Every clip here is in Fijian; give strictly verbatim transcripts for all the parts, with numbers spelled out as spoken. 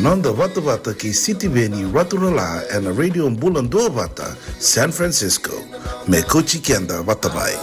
Noda vatavata kei Sitiveni Raturala ena Radio Bula Duavata, San Francisco. Me kauti keda vata mai.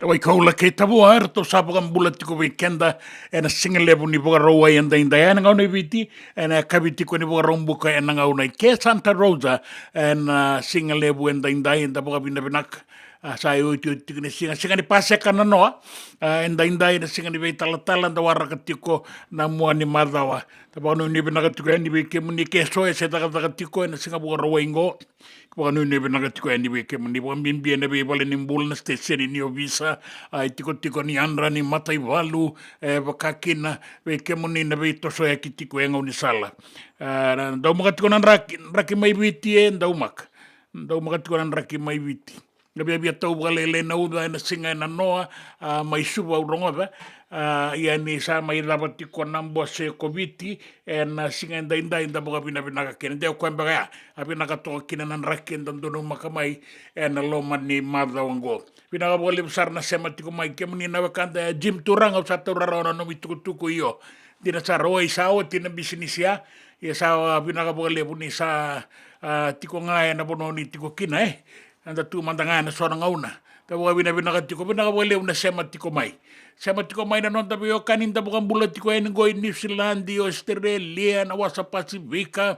Wai Koula kei Tavua, eratou sa vakabula tiko vei keda ena siga levu ni Vakarauwai edaidai. Ena gauna i Viti, ena yakavi tiko ni Vakaraubuka, ena gauna i ke Santa Rosa, ena siga levu edaidai, eda vakavinavinaka. A, sa iotioti tiko ni siga, siga ni Paseka nanoa. A, edaidai na siga ni veitalatala, da waraka tiko na mua ni macawa. Da vakanuinui vinaka tiko yani vei kemuni ke so e se cakacaka tiko ena siga Vakarauwai qo. Vakanuinui vinaka tiko yani vei kemuni, vakabibi ena veivale ni bula, na siteseni ni ovisa, a, itikotiko ni yadra, ni mataivalu, e, vaka kina vei kemuni na veitosoyaki tiko e gaunisala. A, na daumaka tiko na draki, draki mai Viti, e daumaka. Daumaka tiko na draki mai Viti. Na viavia tau vakalailai na uca ena siga e nanoa, a, mai Suva au rogoca, a, ia ni sa mai cava tiko na bose ko Viti, ena siga edaidai da vakavinavinaka kina. De o koya beka ya, a vinaka toka kina na draki eda donumaka mai ena loma ni macawa oqo. Vinaka vakalevu sara na sema tiko mai, kemuni na wekada, e, Jim Turaga, au sa taura rawa na nomu itukutuku, io. Dina sara, oi, sa oti na bisinisi ya, ia sa vinaka vakalevu ni sa, a, tiko ga ena vanua ni tiko kina, e. Eda tu mada ga ena so na gauna. Da vakavinavinaka tiko, vinaka vakalevu na sema tiko mai. Sema tiko mai na noda veiwekani da vakabula tiko yani qo i Niusiladi, Ositerelia, na wasa Pasifika,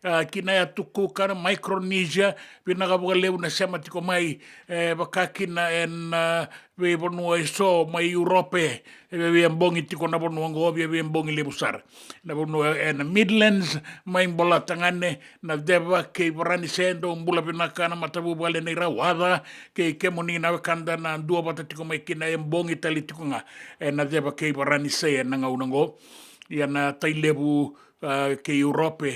a, kina ya tukuka na Micronesia, vinaka vakalevu na sema tiko mai, e, vaka kina ena, a, veivanua eso mai Europe, e, via, via bogi tiko na vanua qo, via, via bogi levu sara. Na vanua ena Midlands, mai Bolatagane, na Ceva kei Varanise, dou bula vinaka na matavuvale nei Rawaca, kei kemuni na wekada na duavata tiko mai kina e bogi tale tiko ga, ena Ceva kei Varanise ena gauna qo. Ia na Tailevu, a, kei Europe,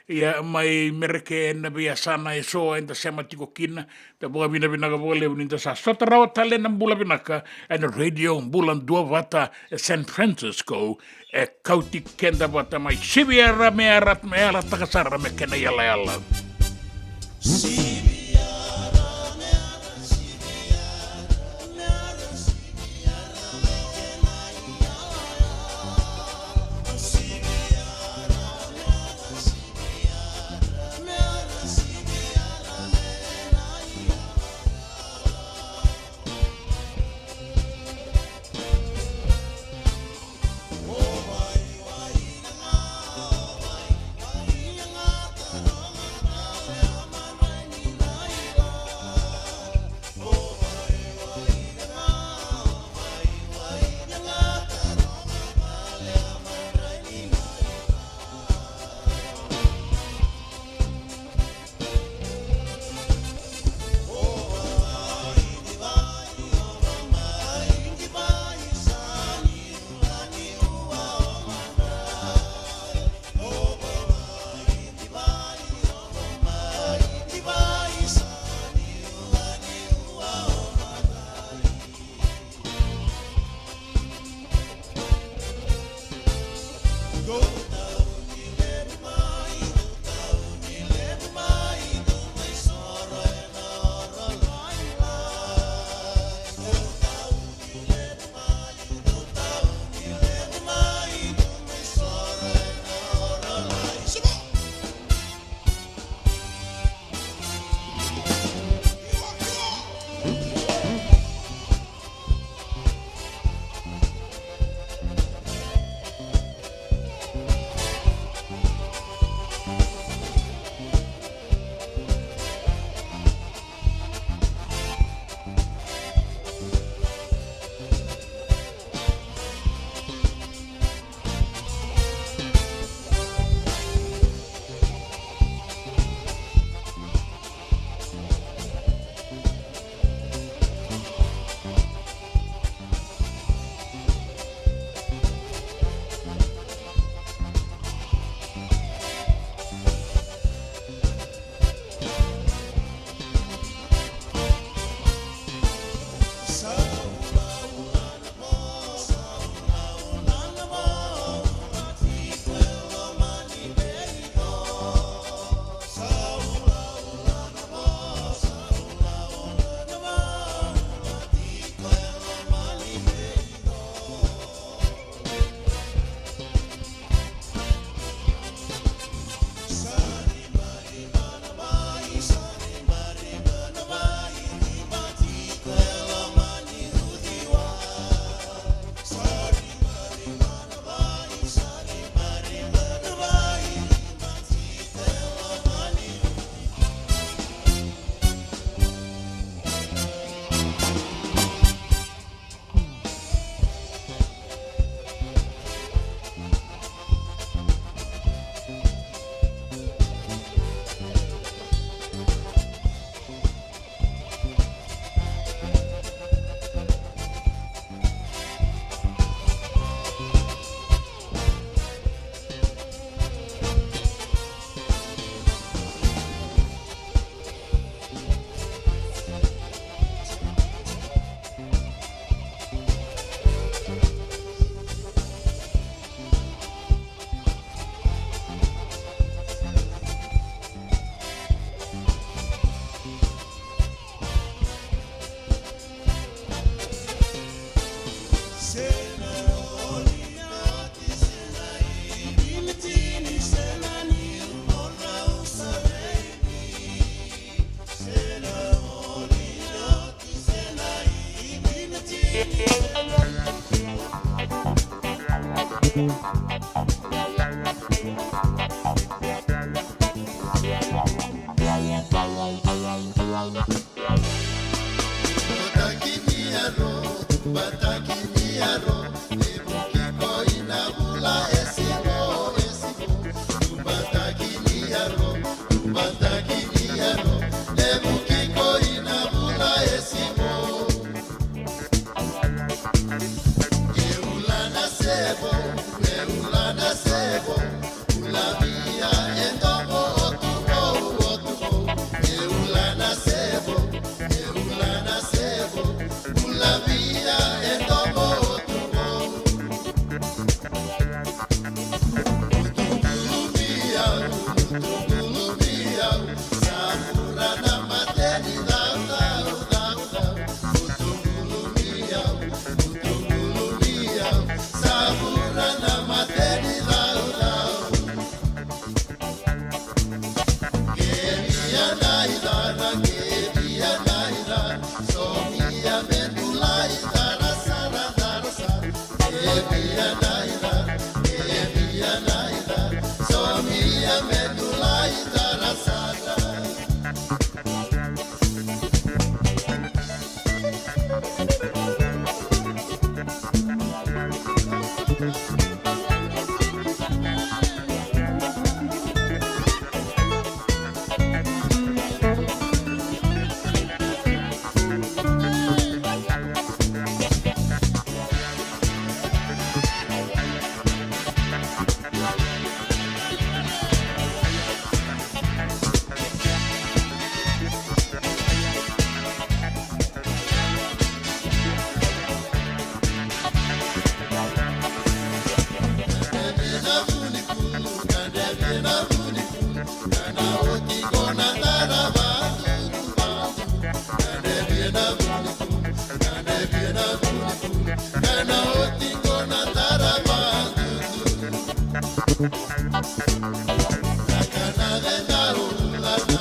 Ia mai Mereke ena veiyasana eso eda sema tiko kina, da vakavinavinaka vakalevu ni da sa sota rawa tale na bula vinaka ena Radio Bula Duavata e San Francisco, e kauti keda vata mai Siviara me ara, me yalataka sara me kena iyalayala.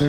E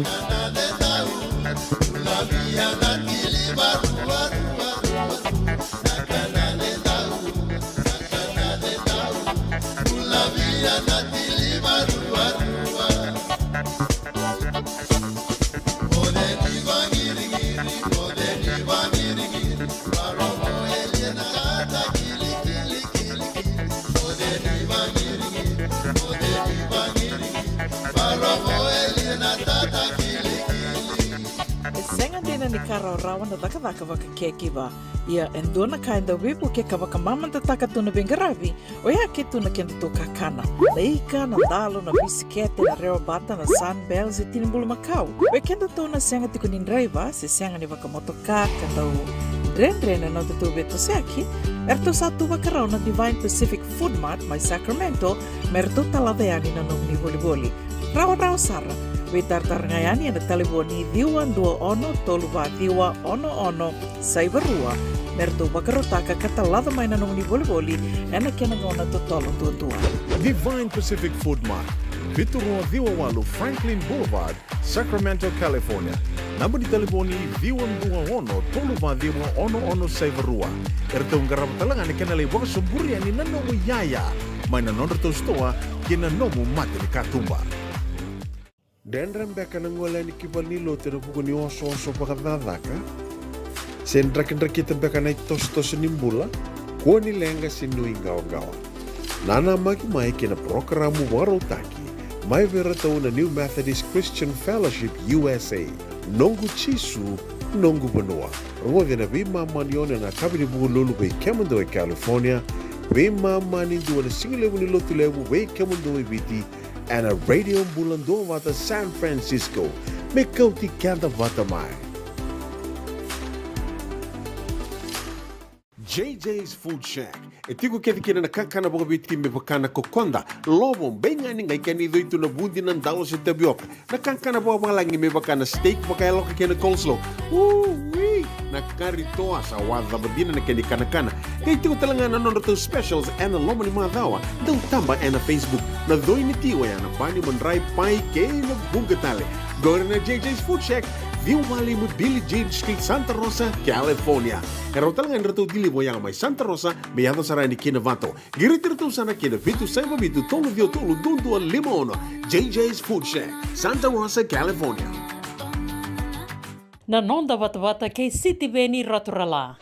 sega dina ni ka rawarawa na cakacaka vaka caregiver. Ia e dua na ka e dau veivuke ka vakamamadataka tu na veiqaravi, oya ke tu na kedatou kakana. Na ika, na dalo, na bisikete, na rewabata, na Sunbell se tini bulumakau. Vei kedatou na sega tiko ni draiva se sega ni vakamotoka ka dau dredre na nodatou veitosoyaki, eratou sa tu vakarau na Divine Pacific Food Mart mai Sacramento me ratou talaca yani na nomuni volivoli. Rawarawa sara. Veitaratara ga yani ena talevoni ciwa dua ono tolu va ciwa ono ono saiva rua me ratou vakarautaka ka talaca mai na nomuni volivoli ena kena gauna totolo duadua. Divine Pacific Food Mart, vitu rua ciwa walu Franklin Boulevard, Sacramento, California. Naba ni talevoni ciwa dua ono tolu va ciwa ono ono saiva rua. Eratou qarava tale ga na kena lai vakasoburi yani na nomu iyaya mai na nodratou sitoa kei na nomu mata ni katuba. Dredre beka na gole yani ki valenilotu ena vuku ni osooso vakacakacaka? Se drakidrakita beka na itosotoso ni bula? Kua ni leqa se nuiqawaqawa. Nanamaki mai kei na parokaramu vakarautaki mai vei iratou na New Methodist Christian Fellowship U S A, Noqu Jisu, Noqu Vanua. Rogoci ena veimama ni ono ena yakavi ni Vukelulu vei kemudou e California, veimama ni dua ena sigalevu ni Lotulevu vei kemudou e Viti, ena Radio Bula Duavata San Francisco. Me kauti keda vata mai. J J's Food Shack. E tiko kece kina na kakana vakaviti me vaka na kokoda, lovo, beigani, qai kena icoi tu na vudi, na dalo se tavioka. Na kakana vakavalagi me vaka na steak vakayaloka kei na coleslaw. Ui! Na kari toa sa wacava dina na kena ikanakana. Qai tiko tale ga na nodratou specials ena loma ni macawa. Dau taba ena Facebook. Na coi ni ti oya na bani, madrai, pai kei na vuqa tale. Qori na J J's Food Shack, ciwa walu lima Billie Jean Street, Santa Rosa, California. E rawa tale ga ni ratou deliver oya mai Santa Rosa me yaco sara yani ki Novato. Qiriti iratou sara ki na vitu saiva vitu tolu ciwa tolu dua dua lima ono. J J's Food Shack, Santa Rosa, California. Na noda vatavata kei Sitiveni Raturala.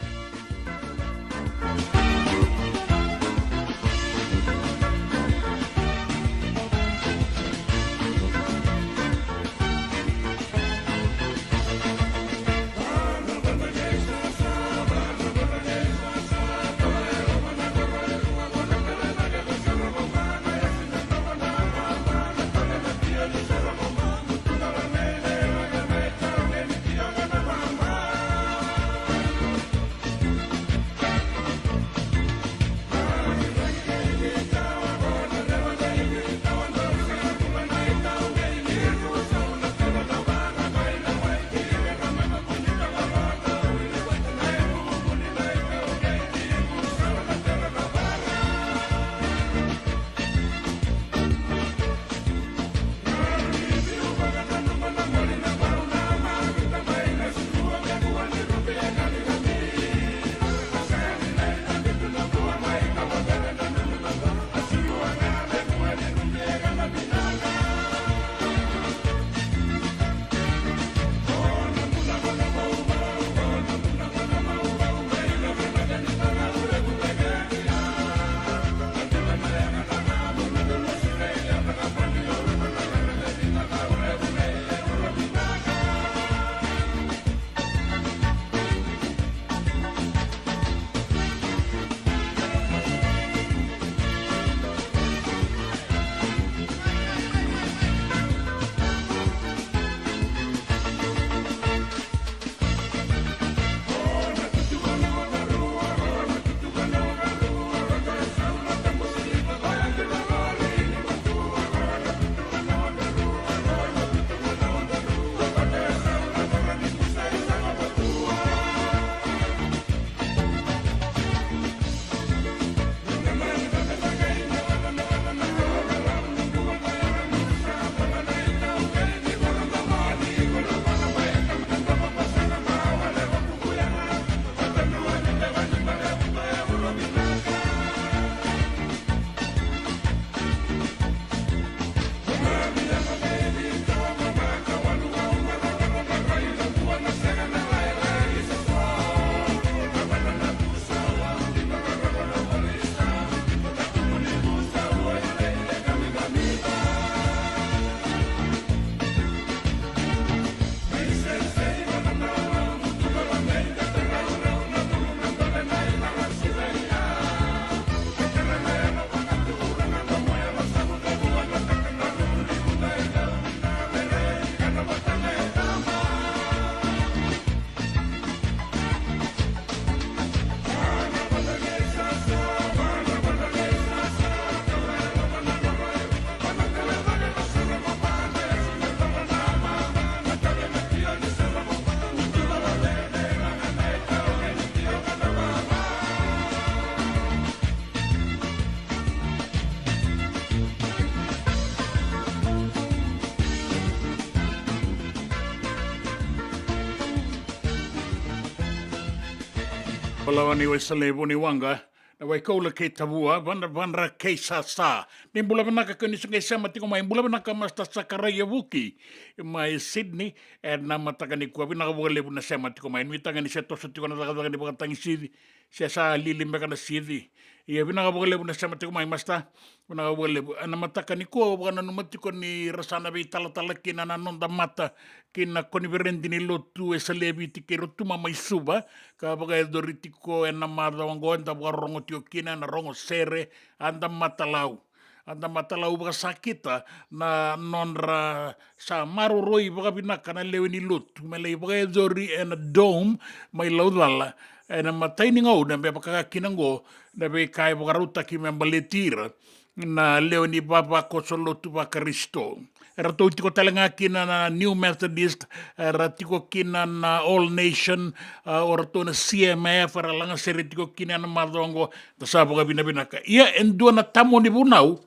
Balawa ni Waisale, Vuniwaqa, na Waikaula kei Tavua, Vadravadra kei Sasa. Ni bula vinaka kei ni sa qai sema tiko mai. Bula vinaka Master Sakaraia Vuki mai Sydney. Ena mataka nikua, vinaka vakalevu na sema tiko mai. Nuitaka ni se toso tiko na cakacaka ni vakatagisici, se sa lili beka na sici. Ia vinaka vakalevu na sema tiko mai Master. Vinaka vakalevu. Ena mataka nikua au vakananuma tiko ni ra sa na veitalatala kina na noda mata ki na koniferedi ni lotu Wesele e Viti kei Rotuma mai Suva, ka vakayacori tiko ena macawa oqo. Eda vakarorogo tiko kina ena rogo sere, a da matalau, a da matalau vakasakita na nodra sa maroroi vakavinaka na lewe ni lotu me lai vakayacori ena Dome mai Laucala ena imatai ni gauna, me vaka kina oqo na veika e vakarautaki me baleti ira na lewe ni vavakoso lotu vaKarisito. Eratou tiko tale ga kina na New Methodist, era tiko kina na All Nation, a, o ratou na C M F, era lagasere tiko kina ena macawa oqo. Da sa vakavinavinaka. Ia e dua na tamu ni vunau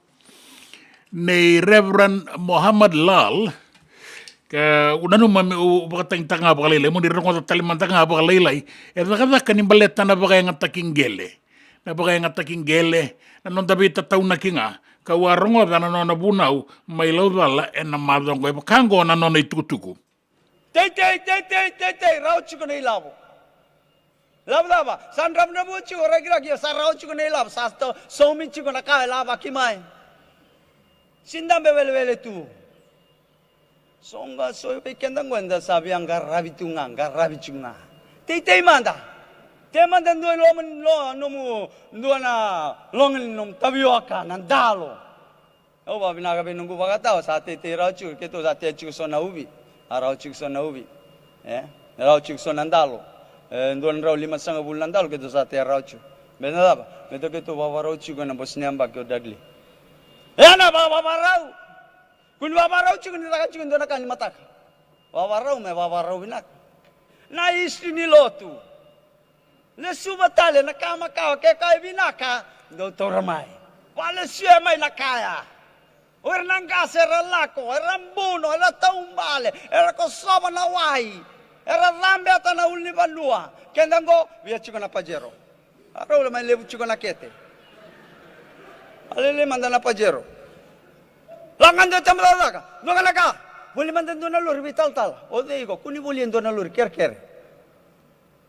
nei Reverend Mohammed Lal, ka u nanuma meu vakatagitaka ga vakalailai, mo ni rogoca tale mada ga vakalailai. E cakacaka ni baleta na vakayagataki qele, na vakayagataki qele, na noda veitataunaki ga. Kau a rogoca na nona vunau mai Laucala ena macawa oqo. E vaka oqo na nona itukutuku. Teitei, teitei, teitei, rawa tiko na ilavo. Lavo cava? Sa dravudravua tiko, rakiraki, sa rawa tiko na ilavo, sa to-, saumi tiko na ka e lavaki mai. Sidabe welewele tu. Soqa so vei keda qo eda sa via qaravi tu ga, qaravi tu ga. Teitei mada. Tei mada dua i loma ni lo-, nomu, dua na loga ni nomu tavioka, na dalo. Au vakavinaka vei noqu vakatawa, sa teitei rawa tiko, keitou sa tea tiko so na uvi. A rawa tiko so na uvi. E? Rawa tiko so na dalo. E, dua na drau lima sagavulu na dalo, keitou sa tea rawa tiko. Baleta na cava? Baleta keitou vavarau tiko ena bose ni yabaki o Dudley. E na va-, vavarau. Kua ni vavarau tiko ni caka tiko e dua na ka ni mataka. Vavarau me vavarau vinaka. Na history ni lotu. Lesuva tale na ka makawa, ke ka e vinaka, dou taura mai. Valesuya mai na kaya. O ira na qase era lako, era buno, era taubale, era kosova na wai, era cabeta na ulunivanua. Keda qo, via tiko na Pajero. A rau la mai levu tiko na kete. A lele mada na Pajero. Lako ga dua tama cakacaka, dua ga na ka. Voli mada dua na lori veitalatala. O cei iko, kua ni voli e dua na lori kerekere.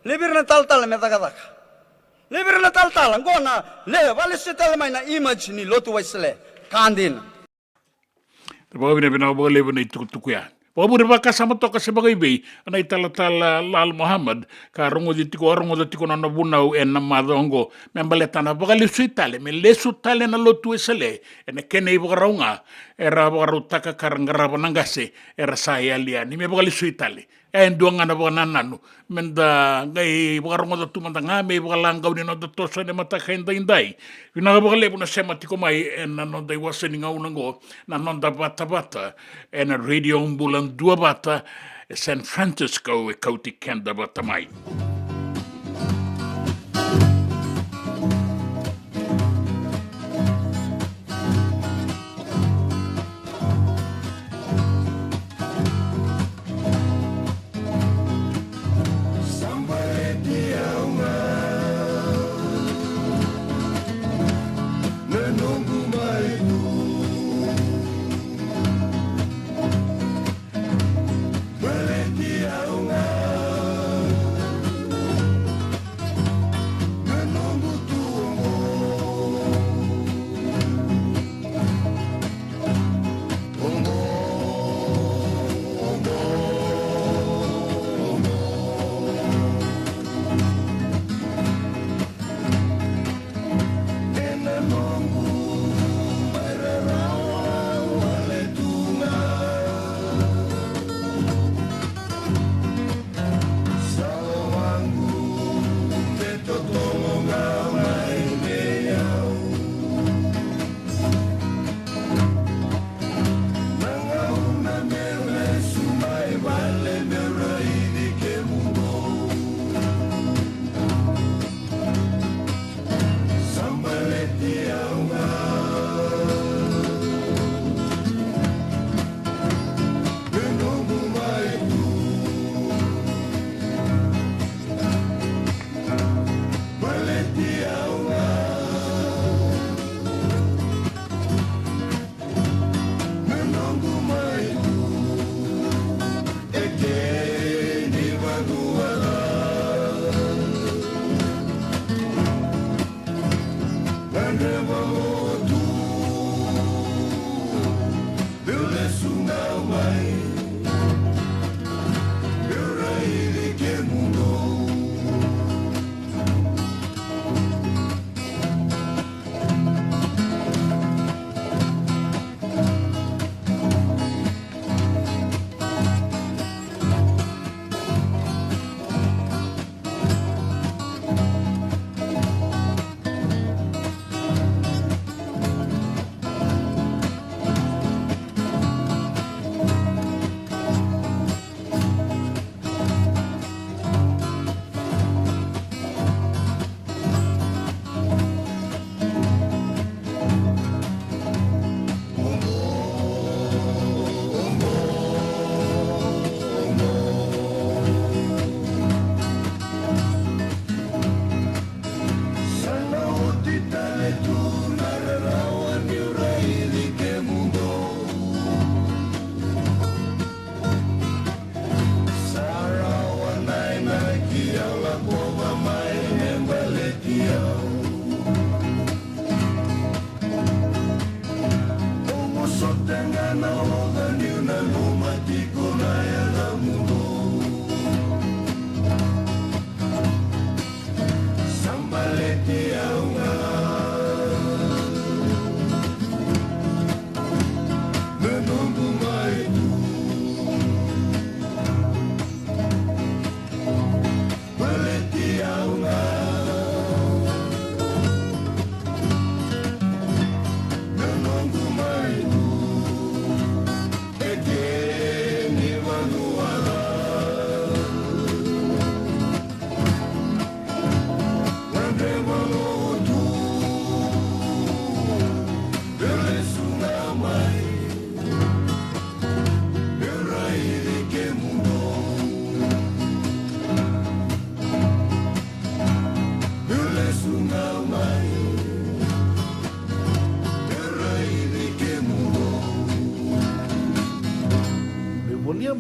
Levi ira na talatala me cakacaka. Levi ira na talatala, qo na le, valesuya tale mai na image ni lotu Wesele. Ka dina. Vakavinavinaka vakalevu na itukutuku ya. Vakavure vakasama toka se vakaivei na italatala Lal Mohammed, ka rogoci tiko, a rogoca tiko na nona vunau ena macawa oqo. Me baleta na vakalesui tale, me lesu tale na lotu Wesele ena kena ivakarau ga era vakarautaka ka ra qarava na qase era sa yali yani. Me vakalesui tale. E dua ga na vakanananu, meda qai vakarogoca tu mada ga me ivakalagau ni noda toso ena mataka edaidai. Vinaka vakalevu na sema tiko mai ena noda iwase ni gauna oqo, na noda vatavata ena Radio Bula Duavata e San Francisco, e kauti keda vata mai.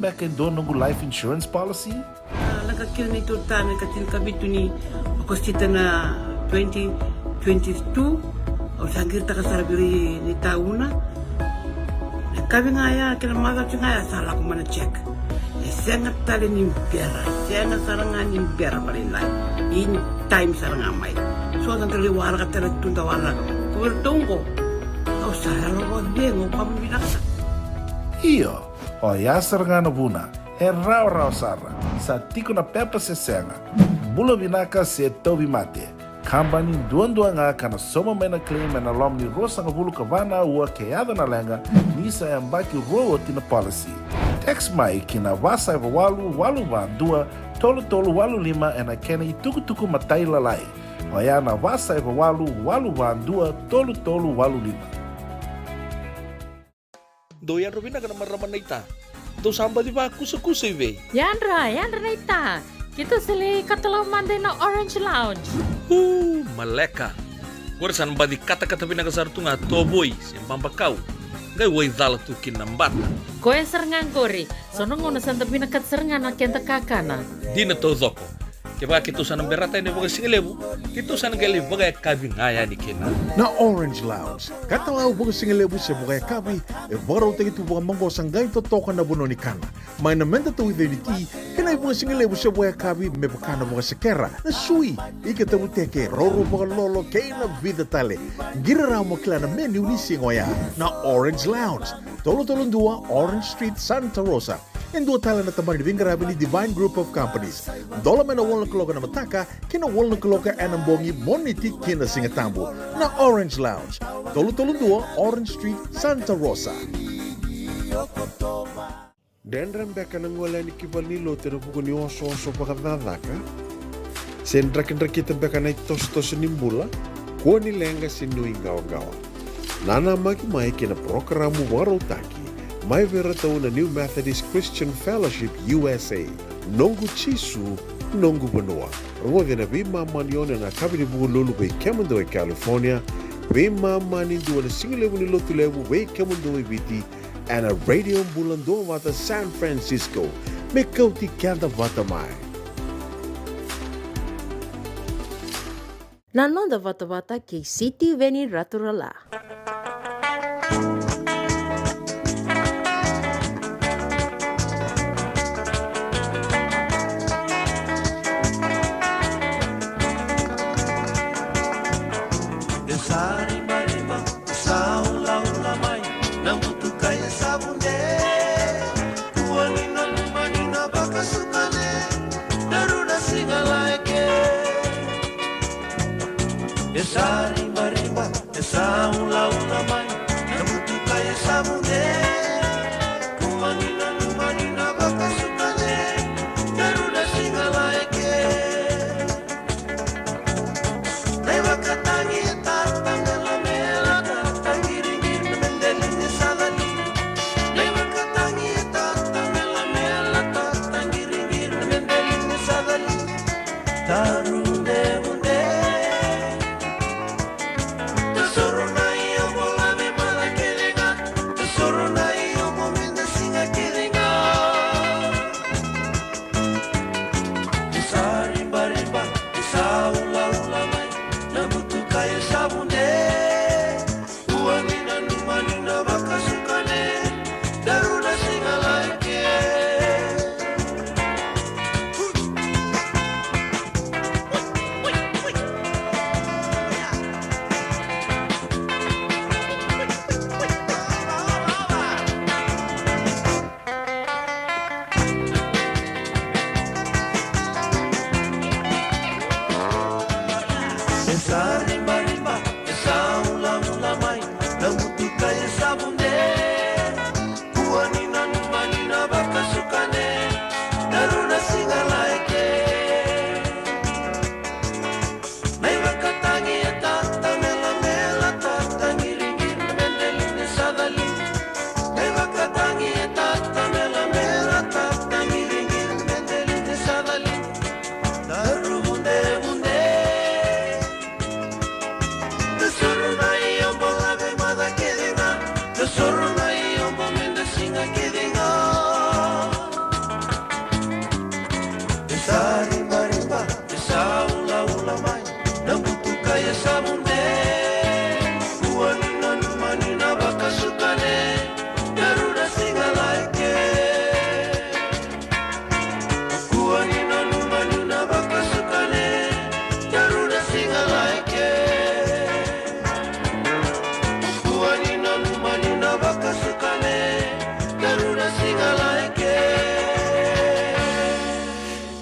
beka e dua noqu life insurance policy? A, lako kina neitou tama e ka tinikavitu ni Okosita na twenty twenty-two. Au sa qiritaka sara vei ira ni tauna. Na kavi ga ya kei na macawa ga ya sa lako mai na check. E sega tale ni bera, e sega sara ga ni bera vakalailai. In time sara ga mai. So da dau lai waraka tale tu da waraka. Ko vei ratou oqo, au sa yalo vakacegu, au vakavinavinaka. Io, oya sara ga na vuna. E rawarawa sara. Sa tiko na pepa se sega. Bula vinaka se tauvimate. Kabani duadua ga ka na sauma mai na claim ena loma ni ruasagavulu ka va na aua ke yaco na leqa, ni sa yabaki rua oti na policy. Text mai ki na va saiva walu walu va dua tolu tolu walu lima ena kena itukutuku matailalai. Oya na va saiva walu walu va dua tolu tolu walu lima. Dou yadra vinaka na marama naita. Dou sa baci vakusakusa i vei? Yadra, yadra naita. Keitou sa lai katalau mada ina Orange Lounge. Uu, maleka. Qori sa na baci katakata vinaka sara tu ga tovoi se babakau. Qai waicala tu kina na bata. Koya sara ga qori. So na gauna sa da vinakata sara ga na keda kakana. Dina taucoko. Kevaka keitou sa na berata yani vakasigalevu, keitou sa na qai lai vakayakavi ga yani kina. Na Orange Lounge, katalau vakasigalevu se vakayakavi, e vakarautaki tu vakamaqosa qai totoka na vanua ni kana. Mai na meda tauica ni ti, kei na ivakasigalevu se vakayakavi me vaka na vakasekera, na sui, ika tavuteke, roro vakalolo, kei na vica tale. Qiri rawa mo kila na menu ni siga oya. Na Orange Lounge, tolu tolu dua Orange Street, Santa Rosa. E dua tale na tabana ni veiqaravi ni Divine Group of Companies. Dola mai na walu na kaloko ena mataka ki na walu na kaloko ena bogi, Moniti ki na Sigatabu. Na Orange Lounge, tolu tolu dua Orange Street, Santa Rosa. Dredre beka na gole yani ki valenilotu ena vuku ni osooso vakacakacaka? Se drakidrakita beka na itosotoso ni bula? Kua ni leqa se nuiqawaqawa. Nanamaki mai ki na parokaramu vakarautaki mai vei iratou na New Methodist Christian Fellowship U S A, Noqu Jisu, Noqu Vanua. Rogoci ena veimama ni ono ena yakavi ni Vukelulu vei kemudou e California, veimama ni dua ena sigalevu ni Lotulevu vei kemudou e Viti, ena Radio Bula Duavata San Francisco. Me kauti keda vata mai. Na noda vatavata kei Sitiveni Raturala. E sa ribariba, e sa ulaula mai na butuka e sa vude. Kua ni nanuma ni na vakasuka ne, daru na siga laeke. E sa ribariba, e sa ulaula mai na butuka e sa vude. Kua ni nanuma ni na vakasuka ne, daru na siga laeke.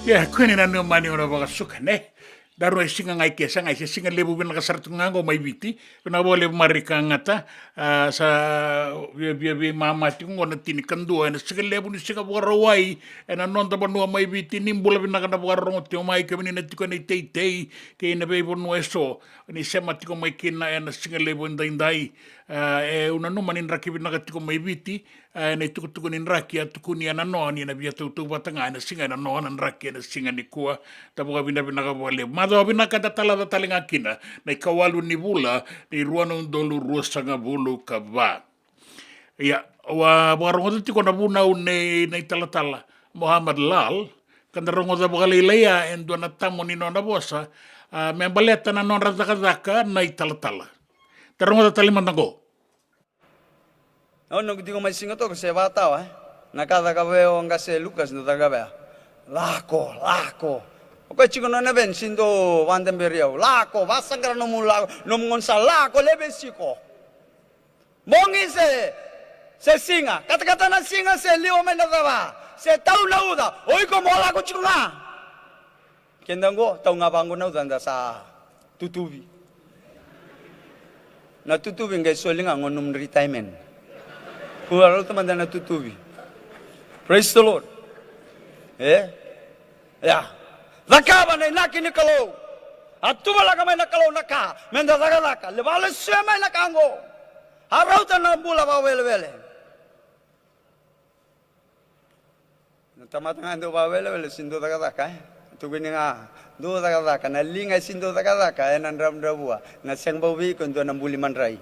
Ia, kua ni nanuma ni o na vakasuka, ne? Daru e siga ga i ke, sa ga i se siga levu vinaka sara tu ga oqo mai Viti. Vinaka vakalevu Marika Gata, a, sa via, via, veimama tiko oqo na tinikadua ena siga levu ni siga Vakarauwai ena noda vanua mai Viti. Ni bula vinaka na vakarorogo tiko mai, kemuni na tiko ena iteitei kei na veivanua eso. Ni sema tiko mai kina ena siga levu edaidai. A, e, au nanuma ni draki vinaka tiko mai Viti. E, na itukutuku ni draki a tukuni ena noa ni na via tautauvata ga ena siga ena noa na draki ena siga nikua. Da vakavinavinaka vakalevu. Macawa vinaka da talaca tale ga kina na ikawalu ni vula ni rua na udolu ruasagavulu ka va. Ia, au a vakarogoca tiko na vunau nei na italatala Muhammad Lal, ka da rogoca vakalailai a e dua na tamo ni nona vosa, a, me baleta na nodra cakacaka na italatala. Da rogoca tale mada oqo. Au noqu tiko mai Siga toka se vakatawa, e? Na ka caka vei au qase Lukas, dau caka vei au. Lako, lako. O koya tiko nona veni, si dau vakadaberi au. Lako, vasaqara nomu lako, nomu gaunisala, lako, leve siko. Bogi se, se siga, katakata na siga se liwa mai na cava, se tau na uca, o iko mo lako tiko ga. Keda oqo, tau ga vaqo na uca da sa tutuvi. Na tutuvi qai soli ga qo nomu retirement. Kua rauta mada na tutuvi. Praise the Lord. E? Ia. Cakava na inaki ni Kalou. A tuvalaka mai na Kalou na ka me da cakacaka. Levu a lesuya mai na ka oqo. A rauta na bula vakawelewele. Na tamata ga e dau vakawelewele, si dau cakacaka, e? Tukuni ga, dau cakacaka, na liga e si dau cakacaka, ena dravudravua, na sega bau vei iko e dua na buli madrai.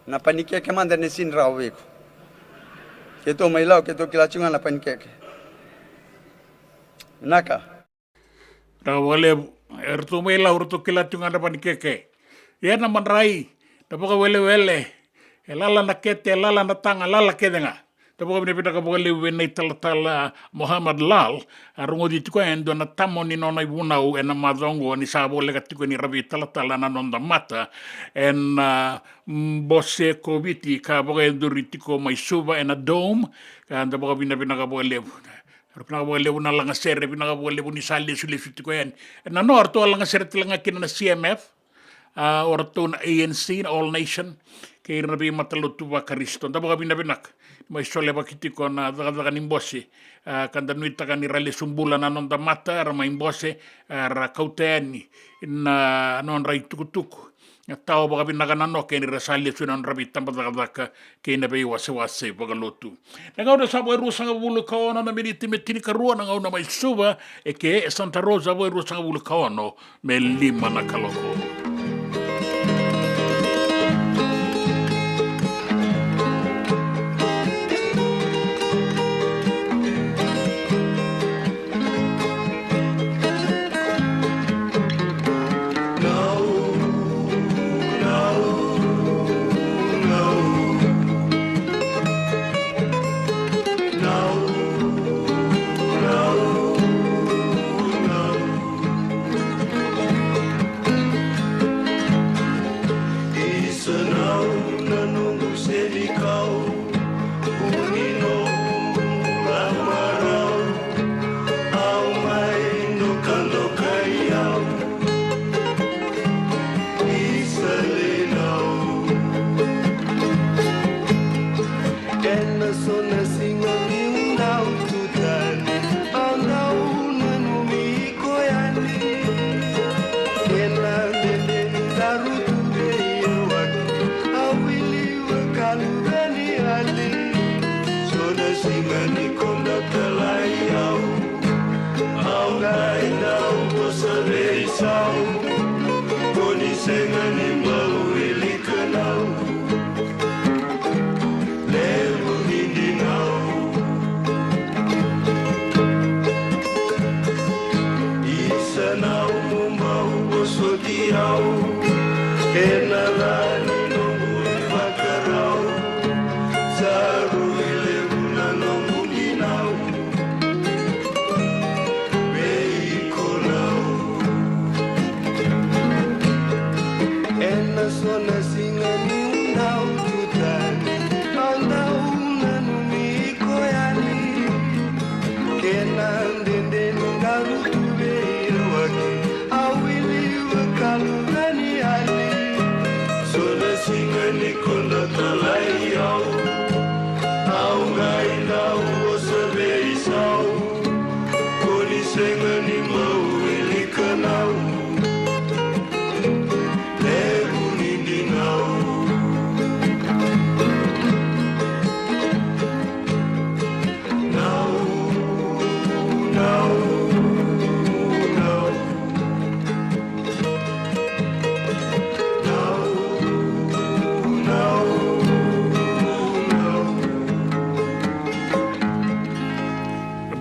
Na panikeke mada ne si drawa vei iko. Keitou mai Lau, keitou kila tiko ga na panikeke. Naka. Vinaka vakalevu. E ratou mai Lau, ratou kila tiko ga na panikeke. Ia na madrai, na vakawelewele, e lala na kete, e lala na taga, lala kece ga. Da vakavinavinaka vakalevu vei na italatala Muhammad Lal, a rogoci tiko e dua na tamo ni nona ivunau ena macawa oqo ni sa voleka tiko ni ra veitalatala na noda mata ena, a, bose ko Viti ka vakayacori tiko mai Suva ena Dome, ka da vakavinavinaka vakalevu. Vinaka vakalevu na lagasere, vinaka vakalevu ni sa lesulesu tiko yani. E nanoa, o ratou a lagasere tale ga kina na C M F, a, o ratou na A N C, na All Nation, kei ira na veimatalotu vaKarisito. Da vakavinavinaka. Mai solevaki tiko na cakacaka ni bose, a, ka da nuitaka ni ra lesu bula na noda mata, ra mai bose, a, ra kauta yani na nodra itukutuku. Na tawa vakavinaka na noke ni ra sa lesu na nodra veitabacakacaka kei na veiwasewase vakalotu. Na gauna sa vo e ruasagavulu ka ono na miniti me tinikarua na gauna mai Suva, e ke e Santa Rosa, vo e ruasagavulu ka ono me lima na kaloko.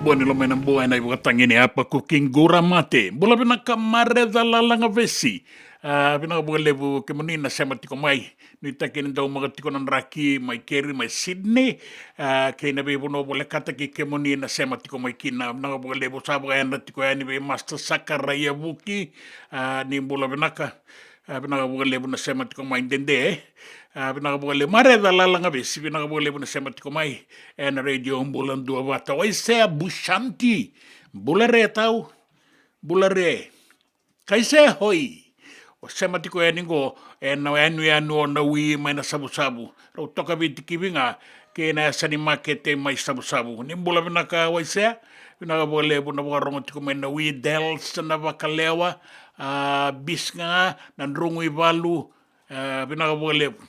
Bua ni loma ena bua ena ivakatagi ni apa kuki qura mate. Bula vinaka Mareca Lalagavesi. A, vinaka vakalevu kemuni na sema tiko mai. Nuitaki ni daumaka tiko na draki mai Keri, mai Sydney. A, kei na veivanua volekata kei kemuni na sema tiko mai kina. Vinaka vakalevu, sa vakayadra tiko yani vei Master Sakaraia Vuki. A, ni bula vinaka. A, vinaka vakalevu na sema tiko mai Dede. A, vinaka vakalevu Mareca Lalagavesi, vinaka vakalevu na sema tiko mai ena Radio Bula Duavata. Waisea Bushanti, bula re tau, bula re. Kaisea Hoi, o sema tiko yani qo ena yanuyanu o Nawi mai Nasavusavu. Rau toka Viti Kivi ga kei na yasa ni makete mai Savusavu. Ni bula vinaka Waisea, vinaka vakalevu na vakarogo tiko mai Nawi. Dels na Vakalewa, a, Bis ga na Drogu i Valu, a, vinaka vakalevu.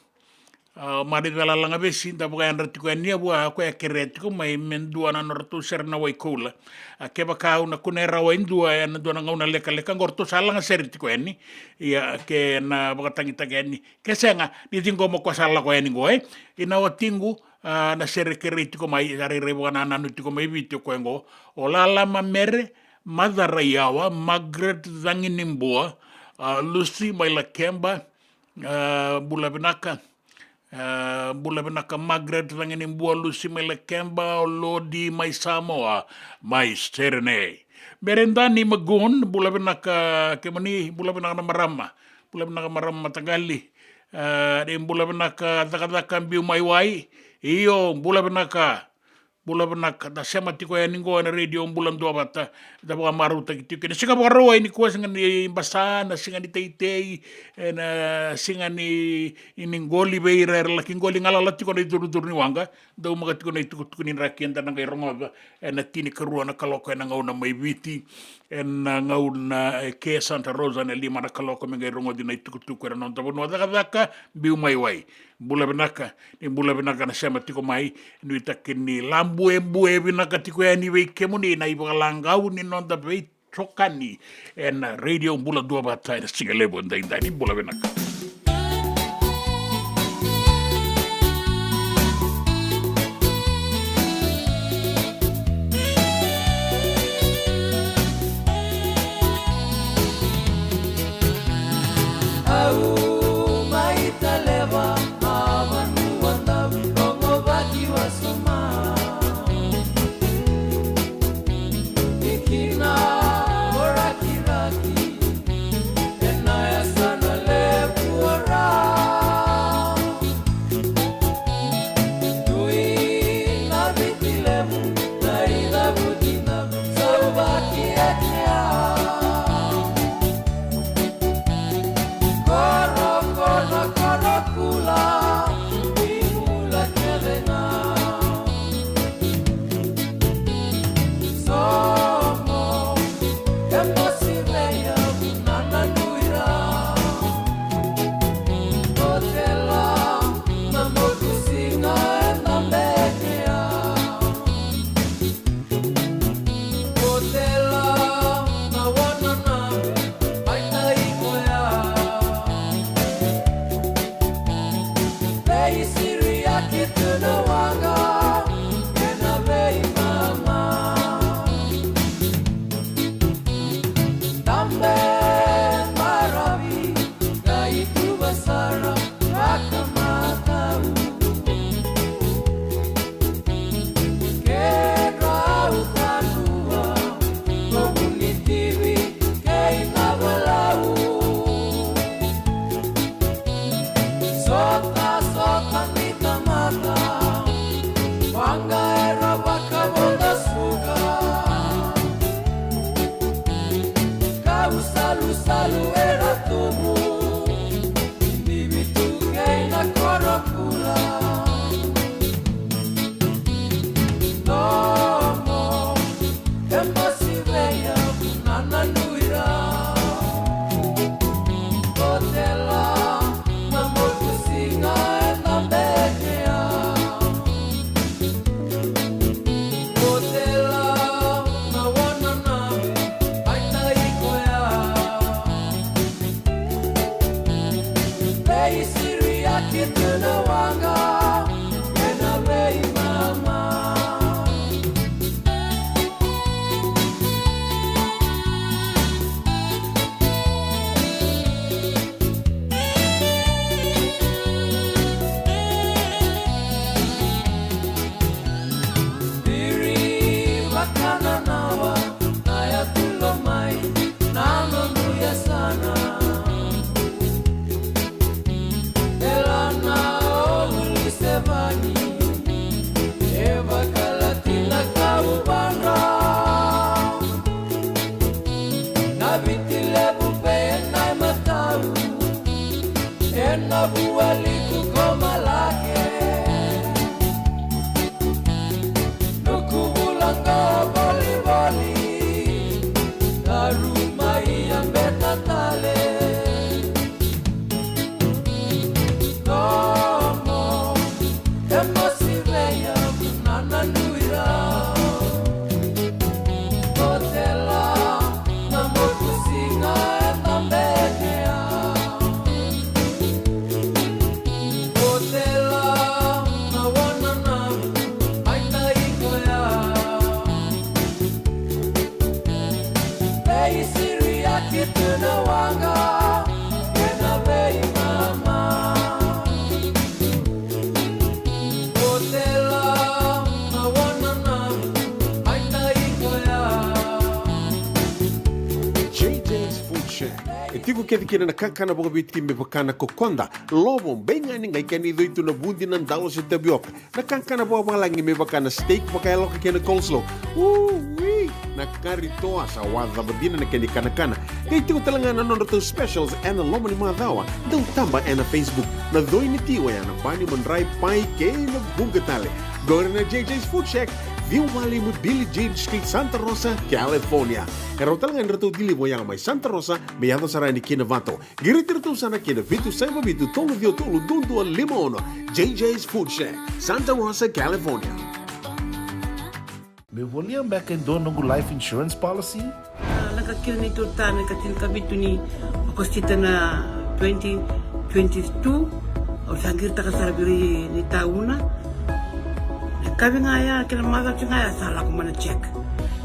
A, Mareca Lalagavesi, da vakayadra tiko yani, a vua, a koya e kerea tiko mai me dua na nodratou sere na Waikoula. A, kevaka au na kunea rawa e dua ena dua na gauna lekaleka qo, ratou sa lagasere tiko yani. Ia, ke na vakatagitaki yani. Ke sega, ni ciqoma o koya sa lako yani qo, e. Ina watiqu, a, na sere kerei tiko mai, sa rairai vakanananu tiko mai Viti o koya qo. O Lala Mamere, Macaraiyawa, Margaret Caginibua, a, Lucy mai Lakeba, a, bula vinaka. A, bula vinaka Margaret Caginibua, Lucy mai Lakeba, o Lodi mai Samoa, mai Serene. Meredani Magun, bula vinaka kemuni, bula vinaka na marama. Bula vinaka marama mataqali. A, ni bula vinaka Cakacaka Biu mai Wai. Io, bula vinaka. Bula vinaka, da sema tiko yani qo ena Radio Bula Duavata, da vakamarautaki tiko kina. Siga Vakarauwai nikua, siga ni basa, na siga ni teitei, ena siga ni, ni qoli vei ira era laki qoli galala tiko na ituruturuwaqa, daumaka tiko na itukutuku ni draki eda na qai rogoca ena tinikarua na kaloko ena gauna mai Viti, ena gauna e ke Santa Rosa ena lima na kaloko me qai rogoci na itukutuku ena noda vanua Cakacaka Biu mai Wai. Bula vinaka, ni bula vinaka na sema tiko mai, nuitaki ni labuebue vinaka tiko yani vei kemuni na ivakalagau ni noda veitokani ena Radio Bula Duavata ena siga levu edaidai. Ni bula vinaka. Au mai Taleva, a vanua dau rogo vaki wasoma. Ikina o Rakiraki, ena yasana levu Tiko kece kina na kakana vakaviti me vaka na kokoda, lovo, beigani, qai kena icoi tu na vudi, na dalo se tavioka. Na kakana vakavalagi me vaka na steak vakayaloka kei na coleslaw. Ui! Na kari toa sa wacava dina na kena ikanakana. Qai tiko tale ga na nodratou specials ena loma ni macawa. Dau taba ena Facebook. Na coi ni ti oya na bani, madrai, pai kei na vuqa tale. Qori na J J's Food Shack, ciwa walu lima Billie Jean Street, Santa Rosa, California. E rawa tale ga ni ratou deliver oya mai Santa Rosa me yaco sara yani ki Novato. Qiriti iratou sara ki na vitu saiva vitu tolu ciwa tolu dua dua lima ono. J J's Food Shack, Santa Rosa, California. Meu volia beka e dua noqu life insurance policy? A, lako kina neitou ta na ika tinikavitu ni Okosita na twenty twenty-two. Au sa qiritaka sara vei ira na itauna. Na kavi ga ya, kei na macawa ga ya sa lako mai na check.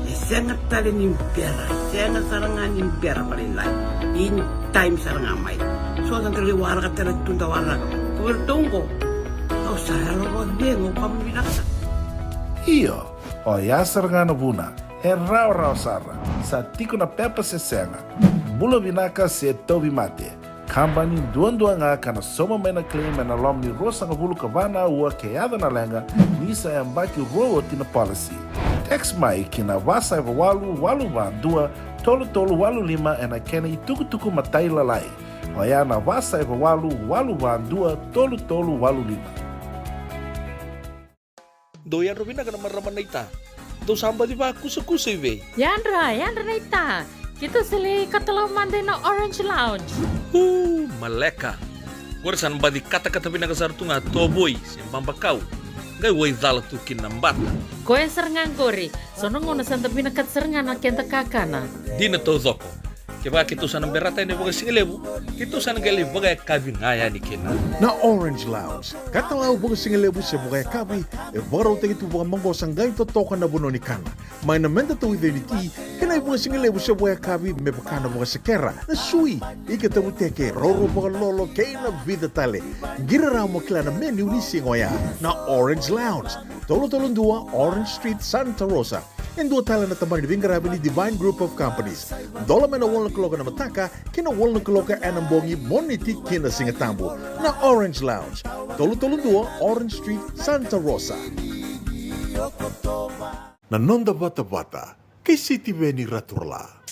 E sega tale ni bera, sega sara ga ni bera vakalailai. In time sara ga mai. So sa dau lai waraka tale tu da waraka. Ko iratou qo, au sa yalo vakacegu, au kama vinaka sara. Io, oya sara ga na vuna. E rawarawa sara. Sa tiko na pepa se sega. Bula vinaka se tauvimate. Kabani duadua ga ka na sauma mai na claim ena loma ni ruasagavulu ka va na aua ke yaco na leqa, ni sa yabaki rua oti na policy. Text mai ki na va saiva walu walu va dua tolu tolu walu lima ena kena itukutuku matailalai. Oya na va saiva walu walu va dua tolu tolu walu lima. Dou yadra vinaka na marama naita. Dou sa baci vakusakusa i vei? Yadra, yadra naita. Keitou sa lai katalau mada ina Orange Lounge. Uu, maleka. Qori sa na baci katakata vinaka sara tu ga, tovoi se babakau. Qai waicala tu kina na bata. Koya sara ga qori. So na gauna sa da vinakata sara ga na keda kakana. Dina taucoko. Kevaka keitou sa na berata yani vakasigalevu, keitou sa na qai lai vakayakavi ga yani kina. Na Orange Lounge, katalau vakasigalevu se vakayakavi, e vakarautaki tu vakamaqosa, qai totoka na vanua ni kana. Mai na meda tauica ni ti, kei na ivakasigalevu se vakayakavi me vaka na vakasekera, na sui, ika tavuteke, roro vakalolo kei na vica tale. Qiri rawa mo kila na menu ni siga oya. Na Orange Lounge, tolu tolu dua Orange Street, Santa Rosa. E dua tale na tabana ni veiqaravi ni Divine Group of Companies. Dola mai na walu na kaloko na mataka ki na walu na kaloko ena bogi, Moniti ki na Sigatabu. Na Orange Lounge, tolu tolu dua Orange Street, Santa Rosa. Na noda vatavata kei Sitiveni Raturala.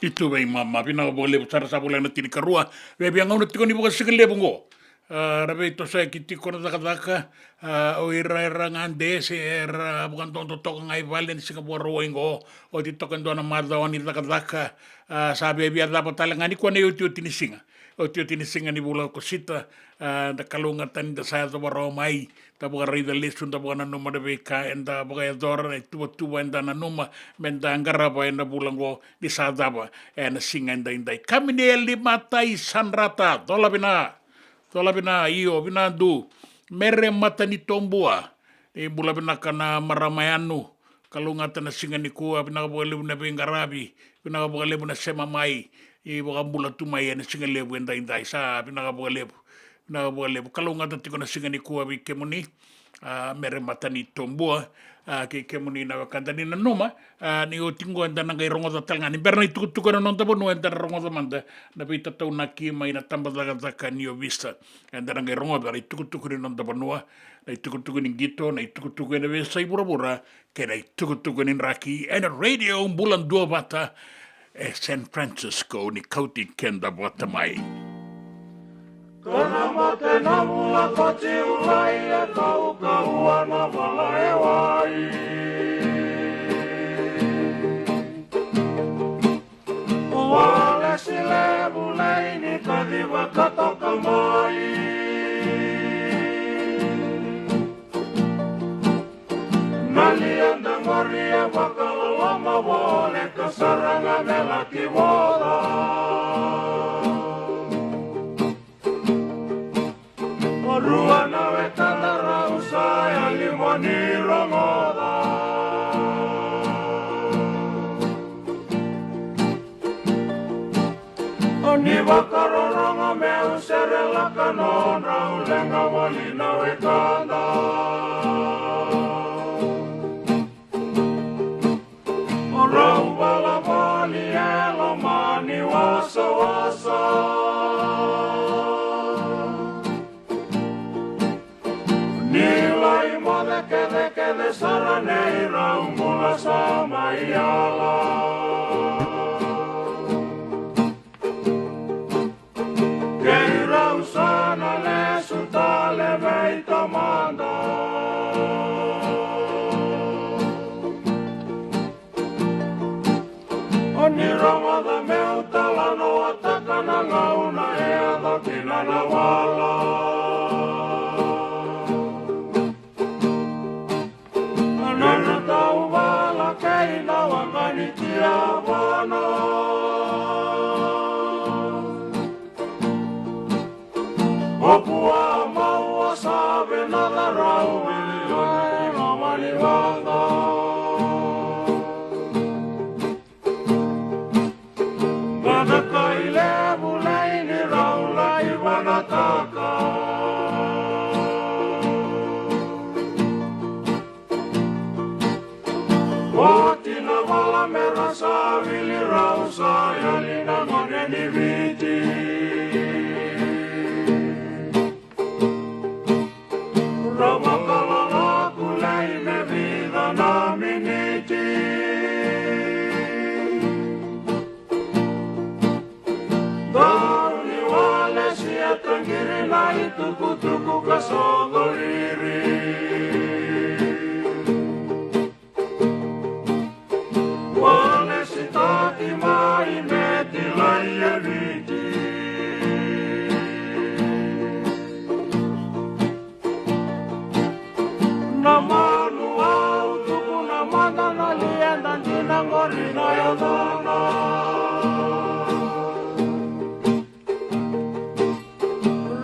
I tu vei mama, vinaka vakalevu sara, sa voleka na tinikarua. Via via gauna tiko ni vakasigalevu qo. A, ra veitosoyaki tiko na cakacaka, a, o ira era gade se era vakadodo toka ga i vale ni siga Vakarauwai qo. Oti toka e dua na macawa ni cakacaka, a, sa via via cava tale ga nikua na iotioti ni siga. Iotioti ni siga ni vula o Okosita, a, da kalougata ni da sa yacova rawa mai, da vakaraica lesu, da vakananuma na veika eda vakayacora, na ituvatuva eda nanuma me da qarava ena vula oqo ni sa cava ena siga edaidai. Kaminieli Matai Sadrata, cola vina, cola vina, io, vina du, Mere Matanitobua, ni bula vinaka na marama yanu, kalougata na siga nikua, vinaka vakalevu na veiqaravi, vinaka vakalevu na sema mai, i vakabula tu mai ena siga levu edaidai, sa vinaka vakalevu, vinaka vakalevu, kalougata tiko na siga nikua vei kemuni, a, Mere Matanitobua, a, kei kemuni na wekada ni nanuma, a, ni oti qo eda na qai rogoca tale ga, ni bera na itukutuku ena noda vanua eda na rogoca mada na veitataunaki mai na tabacakacaka ni ovisa, eda na qai rogoca na itukutuku ni noda vanua, na itukutuku ni qito, na itukutuku ena veiyasai vuravura, kei na itukutuku ni draki ena Radio Bula Duavata e San Francisco ni kauti keda vata mai. Kana mate na vula ko Jiulai e kaukaua na vala e wai. Walesi levu nei ni kaciva ka toka mai. Na liada qori e vakaloloma voleka sara ga me laki vola. O rua na wekada rau sa yali mo ni rogoca. O ni vakarorogo meu serelaka nodrau leqa voli na wekada. O rau vala voli e loma ni wasawasa. Ni lai moce kecekece sara nei rau bula sa mai yala. Kei rau sa na lesu tale vei tamada. O ni rogoca meu talanoataka na gauna e yaco kina na wala. Na na tauvala kei na waqa ni tiavana. O Puamau, o Save, na Carau, i loma ni waqa. Vata kai levu lai ni rau lai vanataka. Wale sitaki mai me tilai e Viti. Na manu au tukuna mada na lieda dina qori na yacana.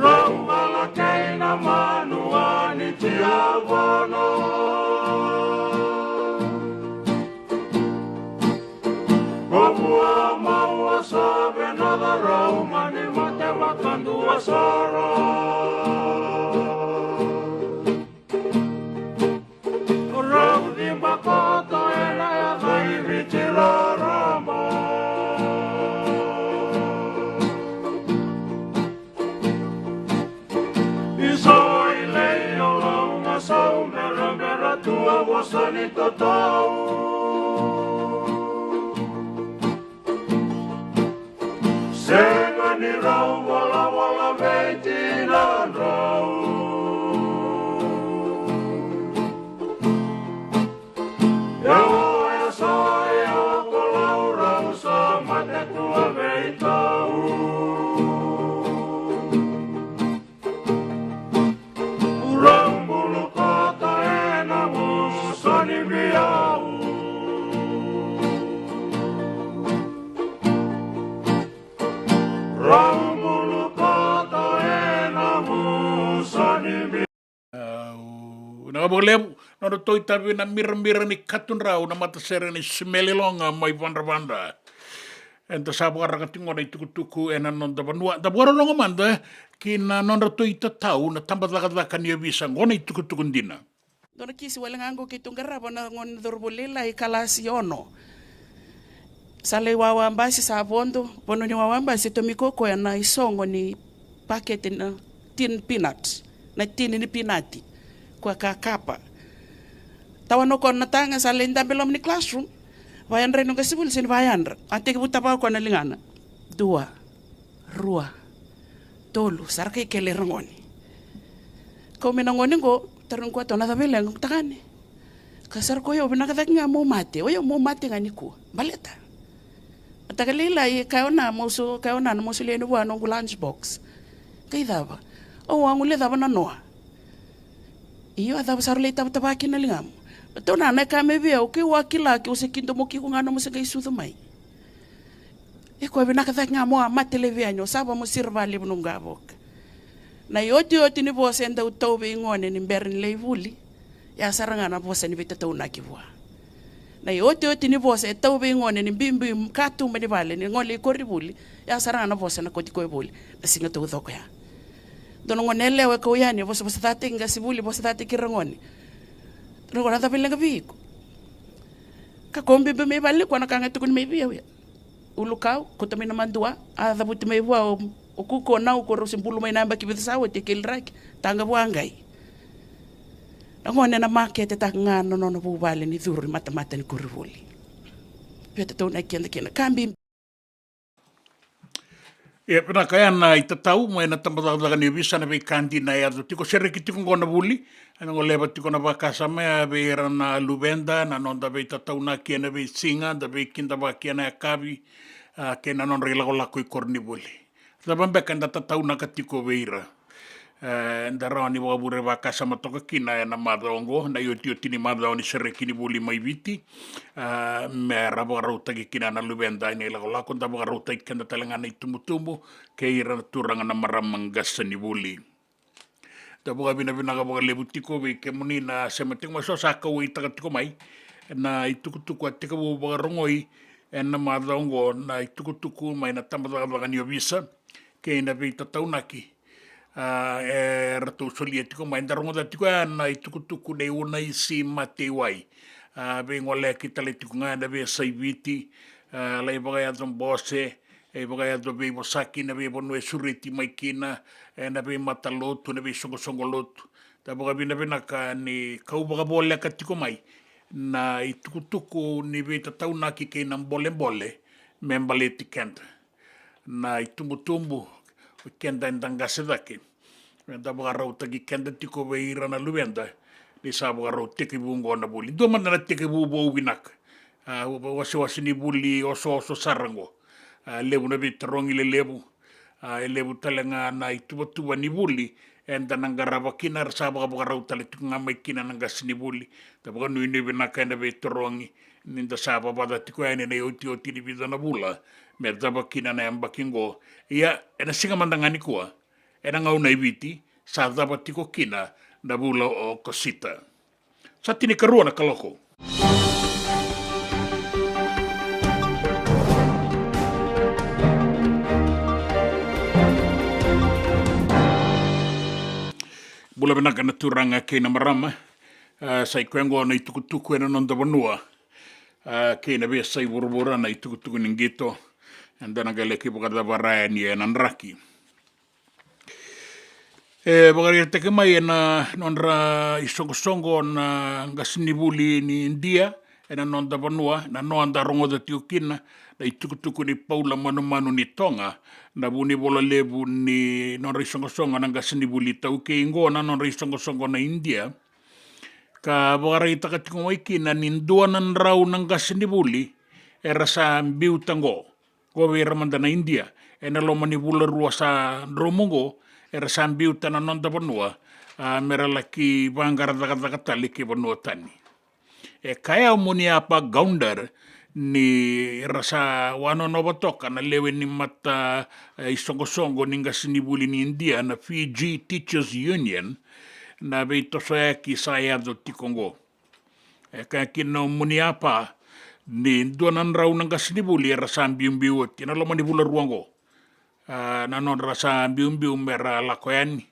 Rau gala kei na manu ani tiavono. Ko vua mau a save na carau mani mate vakadua soro. Rau ciba koto ena yaca i Viti raraba. Iso i lei o lau na sau berabera tu a vosa ni tatau. Sega ni rau volavola vei tinadrau. E o e sa e o ko lau rau sa mate tu a veitau. Rau bulu koto ena musa ni biau. Rau bulu koto ena musa ni biau. Au, na vakalevu, na nodratou itavi na mirabira ni katudrau na matasere ni Simeli Loga mai Vadravadra. Eda sa vakaraka tiko gona itukutuku ena noda vanua. Da vakarorogo mada ki na nodratou itatau na tabacakacaka ni ovisa gona itukutuku dina. Dua na kisi wale ga qo keitou qarava na gone cauravou lailai kalasi ono. Sa lai wawa basi sa vodo, vanua ni wawa basi e tomika o koya na isogo ni pakete na tin peanut, na tini ni pinati. Koya ka kapa. Tawana o koya na taga sa lai dabe loma ni classroom. Vayadra i noqu qasenivuli se ni vayadra. A tekivu tava o koya na ligana. Dua. Rua, tolu, sa ra kai kele ira gone. Kau mai na gone qo, tarogi koya, "Tou na cava e leqa?" Qo tagane. Ka sa ra ko, "Io, vinaka cake ga mo mate, o io mo mate ga nikua. Baleta." Mataka lailai, ka o na mosu, ka o na mosu lia ni vua noqu lunch box. Kai cava? O a gule cava na noa. Io, a cava sa ra lai tavatava kina na ligamu? Tou na na ka me vei au, ke ua kila ke u se kidomoki iko ga nomu se qai sucu mai. Iko e vinaka cake ga mo a mate laivi yani, o sa va mo sira valevu noqu a voka. Na iotioti ni vosa e dau tau vei gone ni bera ni lai vuli, ya sara ga na vosa ni veitataunaki vua. Na iotioti ni vosa e tau vei gone ni biubiu katuba ni vale ni gole i koronivuli, ya sara ga na vosa na koti koya vuli na siga taucoko ya. Dua na gone yalewa e kau yani, e vosavosacataki qasenivuli, vosacataki ira gone. Dua na gone, na cava e leqa vei iko? Ka ko biubiu mai vale nikua, na ka ga e tukuni mai vei au ya. Ulukau, kauta mai na madua, a cavuti mai vua o, o kuku, o nau, ko rau se bulu mai na yabaki vica sa oti, e keliraki, taqa vua qai. Na gone na maketetaka ga na nona vuvale ni curu i matamata ni koronivuli. Veitataunaki keda kina, ka bibi. Ia, vinaka, ya na itatau mai na tabacakacaka ni ovisa, na veika dina e yaco tiko, sereki tiko qo na vuli, ena goleva tiko na vakasama ya vei ira na luveda, na noda veitataunaki ena veisiga, da veikidavaki ena yakavi, a, kei na nodra ilakolako i koronivuli. Cava beka eda tataunaka tiko vei ira? E, da rawa ni vakavure vakasama toka kina ena macawa oqo, na iotioti ni macawa ni sereki ni vuli mai Viti. A, me ra vakarautaki kina na luveda ena ilakolako, da vakarautaki keda tale ga na itubutubu kei ira na turaga na marama qasenivuli. Da vakavinavinaka vakalevu tiko vei kemuni na sema tiko mai, so sa kauwaitaka tiko mai na itukutuku a tekivu vakarogoi ena macawa oqo, na itukutuku mai na tabacakacaka ni ovisa kei na veitataunaki, a, e ratou solia tiko mai. Da rogoca tiko ya na itukutuku nei Unaisi Mateiwai, a, veigoleyaki tale tiko ga ena veiyasai Viti, a, lai vakayaco bose, e vakayaco veivosaki ena veivanua e sureti mai kina, ena veimatalotu, na veisoqosoqo lotu. Da vakavinavinaka ni kau vakavoleka tiko mai na itukutuku ni veitataunaki kei na bolebole me baleti keda na itubutubu, keda eda qase cake. Me da vakarautaki keda tiko vei ira na luveda ni sa vakarau tekivu oqo na vuli. Dua mada na tekivu vou vinaka. A, wa-, wasewase ni vuli osooso sara oqo. A, levu na veitarogi lelevu. A, e levu tale ga na ituvatuva ni vuli eda na qarava kina, era sa vakavakarau tale tiko ga mai kina na qasenivuli. Da vakanuinui vinaka ena veitarogi ni da sa vavaca tiko yani na iotioti ni vica na vula me cava kina na yabaki oqo. Ia, ena siga mada ga nikua, ena gauna i Viti, sa cava tiko kina na vula o Okosita. Sa tinikarua na kaloko. Bula vinaka na turaga kei na marama. A, sa i koya oqo na itukutuku ena noda vanua. A, kei na veiyasai vuravura na itukutuku ni qito. Eda na qai laki vakacavara yani ena draki. E vakaraitaki mai ena nodra isoqosoqo na qasenivuli ni Idia ena noda vanua, na noda rogoca tiko kina na itukutuku ni Paula Manumanu ni Toga, na vunivola levu ni nodra isoqosoqo na qasenivuli iTaukei, oqo na nodra isoqosoqo na Idia. Ka vakaraitaka tiko mai kina ni dua na drau na qasenivuli era sa biuta oqo. Qo vei ira mada na Idia, ena loma ni vula rua sa dromu oqo, era sa biuta na noda vanua, a, mera laki vaqara cakacaka tale ki vanua tani. E kaya o Muniapa Gaundar ni ra sa wanonova toka na lewe ni mata, e, isoqosoqo ni qasenivuli ni Idia, na Fiji Teachers Union, na veitosoyaki sa yaco tiko oqo. E kaya kina o Muniapa ni dua na drau na qasenivuli era sa biubiu oti ena loma ni vula rua oqo. A, na nodra sa biubiu mera lako yani,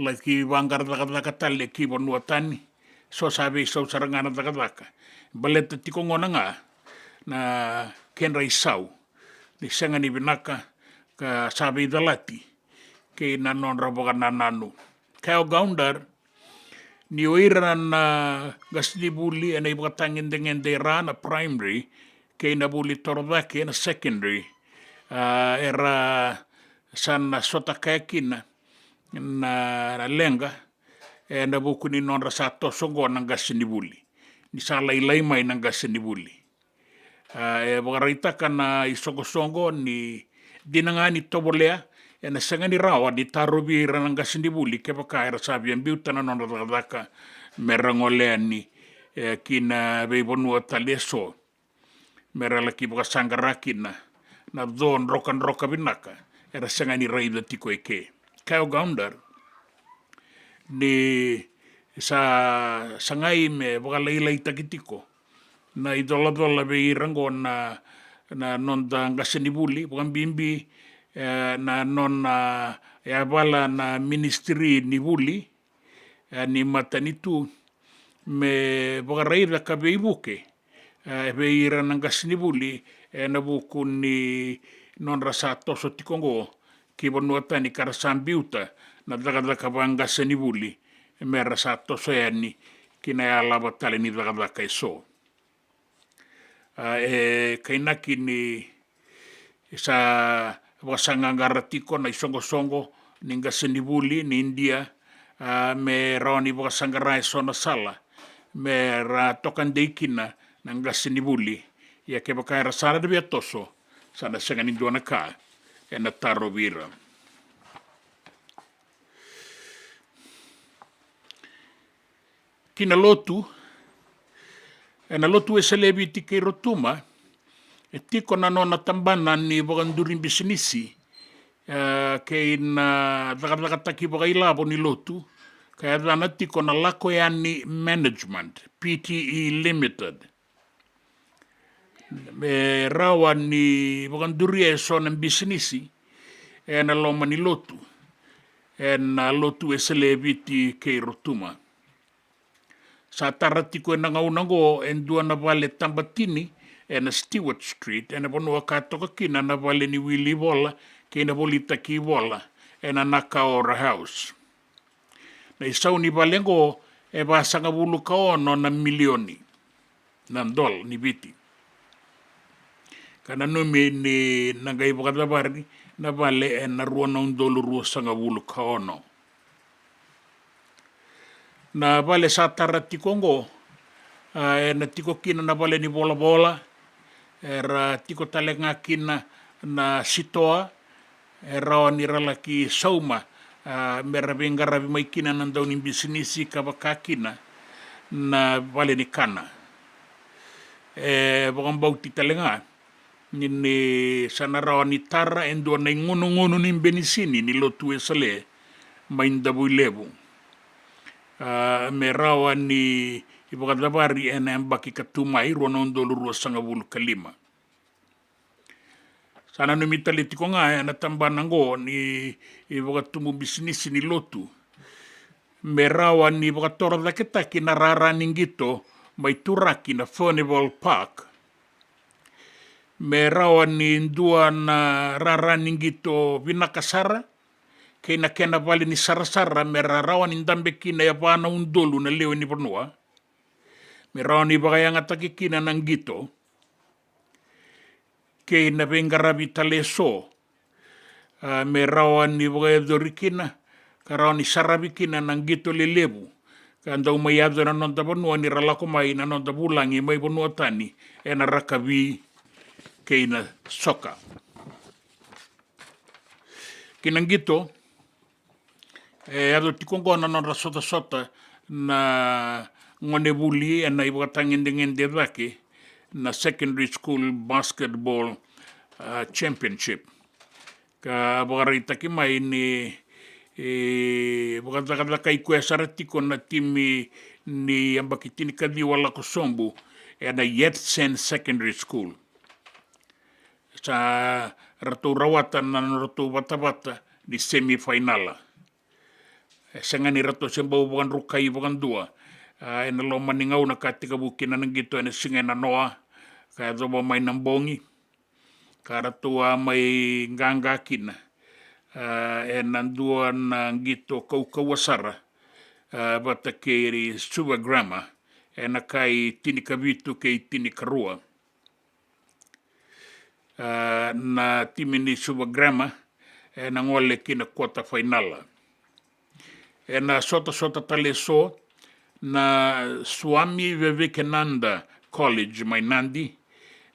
laki vaqara cakacaka tale ki vanua tani. So sa veisau sara ga na cakacaka. Baleta tiko gona ga na kedra isau ni sega ni vinaka ka sa veicalati kei na nodra vakanananu. Kaya o Gaundar ni o ira na qasenivuli ena ivakatagedegede era na primary kei na vuli torocake ena secondary, a, era sa na sota kaya kina na, na leqa ena vuku ni nodra sa toso oqo na qasenivuli, ni sa lailai mai na qasenivuli. A, e vakaraitaka na isoqosoqo ni dina ga ni tovolea, ena sega ni rawa ni tarovi ira na qasenivuli kevaka era sa via biuta na nodra cakacaka mera gole yani, e, ki na veivanua tale eso, mera laki vakasaqara kina na co drokadroka vinaka era sega ni raica tiko eke. Kaya o Gaundar ni sa sagai me vakalailaitaki tiko na icolacola vei ira oqo na, na noda qasenivuli, vakabibi, e, na nona, e, yavala na ministry ni vuli, e, ni matanitu, me vakaraica ka veivuke, e, vei ira na qasenivuli, e, ena vuku ni nodra sa toso tiko oqo ki vanua tani ka ra sa biuta na cakacaka vaqasenivuli, mera sa toso yani ki na yalava tale ni cakacaka eso. A, e kainaki ni sa vakasaqaqara tiko na isoqosoqo ni qasenivuli ni Idia, a, me rawa ni vakasaqara eso na sala mera toka dei kina na qasenivuli. Ia kevaka era sa na via toso, sa na sega ni dua na ka ena tarovi ira. Ki na lotu, ena Lotu Wesele e Viti kei Rotuma, e tiko na nona tabana ni vakaduri bisinisi, e, kei na cakacakataki vakailavo ni lotu, ka yacana tiko na Lako Yani Management Pte Limited. Me rawa ni vakaduria eso na bisinisi ena loma ni lotu, ena Lotu Wesele e Viti kei Rotuma. Sa tara tiko ena gauna oqo e dua na vale tabatini ena Stewart Street, ena vanua ka toka kina na vale ni wili ivola kei na volitaki ivola, ena Nakaora House. Na isau ni vale oqo e vasagavulu ka ono na milioni na dola ni Viti. Ka nanumi ni na qai vakacavari na vale ena rua na udolu ruasagavulu ka ono. Na vale sa tara tiko oqo, a, ena tiko kina na vale ni volavola, era tiko tale ga kina na sitoa, e rawa ni ra laki sauma, a, me ra veiqaravi mai kina na dau ni bisinisi ka vaka kina na vale ni kana. E vakabauti tale ga ni, ni sa na rawa ni tara e dua na igonogonu ni benisini ni lotu Wesele mai Davuilevu. A, me rawa ni vakacavari ena yabaki ka tu mai, rua na udolu ruasagavulu ka lima. Sa nanumi tale tiko ga ena tabana oqo ni vakatubu bisinisi ni lotu me rawa ni vakatorocaketaki na rara ni qito mai Turaki na Furnival Park. Me rawa ni dua na rara ni qito vinaka sara kei na kena vale ni sarasara me ra rawa ni dabe kina e va na udolu na lewe ni vanua. Me rawa ni vakayagataki kina na qito kei na veiqaravi tale eso, a, me rawa ni vakayacori kina ka rawa ni saravi kina na qito lelevu ka dau mai yaco ena noda vanua ni ra lako mai na noda vulagi mai vanua tani ena rakavi kei na soka. Kei na qito, e yaco tiko oqo na nodra sotasota na gonevuli ena ivakatagedegede cake na Secondary School Basketball, a, Championship. Ka vakaraitaki mai ni, e, vakacakacakai koya sara tiko na timi ni yabaki tinikaciwa lako sobu ena Yatsen Secondary School. Sa ratou rawata na nodratou vatavata ni semifainala. E sega ni ratou se bau vakadrukai vakadua, a, ena loma ni gauna ka tekivu kina na qito ena siga ena noa ka yacova mai na bogi, ka ratou a mai qaqa kina, a, ena dua na qito kaukauwa sara, a, vata kei Suva Grammar ena kai tinikavitu kei tinikarua. A, na timi ni Suva Grammar ena gole ki na quarter final. Ena sotasota tale eso na Swami Vivekananda College mai Nadi,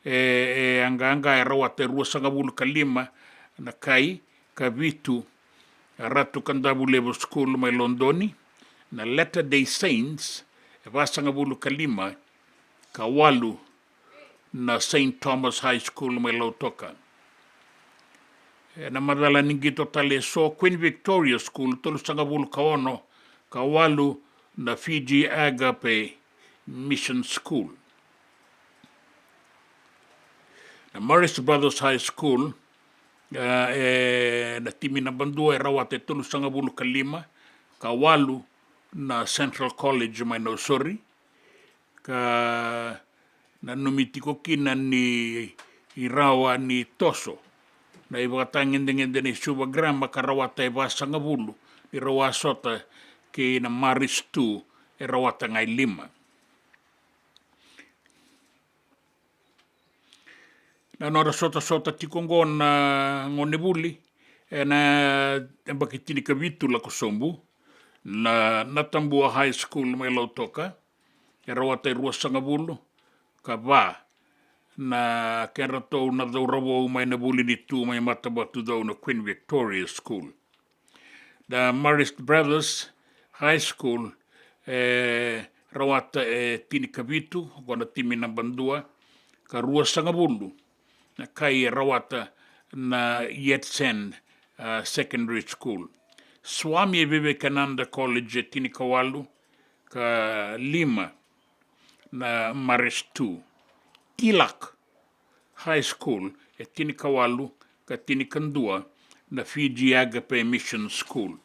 e, e a qaqa, e rawata e ruasagavulu ka lima na kai, ka vitu a Ratu Kadavulevu School mai Lodoni, na Latter Day Saints e vasagavulu ka lima, ka walu na Saint Thomas High School mai Lautoka. Ena macala ni qito tale eso, Queen Victoria School tolusagavulu ka ono, ka walu na Fiji Agape Mission School. Na Marist Brothers High School, e, e, na timi naba dua e rawata e tolusagavulu ka lima, ka walu na Central College mai Nausori, ka nanumi tiko kina ni rawa ni toso na ivakatagedegede ni Suva Grammar ka rawata e vasagavulu ni rau a sota kei na Marist two e rawata ga e lima. Na nodra sotasota tiko oqo na gonevuli ena yabaki tinikavitu lako sobu, na Natabua High School mai Lautoka e rawata e ruasagavulu ka va na kedratou na cauravou mai na vuli ni tu mai Matavatucau, na Queen Victoria School. Na Marist Brothers High School e rawata e tinikavitu, oqo na timi naba dua, ka ruasagavulu na kai e rawata na Yatsen, a, Secondary School. Swami Vivekananda College e tinikawalu ka lima na Marist two. Tilak High School e tinikawalu ka tinikadua na Fiji Agape Mission School.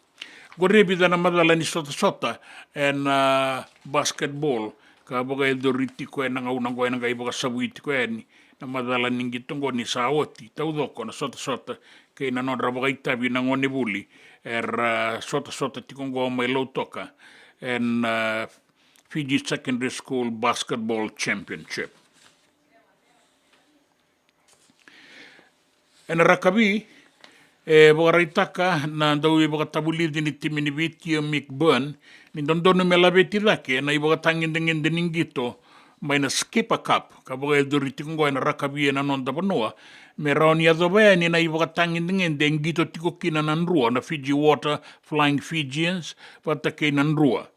Qori e vica na macala ni sotasota ena, a, basketball ka vakayacori tiko ena gauna oqo, ena qai vakasavui tiko yani na macala ni qito oqo ni sa oti taucoko na sotasota kei na nodra vakaitavi na gonevuli era, a, sotasota tiko oqo mai Lautoka ena, a, Fiji Secondary School Basketball Championship. Ena rakavi, E vakaraitaka na dauveivakatavulici ni timi ni Viti o Mick Byrne ni dodonu me laveti cake na ivakatagedegede ni qito mai na Skipper Cup ka vakayacori tiko oqo ena rakavi ena noda vanua, me rawa ni yacova yani na ivakatagedegede e qito tiko kina na Drua, na Fiji Water Flying Fijians vata kei na Drua.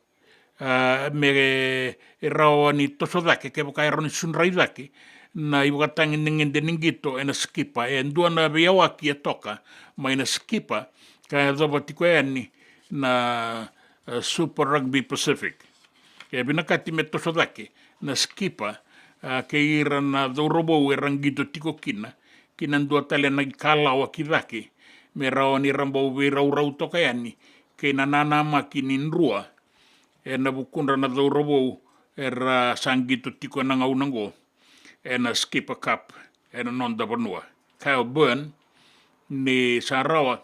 A, me rawa ni toso cake kevaka e rawa ni sudrai cake na ivakatagedegede ni qito ena Skipper. E dua na veiyawaki e toka mai na Skipper ka yacova tiko yani na, a, Super Rugby Pacific. E vinakati me toso cake na Skipper, a, kei ira na cauravou era qito tiko kina, ki na dua tale na ikalawa ki cake, me rawa ni ra bau veiraurau toka yani kei na nanamaki ni Drua ena vukudra na cauravou era sa qito tiko ena gauna oqo ena Skipper Cup ena noda vanua. Kyle Byrne ni sa rawa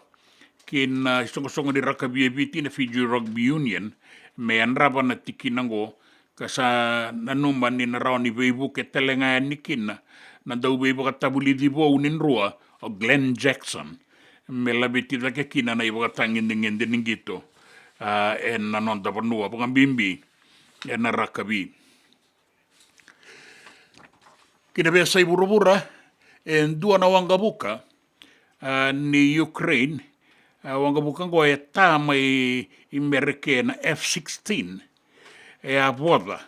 ki na isoqosoqo ni rakavi e Viti na Fiji Rugby Union me yadrava na tikina oqo, ka sa nanuma ni na rawa ni veivuke tale ga yani kina na dauveivakatavulici vou ni Drua o Glenn Jackson me laveti cake kina na ivakatagedegede ni qito, a, ena noda vanua, vakabibi ena rakavi. Ki na veiyasai vuravura, e dua na waqavuka, a, ni Ukraine, a, waqavuka oqo e ta mai i Mereke na F sixteen, e a voca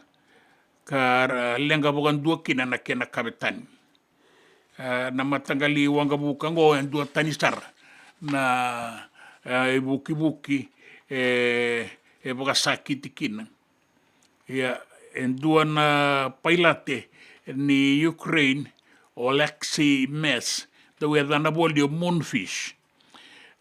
ka ra leqa vakadua kina na kena kavetani. A, na mataqali waqavuka oqo e dua tani sara na, a, ivukivuki e, e vakasakiti kina. Ia, e dua na pailate ni Ukraine, o Alexei Mess, dau yacana voli o Moonfish.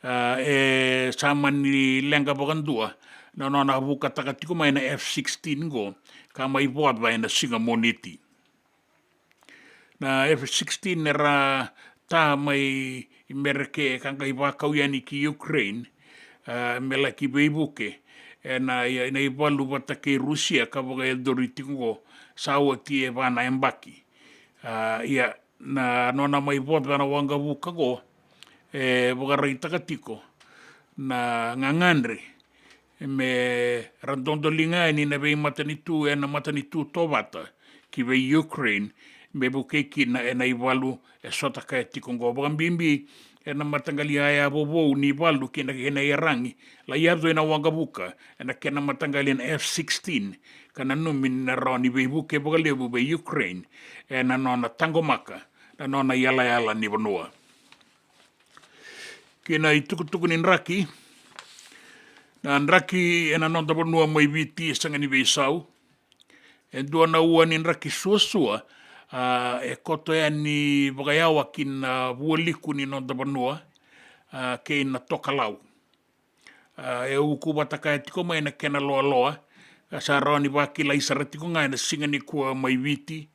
A, e sa mani leqa vakadua na nona vukataka tiko mai na F sixteen qo, ka mai voca ena siga Moniti. Na F sixteen era ta mai Mereke ka qai vakau yani ki Ukraine, a, me laki veivuke ena, ena ivalu vata kei Rusia ka vakayacori tiko qo sa oti e va na yabaki. A, ia, na nona mai voca na waqavuka qo, e vakaraitaka tiko na gagadre me ra dodoliga yani na veimatanitu ena matanitu tovata ki vei Ukraine, me vukei kina ena ivalu e sota kaya tiko qo, vakabibi ena mataqali yaya vovou ni valu kei na kena iyaragi, lai yaco ena waqavuka ena kena mataqali na F sixteen, ka nanumi ni na rawa ni veivuke vakalevu vei Ukraine ena nona taqomaka na nona iyalayala ni vanua. Ki na itukutuku ni draki, na draki ena noda vanua mai Viti e sega ni veisau. E dua na ua ni draki suasua, a, e koto yani vakayawa ki na vualiku ni noda vanua, a, kei na tokalau. A, e uku vata kaya tiko mai na kena loaloa, a, sa rawa ni vakilai sara tiko ga ena siga nikua mai Viti,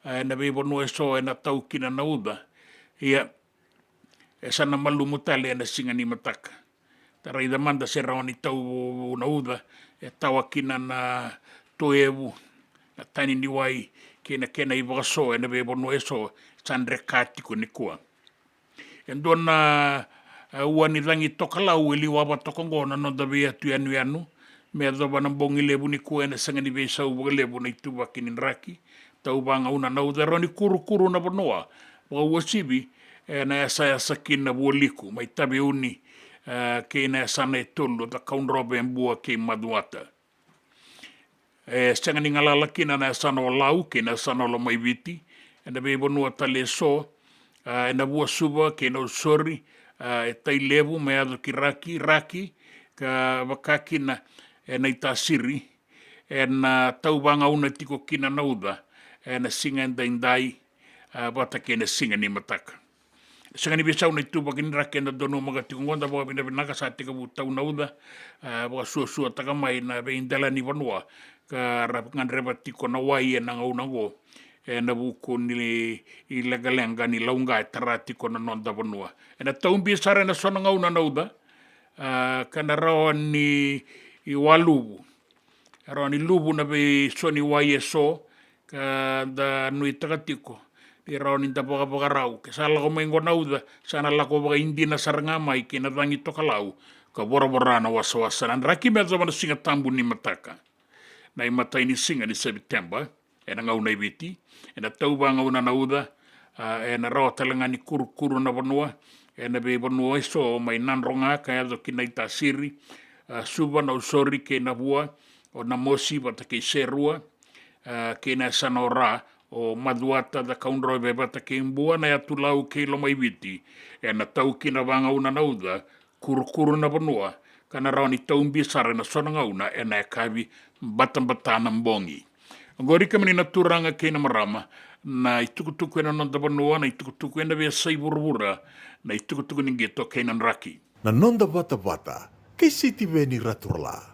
a, ena veivanua eso ena tau kina na uca. Ia, e sa na malumu tale ena siga ni mataka. Da raica mada se rawa ni tau vou na uca, e tawa kina na toevu, na tani ni wai, kei na kena ivakaso ena veivanua eso, sa dreka tiko nikua. E dua na, e, ua ni cagi tokalau e liwava toka oqo na noda veiyatu yanuyanu, me yacova na bogi levu nikua ena sega ni veisau vakalevu na ituvaki ni draki, tau vagauna na uca, rawa ni kurukuru na vanua vakauasivi ena yasayasa kina vualiku mai Taveuni, e, kei na yasana e tolu, Cakaudrove, Bua kei Macuata. E sega ni galala kina na yasana o Lau kei na yasana o Lomaiviti, ena veivanua tale eso, a, ena Vuasuva kei Nausori, a, e Tailevu me yaco ki Raki, Raki, ka vaka kina ena Itasiri, ena, a, tau vagauna tiko kina na uca ena siga edaidai, a, vata kei na siga ni mataka. Sega ni veisau na ituvaki ni draki eda donumaka tiko oqo, da vakavinavinaka sa tekivu tau na uca, a, vakasuasuataka mai na veidela ni vanua ka ra gadreva tiko na wai ena gauna oqo ena vuku ni ileqaleqa ni lauqa e tara tiko na noda vanua. Ena tau bi sara ena so na gauna na uca, a, ka na rawa ni waluvu. E rawa ni luvu na veiso ni wai eso, ka da nuitaka tiko Ni rawa ni da vakavakarau, ke sa lako mai qo na uca, sa na lako vakaidina sara ga mai kei na cagi tokalau, ka voravora na wasawasa na draki me yacova na Siga Tabu ni mataka. Na imatai ni siga ni Seviteba, ena gauna i Viti, ena tau vagauna na uca, a, ena rawa tale ga ni kurukuru na vanua, ena veivanua eso mai Nadroga ka yaco ki Naitasiri, a, Suva, Nausori kei Navua, o Namosi vata kei Serua, a, kei na yasana o Ra, o Macuata, Cakaudrove vata kei Bua, na yatu Lau kei Lomaiviti, ena tau kina vagauna na uca, kurukuru na vanua, ka na rawa ni tau bi sara ena so na gauna ena yakavi batabata na bogi. Oqori kemuni na turaga kei na marama, na itukutuku ena noda vanua, na itukutuku ena veiyasai vuravura, na itukutuku ni qito kei na draki. Na noda vatavata kei Sitiveni Raturala.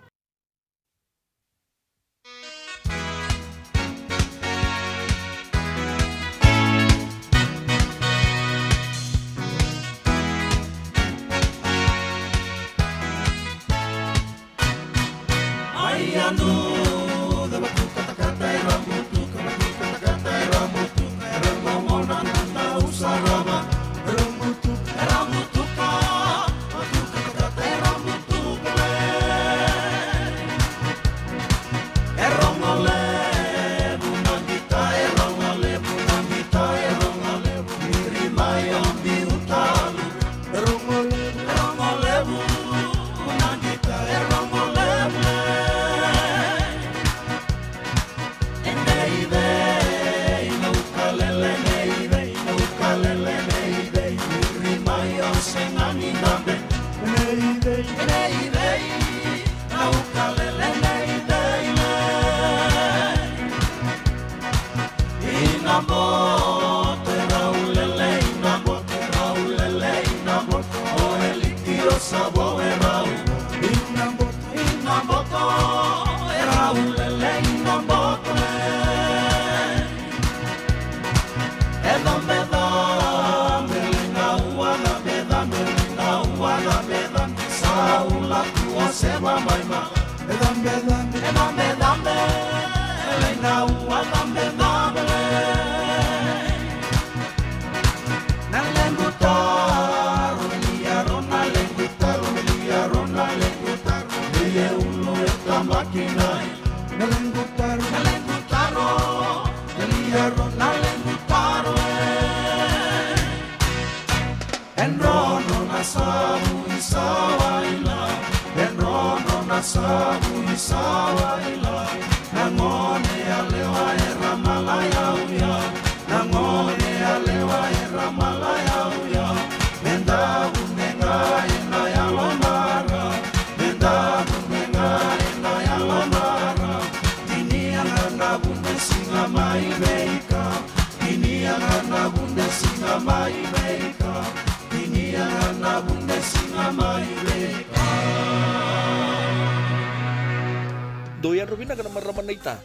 Dou yadra vinaka na marama naita.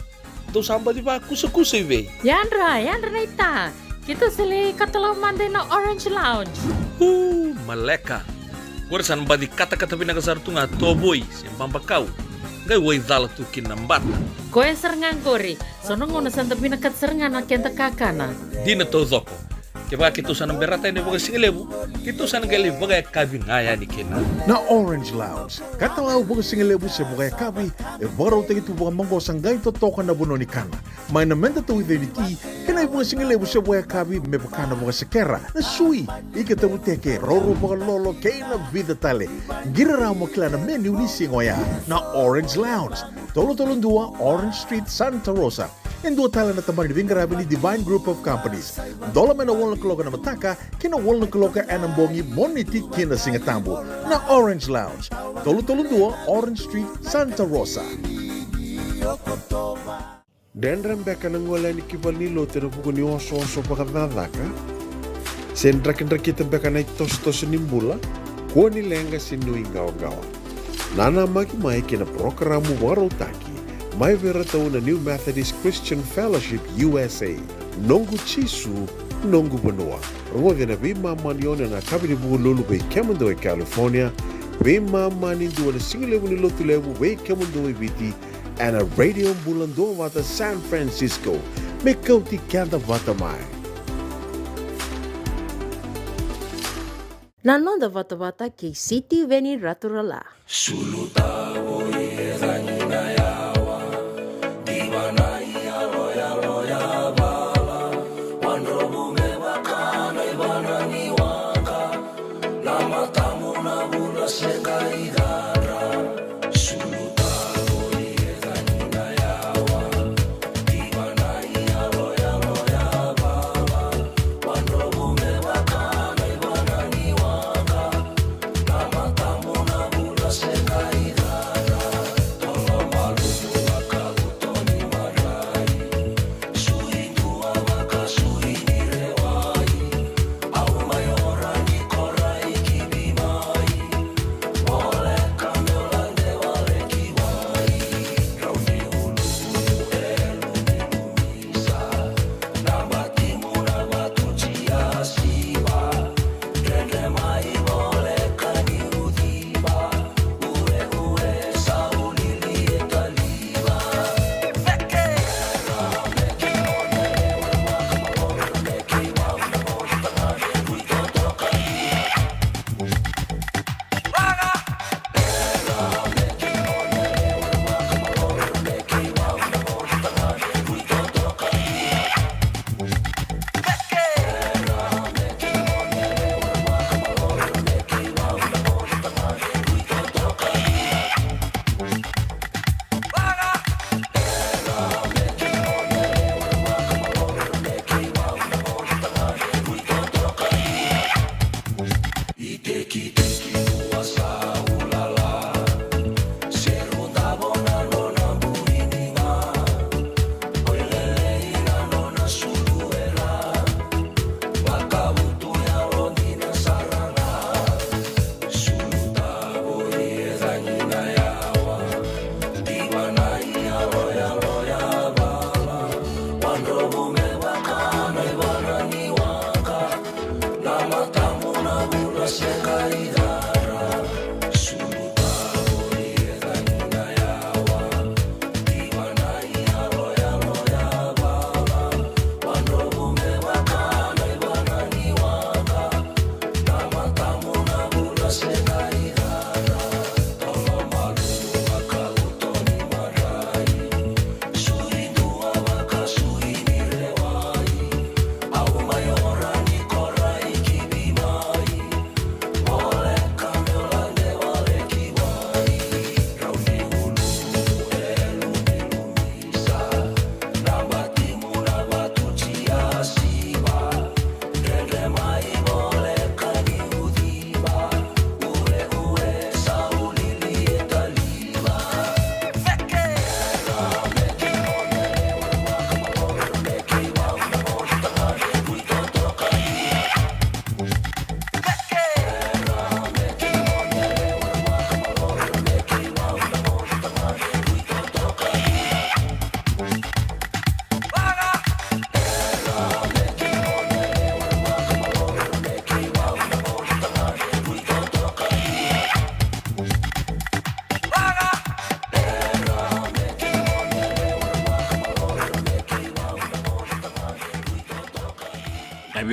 Dou sa baci vakusakusa i vei? Yadra, yadra naita. Keitou sa lai katalau mada ina Orange Lounge. Uu, maleka. Qori sa na baci katakata vinaka sara tu ga tovoi se babakau. Qai waicala tu kina na bata. Koya sara ga qori. So na gauna sa da vinakata sara ga na keda kakana. Dina taucoko. Kevaka keitou sa na berata yani vakasigalevu, keitou sa na qai lai vakayakavi ga yani kina. Na Orange Lounge, katalau vakasigalevu se vakayakavi, e vakarautaki tu vakamaqosa qai totoka na vanua ni kana. Mai na meda tauica ni ti, kei na ivakasigalevu se vakayakavi me vaka na vakasekera, na sui, ika tavuteke, raurau vakalolo, kei na vica tale. Qiri rawa mo kila na menu ni siga oya. Na Orange Lounge, tolu tolu dua Orange Street, Santa Rosa. E dua tale na tabana ni veiqaravi ni Divine Group of Companies. Dola mai na walu na kaloko ena mataka ki na walu na kaloko ena bogi, Moniti ki na Sigatabu. Na Orange Lounge, tolu tolu dua Orange Street, Santa Rosa. Dredre beka na gole yani ki valenilotu ena vuku ni osooso vakacakacaka? Se drakidrakita beka na itosotoso ni bula? Kua ni leqa se nuiqawaqawa. Nanamaki mai ki na parokaramu vakarautaki mai vei iratou na New Methodist Christian Fellowship U S A. Noqu Jisu, noqu vanua. Rogoci ena veimama ni ono ena yakavi ni Vukelulu vei kemudou e California, veimama ni dua na sigalevu ni Lotulevu vei kemudou e Viti, ena Radio Bula Duavata San Francisco. Me kauti keda vata mai. Na noda vatavata kei Sitiveni Raturala.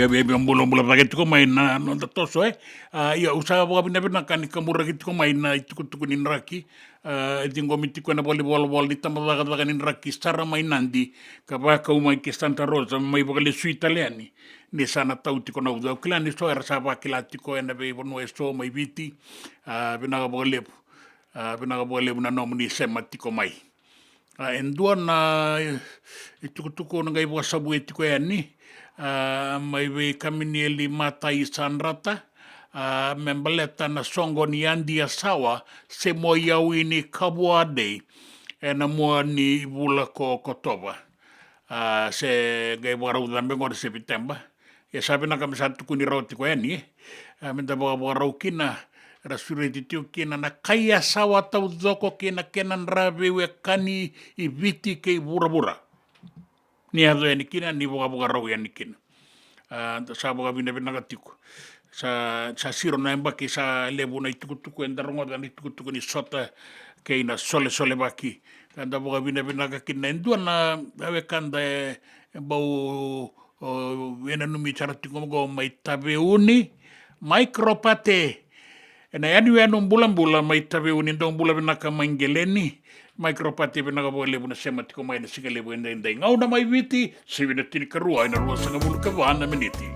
Ia, ia, ia, bulabula cake tiko mai na noda toso, e. A, ia, au sa vakavinavinaka ni kaburaki tiko mai na itukutuku ni draki. A, e ciqomi tiko ena valenivolavola ni tabacakacaka ni draki sara mai Nadi, ka vakau mai ki Santa Rosa, mai vakalesui tale yani. Ni sa na tau tiko na uca. Au kila ni so era sa vakila tiko ena veivanua eso mai Viti. A, vinaka vakalevu. A, vinaka vakalevu na nomuni sema tiko mai. A, e dua na, e, itukutuku na qai vakasavuya tiko yani, a, mai vei Kaminieli Matai Sadrata, a, me baleta na soqo ni Adi Yasawa se Mo Yawi ni Kavuadei ena mua ni vula ko Okotova. A, se qai vakarau cabe qori se Viteba. Ia sa vinaka me sa tukuni rawa tiko yani, e. A, meda vakavakarau kina, era sureti tiko kina na kai Yasawa taucoko kei na kena dra veiwekani i Viti kei vuravura. Ni yaco yani kina, ni vakavakarau yani kina. A, da sa vakavinavinaka tiko. Sa, sa siro na yabaki sa levu na itukutuku eda rogoca, na itukutuku ni sota kei na solesolevaki. Ka da vakavinavinaka kina e dua na wekada e bau, o, e nanumi sara tiko qo mai Taveuni, Micropate. Ena yanuyanu bulabula mai Taveuni, dou bula vinaka mai Geleni. Micropate, vinaka vakalevu na sema tiko mai na siga levu edaidai. Gauna mai Viti, sivi na tinikarua ena ruasagavulu ka va na miniti.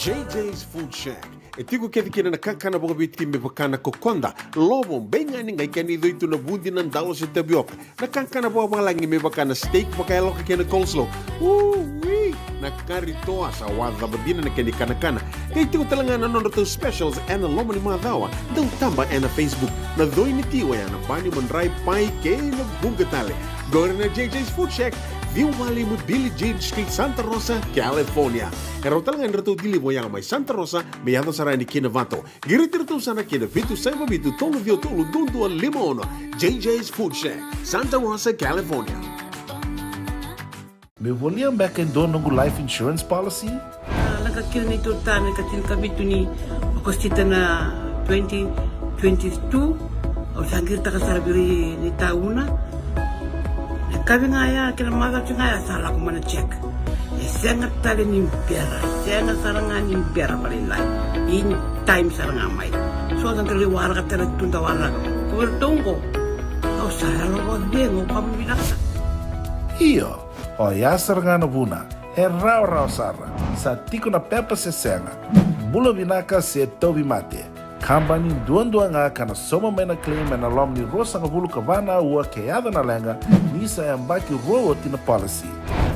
J J's Food Shack. E tiko kece kina na kakana vakaviti me vaka na kokoda, lovo, beigani, qai kena icoi tu na vudi, na dalo se tavioka. Na kakana vakavalagi me vaka na steak vakayaloka kei na coleslaw. Ui! Na kari toa, sa wawa dina na kena ikanakana. Qai tiko tale ga na nodratou specials ena loma ni macawa. Dau taba ena Facebook. Na coi ni ti oya na bani, madrai, pai kei na vuqa tale. Qori na J J's Food Shack, ciwa walu lima Billie Jean Street, Santa Rosa, California. E rawa tale ga ni ratou deliver oya mai Santa Rosa me yaco sara yani ki Novato. Qiriti iratou sara ki na vitu saiva vitu tolu ciwa tolu dua dua lima ono. J J's Food Shack, Santa Rosa, California. Meu volia beka e dua noqu life insurance policy? A, lako kina neitou tane ka tinikavitu ni Okosita na Twenty twenty-two, au sa qiritaka sara vei ira ni tauna. Na kavi ga ya kei na macawa ga ya sa lako mai na check. E sega tale ni bera, e sega sara ga ni bera vakalailai. In time sara ga mai. So da qai waraka tale tu da waraka. Ko vei ratou qo, au sa yalo vakacegu, au vakavinavinaka. Io, oya sara ga na vuna. E rawarawa sara. Sa tiko na pepa se sega. Bula vinaka se tauvimate. Kabani duadua ga ka na sauma mai na claim ena loma ni ruasagavulu ka va na aua ke yaco na leqa, ni sa yabaki rua oti na policy.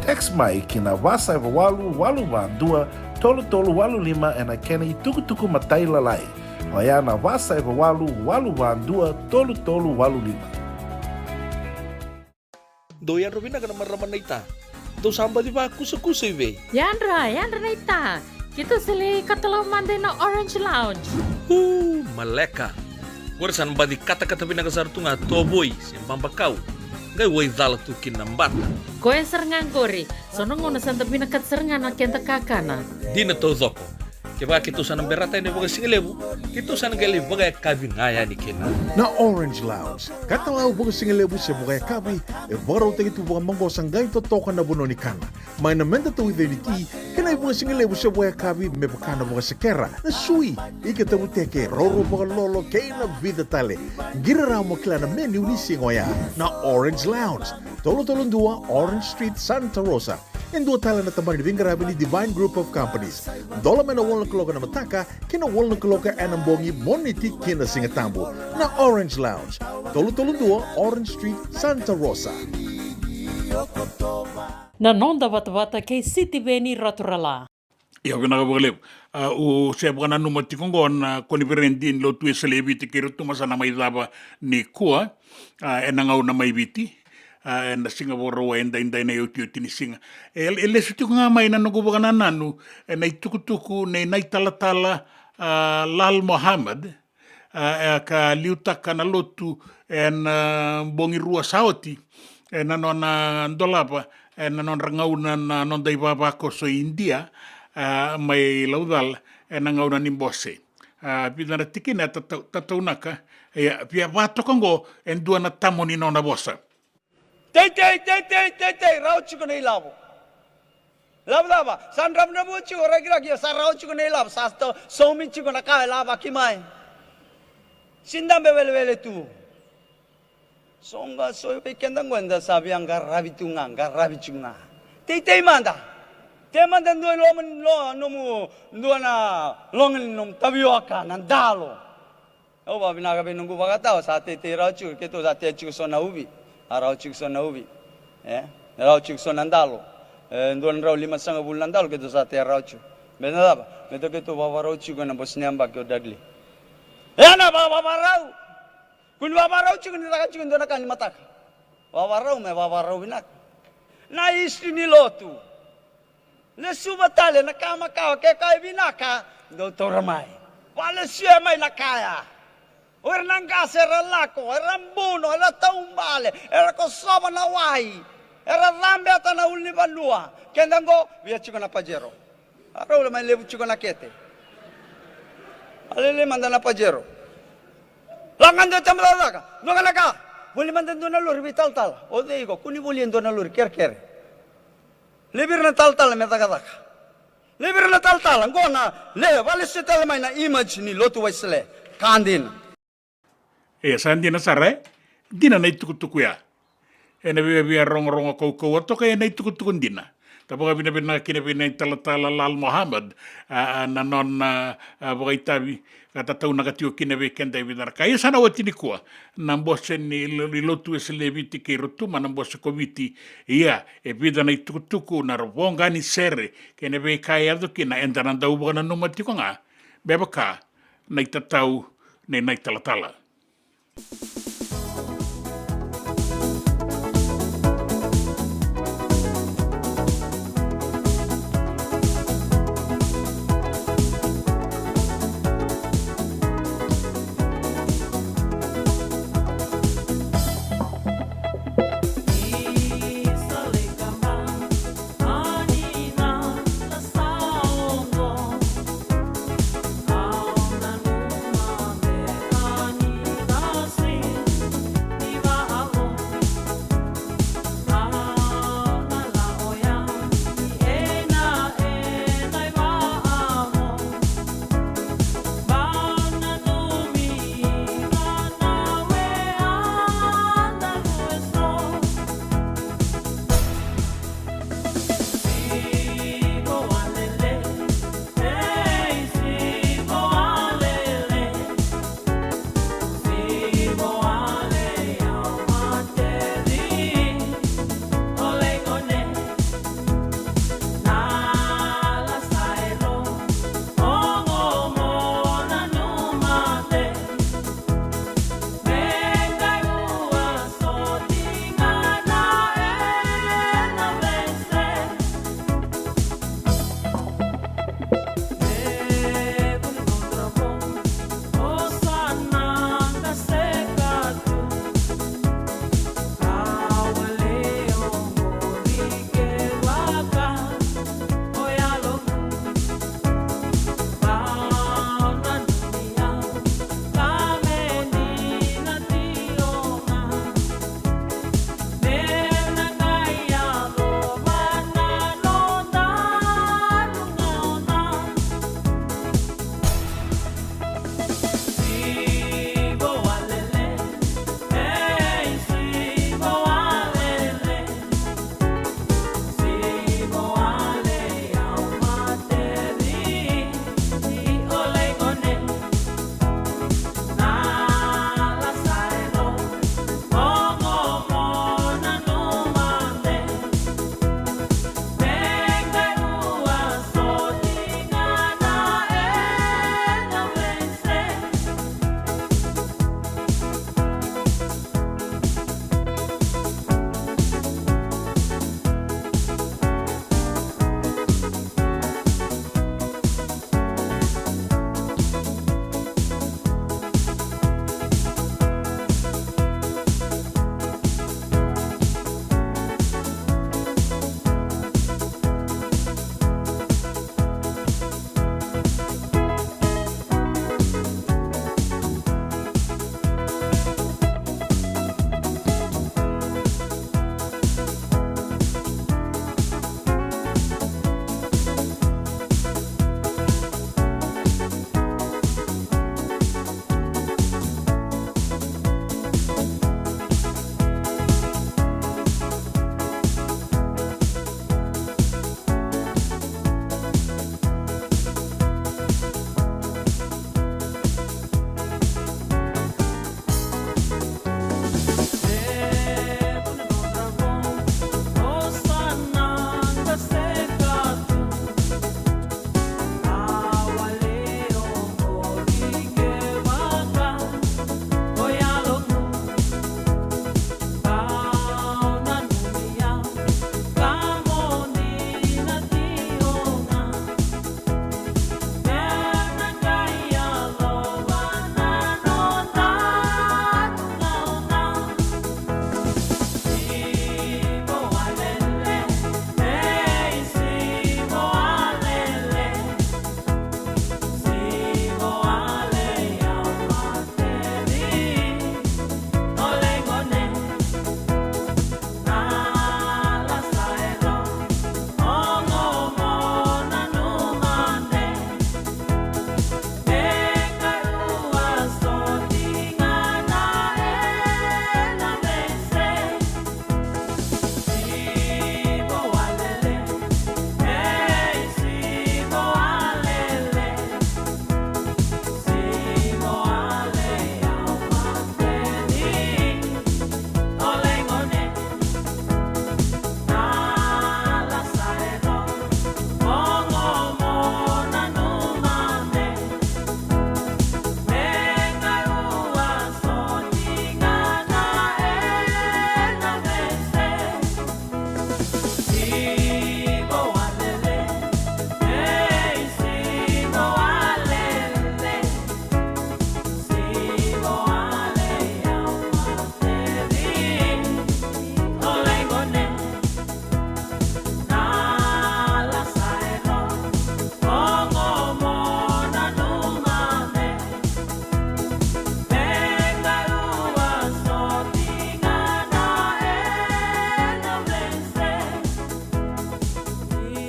Text mai ki na va saiva walu walu va dua tolu tolu walu lima ena kena itukutuku matailalai. Oya na va saiva walu walu va dua tolu tolu walu lima. Dou yadra vinaka na marama naita. Dou sa baci vakusakusa i vei? Yadra, yadra naita. Keitou sa lai katalau mada ina Orange Lounge. Uu, maleka. Qori sa na baci katakata vinaka sara tu ga tovoi se babakau. Qai waicala tu kina na bata. Koya sara ga qori. So na gauna sa da vinakata sara ga na keda kakana. Dina taucoko. Kevaka keitou sa na berata yani vakasigalevu, keitou sa na qai lai vakayakavi ga yani kina. Na Orange Lounge, katalau vakasigalevu se vakayakavi, e vakarautaki tu vakamaqosa qai totoka na vanua ni kana. Mai na meda tauica ni ti, kei na ivakasigalevu se vakayakavi me vaka na vakasekera, na sui, ika tavuteke, roro vakalolo, kei na vica tale. Qiri rawa mo kila na menu ni siga oya. Na Orange Lounge, tolu tolu dua Orange Street, Santa Rosa. E dua tale na tabana ni veiqaravi ni Divine Group of Companies. Dola mai na walu na kaloko ena mataka ki na walu na kaloko ena bogi, Moniti ki na Sigatabu. Na Orange Lounge, tolu tolu dua Orange Street, Santa Rosa. Na noda vatavata kei Sitiveni Raturala. Ia, vinaka vakalevu. A, au se vakananuma tiko oqo na koniferedi ni Lotu Wesele e Viti kei Rotuma sa na mai cava nikua, a, ena gauna mai Viti, a, ena Siga Vakarauwai edaidai na iotioti ni siga. E, e lesu tiko ga mai na noqu vakanananu ena itukutuku nei na italatala, a, Lal Mohammed, a, e ka liutaka na lotu ena, a, bogi rua sa oti, ena nona dolava ena nodra gauna na noda ivavakoso i Idia, a, mai Laucala ena gauna ni bose. A, vica na tikina e tatau, tataunaka, ia, via vatoka oqo e dua na tamo ni nona vosa. Teitei, teitei, teitei, rawa tiko na ilavo. Ilavo cava? Sa dravudravua tiko, rakiraki, sa rawa tiko na ilavo, sa to-, saumi tiko na ka e lavaki mai. Sidabe welewele tu. So ga, so vei keda qo eda sa via qaravi tu ga, qaravi tiko ga. Teitei mada. Tei mada dua i loma ni lo-, nomu, dua na loga ni nomu tavioka, na dalo. Au vakavinaka vei noqu vakatawa, sa teitei rawa tiko, keitou sa tea tiko so na uvi. A rawa tiko so na uvi. E? Rawa tiko so na dalo. E, dua na drau limasagavulu na dalo, keitou sa tea rawa tiko. Baleta na cava? Baleta keitou vavarau tiko ena bose ni yabaki o Dudley. E na va-, vavarau. Kua ni vavarau tiko ni caka tiko e dua na ka ni mataka. Vavarau me vavarau vinaka. Na history ni lotu. Lesuva tale na ka makawa, ke ka e vinaka, dou taura mai. Valesuya mai na kaya. O ira na qase era lako, era buno, era taubale, era kosova na wai, era cabeta na ulunivanua. Keda qo, via tiko na Pajero. A rau la mai levu tiko na kete. A lele mada na Pajero. Lako ga dua tama cakacaka, dua ga na ka. Voli mada dua na lori vei talatala. O cei iko, kua ni voli e dua na lori kerekere. Levi ira na talatala me cakacaka. Levi ira na talatala, qo na le, valesu tale mai na image ni Lotu Wesele. Ka dina. E, sa dina sara, e? Dina na itukutuku ya. Ena viavia rogorogo kaukauwa toka ena itukutuku dina. Da vakavinavinaka kina vei na italatala Lal Mohammed, a, a, na nona, a, a, vakaitavi, ka tataunaka tiko kina vei keda e vica na ka. Ia sa na oti nikua na bose ni lo-, ni Lotu Wesele e Viti kei Rotuma, na bose ko Viti. Ia, e vica na itukutuku, na voqa ni sere, kei na veika e yaco kina, eda na dau vakananuma tiko ga me vaka na itatau nei na italatala.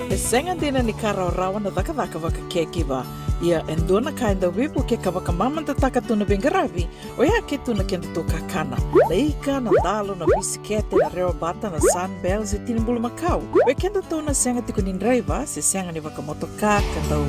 E sega dina ni ka rawarawa na cakacaka vaka caregiver. Ia e dua na ka e dau veivuke ka vakamamadataka tu na veiqaravi, oya ke tu na kedatou kakana. Na ika, na dalo, na bisikete, na rewa bata, na Sunbell se tini bulumakau. Vei kedatou na sega tiko ni draiva se sega ni vakamotoka ka dau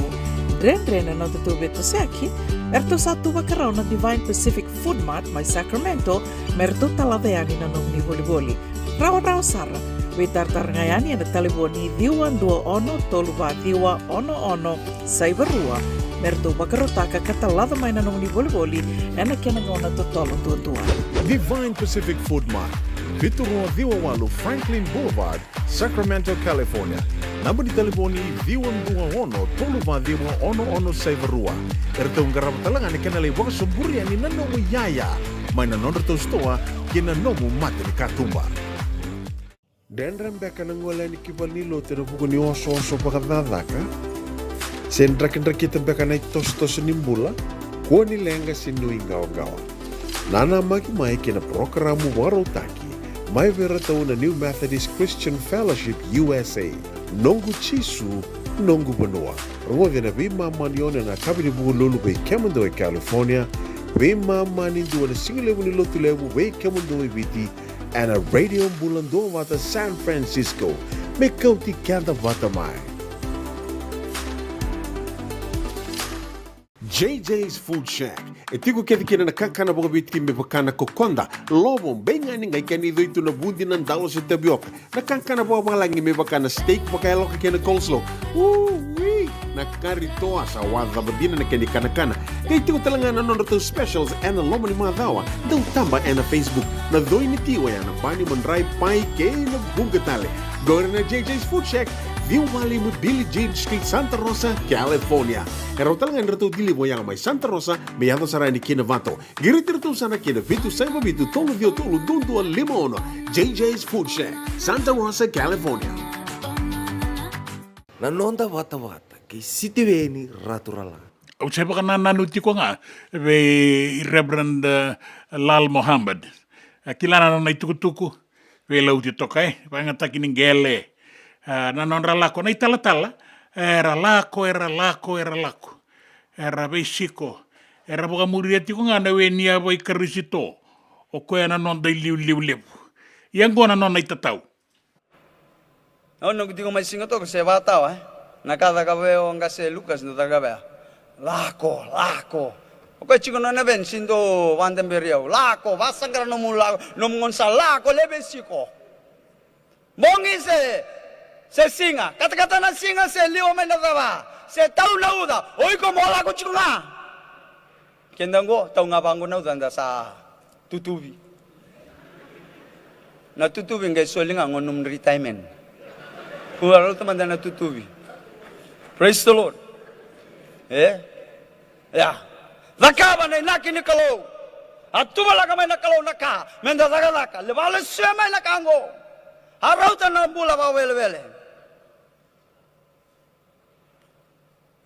dredre na nodatou veitosoyaki, eratou sa tu vakarau na Divine Pacific Food Mart mai Sacramento me ratou talaca yani na nomuni volivoli. Rawarawa sara. Veitaratara ga yani ena talevoni ciwa dua ono tolu va ciwa ono ono saiva rua me ratou vakarautaka ka talaca mai na nomuni volivoli ena kena gauna totolo duadua. Divine Pacific Food Mart, vitu rua ciwa walu Franklin Boulevard, Sacramento, California. Naba ni talevoni ciwa dua ono tolu va ciwa ono ono saiva rua. Eratou qarava tale ga na kena lai vakasoburi yani na nomu iyaya mai na nodratou sitoa kei na nomu mata ni katuba. Dredre beka na gole yani ki valenilotu ena vuku ni osooso vakacakacaka? Se drakidrakita beka na itosotoso ni bula, kua ni leqa se nuiqawaqawa. Nanamaki mai kei na parokaramu vakarautaki mai vei iratou na New Methodist Christian Fellowship U S A, Noqu Jisu, Noqu Vanua. Rogoci ena veimama ni ono ena yakavi ni Vukelulu vei kemudou e California, veimama ni dua ena sigalevu ni Lotulevu vei kemudou e Viti, ena Radio Bula Duavata San Francisco. Me kauti keda vata mai. J J's Food Shack. E tiko kece kina na kakana vakaviti me vaka na kokoda, lovo, beigani, qai kena icoi tu na vudi, na dalo se tavioka. Na kakana vakavalagi me vaka na steak vakayaloka kei na coleslaw. Ui! Na kari toa, sa wacava dina na kena ikanakana. Qai tiko tale ga na nodratou specials ena loma ni macawa. Dau taba ena Facebook. Na coi ni ti oya na bani, madrai, pai kei na vuqa tale. Qori na J J's Food Shack, ciwa walu lima Billie Jean Street, Santa Rosa, California. E rawa tale ga ni ratou deliver oya mai Santa Rosa me yaco sara yani ki Novato. Qiriti iratou sara ki na vitu saiva vitu tolu ciwa tolu dua dua lima ono. J J's Food Shack, Santa Rosa, California. Na noda vatavata kei Sitiveni Raturala. Au se vakanananu tiko ga vei Reverend, eh, Lal Mohammed. Eh, kila na nona itukutuku, veilauti toka, e vakayagataki ni qele. Eh, na nodra lako na italatala, era lako, era lako, era lako. Era veisiko, era vakamuria tiko ga na we ni yava i Karisito, o koya na noda iliuliu levu. Ia qo na nona itatau. Au noqu tiko mai Sigatoka se vakatawa, e? Na ka cakava o qase Lukas, dau cakava ya. Lako, lako. O koya tiko na nona veni, se dau vakadaberi au. Lako, vakasaqara nomu lako, nomu gaunisala, lako, lai veisiko. Bogi se, se siga, katakata na siga se liwa mai na cava, se tau na uca, o iko mo lako tiko ga. Keda qo, tau ga vaqo na uca, da sa tutuvi. Na tutuvi qai soli ga qo nomu retirement. Kua rauta mada na tutuvi. Praise the Lord. E? Ia. Cakava na inaki ni Kalou. A tuvalaka mai na Kalou na ka meda cakacaka. Levu na sue mai na ka qo. A rauta na bula vakawelewele.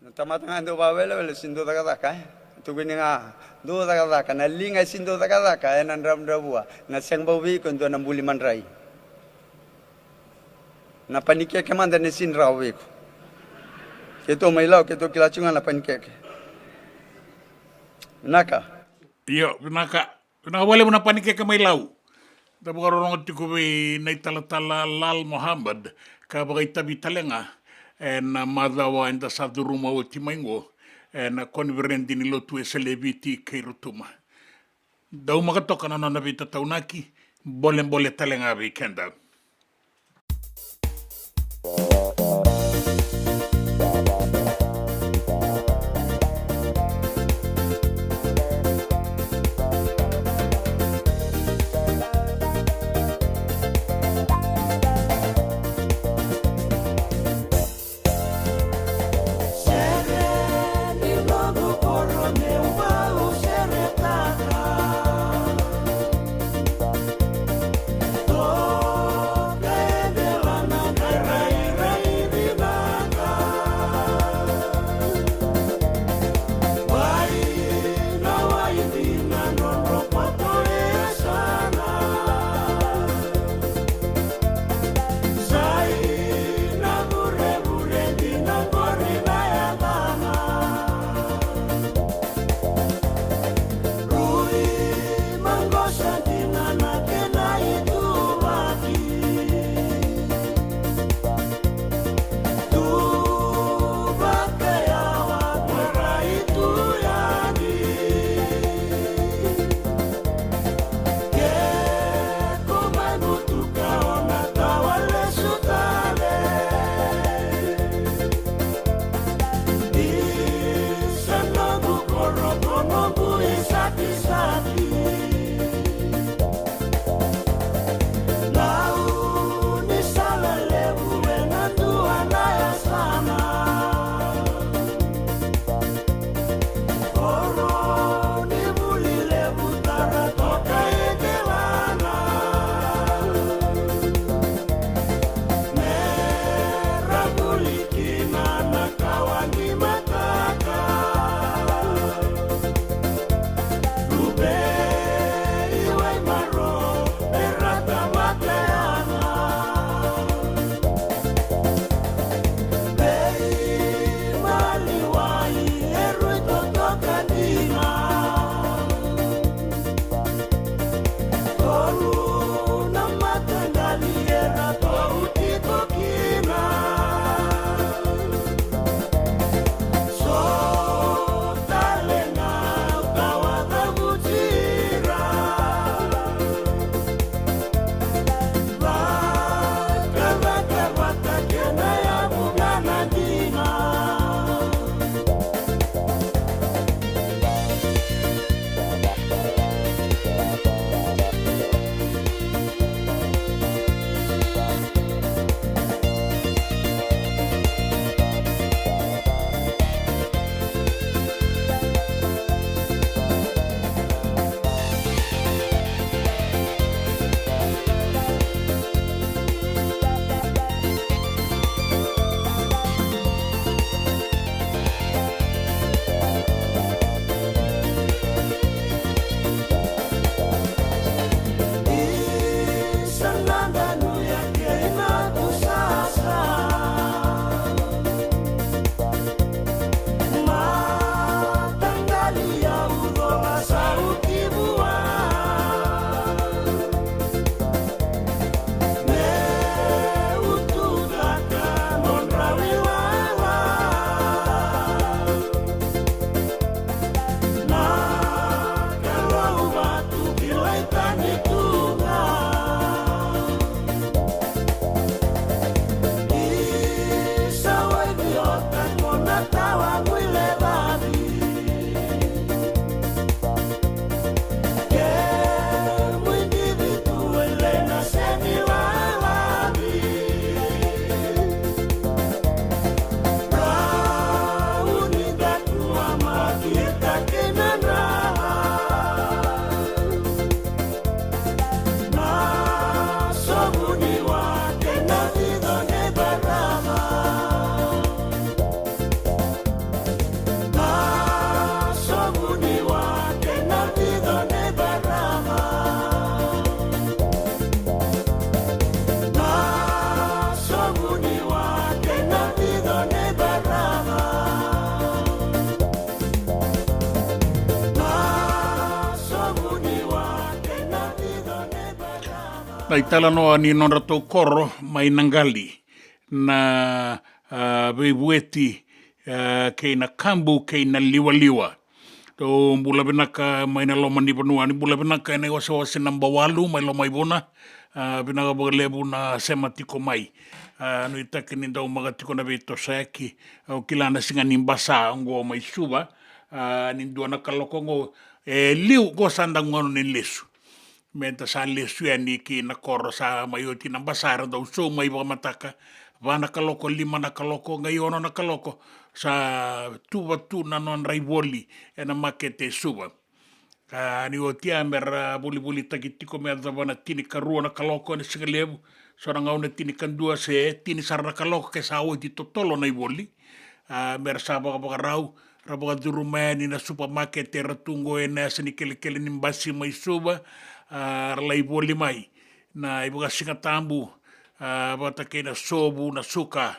Na tamata ga e dau vakawelewele, se dau cakacaka, e? Tukuni ga, dau cakacaka, na liga e se dau cakacaka, ena dravudravua, na sega bau vei iko e dua na buli madrai. Na panikeke mada na se drau vei iko. Keitou mai Lau, keitou kila tiko ga na panikeke. Vinaka. Io, vinaka. Vinaka vakalevu na panikeke mai Lau. Da vakarorogo tiko vei na italatala Lal Mohammed, ka vakaitavi tale ga ena macawa eda sa curuma oti mai qo, ena koniferedi ni lotu Wesele e Viti kei Rotuma. Daumaka toka na nona veitataunaki, bolebole tale ga vei keda. Na italanoa ni nodratou koro mai Naqali, na, a, veivueti, a, kei na kabu kei na liwaliwa. Dou bula vinaka mai na loma ni vanua, ni bula vinaka ena iwasewase naba walu mai Lomaivuna. A, vinaka vakalevu na sema tiko mai. A, nuitaki ni dau maka tiko na veitosoyaki. Au kila na siga ni basa oqo mai Suva, a, ni dua na kaloko oqo, e liu oqo sa da gauna ni lesu. Meda sa lesu yani ki na koro, sa mai oti na basa, era dau sou mai vakamataka. Va na kaloko, lima na kaloko, qai ono na kaloko, sa tuva tu na nodra ivoli ena makete e Suva. A, ni oti ya mera volivolitaki tiko me yacova na tinikarua na kaloko ena siga levu, so na gauna tinikadua se tini sara na kaloko ke sa oti totolo na ivoli. A, mera sa vakavakarau, ra vakacuruma yani na supamakete era tu oqo ena yasa ni kelekele ni basi mai Suva, a, ra lai voli mai na ivakasigatabu, a, vata kei na sovu, na suka,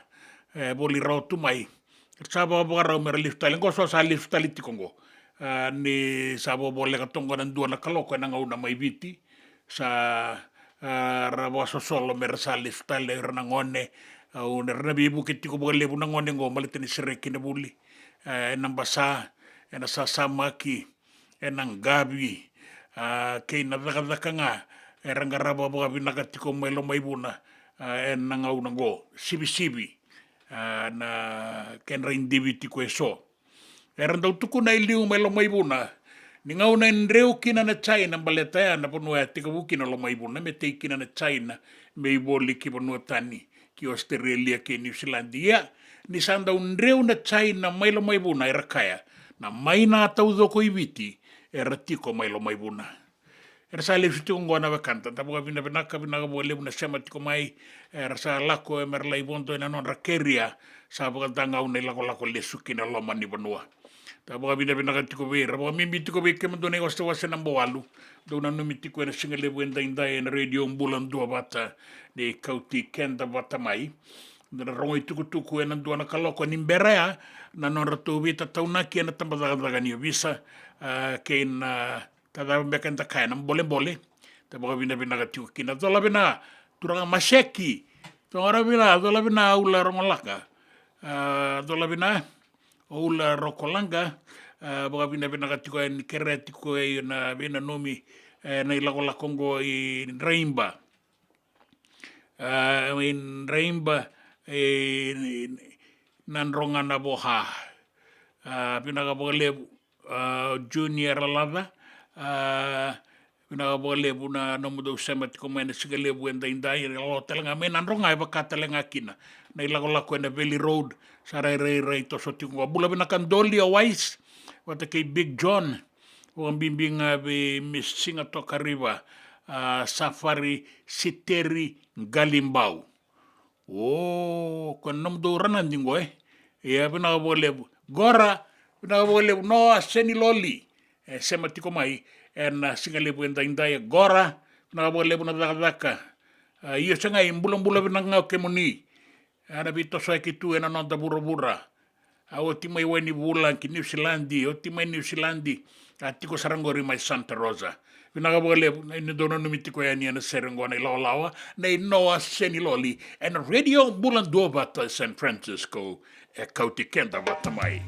e voli rawa tu mai. Ra sa vakavakarau mera lesu tale, oqo so sa lesu tale tiko oqo. A, ni sa vovoleka toka oqo na dua na kaloko ena gauna mai Viti. Sa, a, ra vakasosolo mera sa lesu tale o ira na gone. Au, era na veivuke tiko vakalevu na gone oqo baleta ni sereki na vuli, a, ena basa, ena sasamaki, ena qavi, a, kei na cakacaka ga era qarava vakavinaka tiko mai Lomaivuna, a, ena gauna oqo, sivisivi, a, na kedra idivi tiko eso. Era dau tukuna e liu mai Lomaivuna ni gauna e dreu kina na Jaina, baleta ya na vanua e tekivu kina Lomaivuna me tei kina na Jaina me ivoli ki vanua tani, ki Ositerelia kei Niusiladi. Ia, ni sa dau dreu na Jaina mai Lomaivuna, era kaya na maina taucoko i Viti era tiko mai Lomaivuna. Era sa lesu tiko oqo na wekada, da vakavinavinaka, vinaka vakalevu na sema tiko mai. Era sa lako, e, mera lai vodo ena nodra keria, sa vakadagau na ilakolako lesu ki na loma ni vanua. Da vakavinavinaka tiko vei ira, vakabibi tiko vei kemudou na iwasewase naba walu. Dou nanumi tiko ena siga levu edaidai ena Radio Bula Duavata, ni kauti keda vata mai. Da na rogo itukutuku ena dua na kaloko ni bera ya, na nodratou veitataunaki ena tabacakacaka ni ovisa, a, kei na, a, ka cava beka eda kaya, na bolebole. Da vakavinavinaka tiko kina. Cola vina, turaga Maseki. Cola vina, cola vina, Ula Rogolaka. A, cola vina, Ula Rokolaqa. A, vakavinavinaka tiko yani, kerea tiko yani na veinanumi, e, na ilakolako oqo i Draiba. A, i Draiba, e, Nadroga Navoha. A, vinaka vakalevu, a, Junior Laca. A, vinaka vakalevu na nomudou sema tiko mai na siga levu edaidai, e lako tale ga mai Nadroga, e vaka tale ga kina na ilakolako ena Valley Road, sa rairairai toso tiko oqo. Bula vinaka Doli o Wise, vata kei Big John, vakabibi ga vei Miss Siga Tokariva, a, Safari Siteri Qalibau. O, ko na nomudou ranadi oqo, e? Ia, vinaka vakalevu. Qora, vinaka vakalevu. Noa Seniloli, e, sema tiko mai ena siga levu edaidai. Qora, vinaka vakalevu na cakacaka. A, io, sa qai bulabula vinaka ga o kemuni. A, na veitosoyaki tu ena noda vuravura. A, oti mai Wainivula ki Niusiladi, oti mai Niusiladi, a tiko sara qori mai Santa Rosa. Vinaka vakalevu, ni dou nanumi tiko yani ena sere oqo na ilawalawa nei Noa Seniloli ena Radio Bula Duavata San Francisco, e kauti keda vata mai.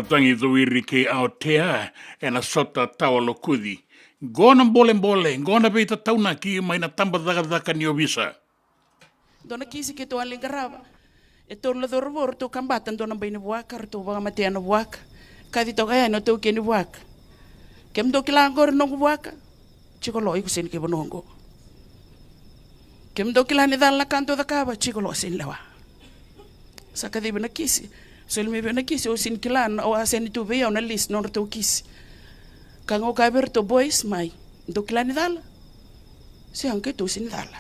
Tagi Cowiri kei Aotea ena sota tawa lokuci. Qo na bolebole, qo na veitataunaki mai na tabacakacaka ni ovisa. Dua na kisi keitou a lai qarava. E tolu na cauravou ratou kabata dua na bai ni vuaka, ratou vakamatea na vuaka. Kaci toka yani o taukei ni vuaka. Kemudou kila qori noqu vuaka? Jiko lo, iko sega ni kai vanua oqo. Kemudou kila ni cala na ka dou cakava? Jiko lo, sega ni lewa. Sa kacivi na kisi. Soli mai vei au na kisi, au sega ni kila, au a sega ni tu vei au na list nodratou kisi. Ka qo kaya vei iratou, boys, mai. Dou kila ni cala? Sega, keitou sega ni cala.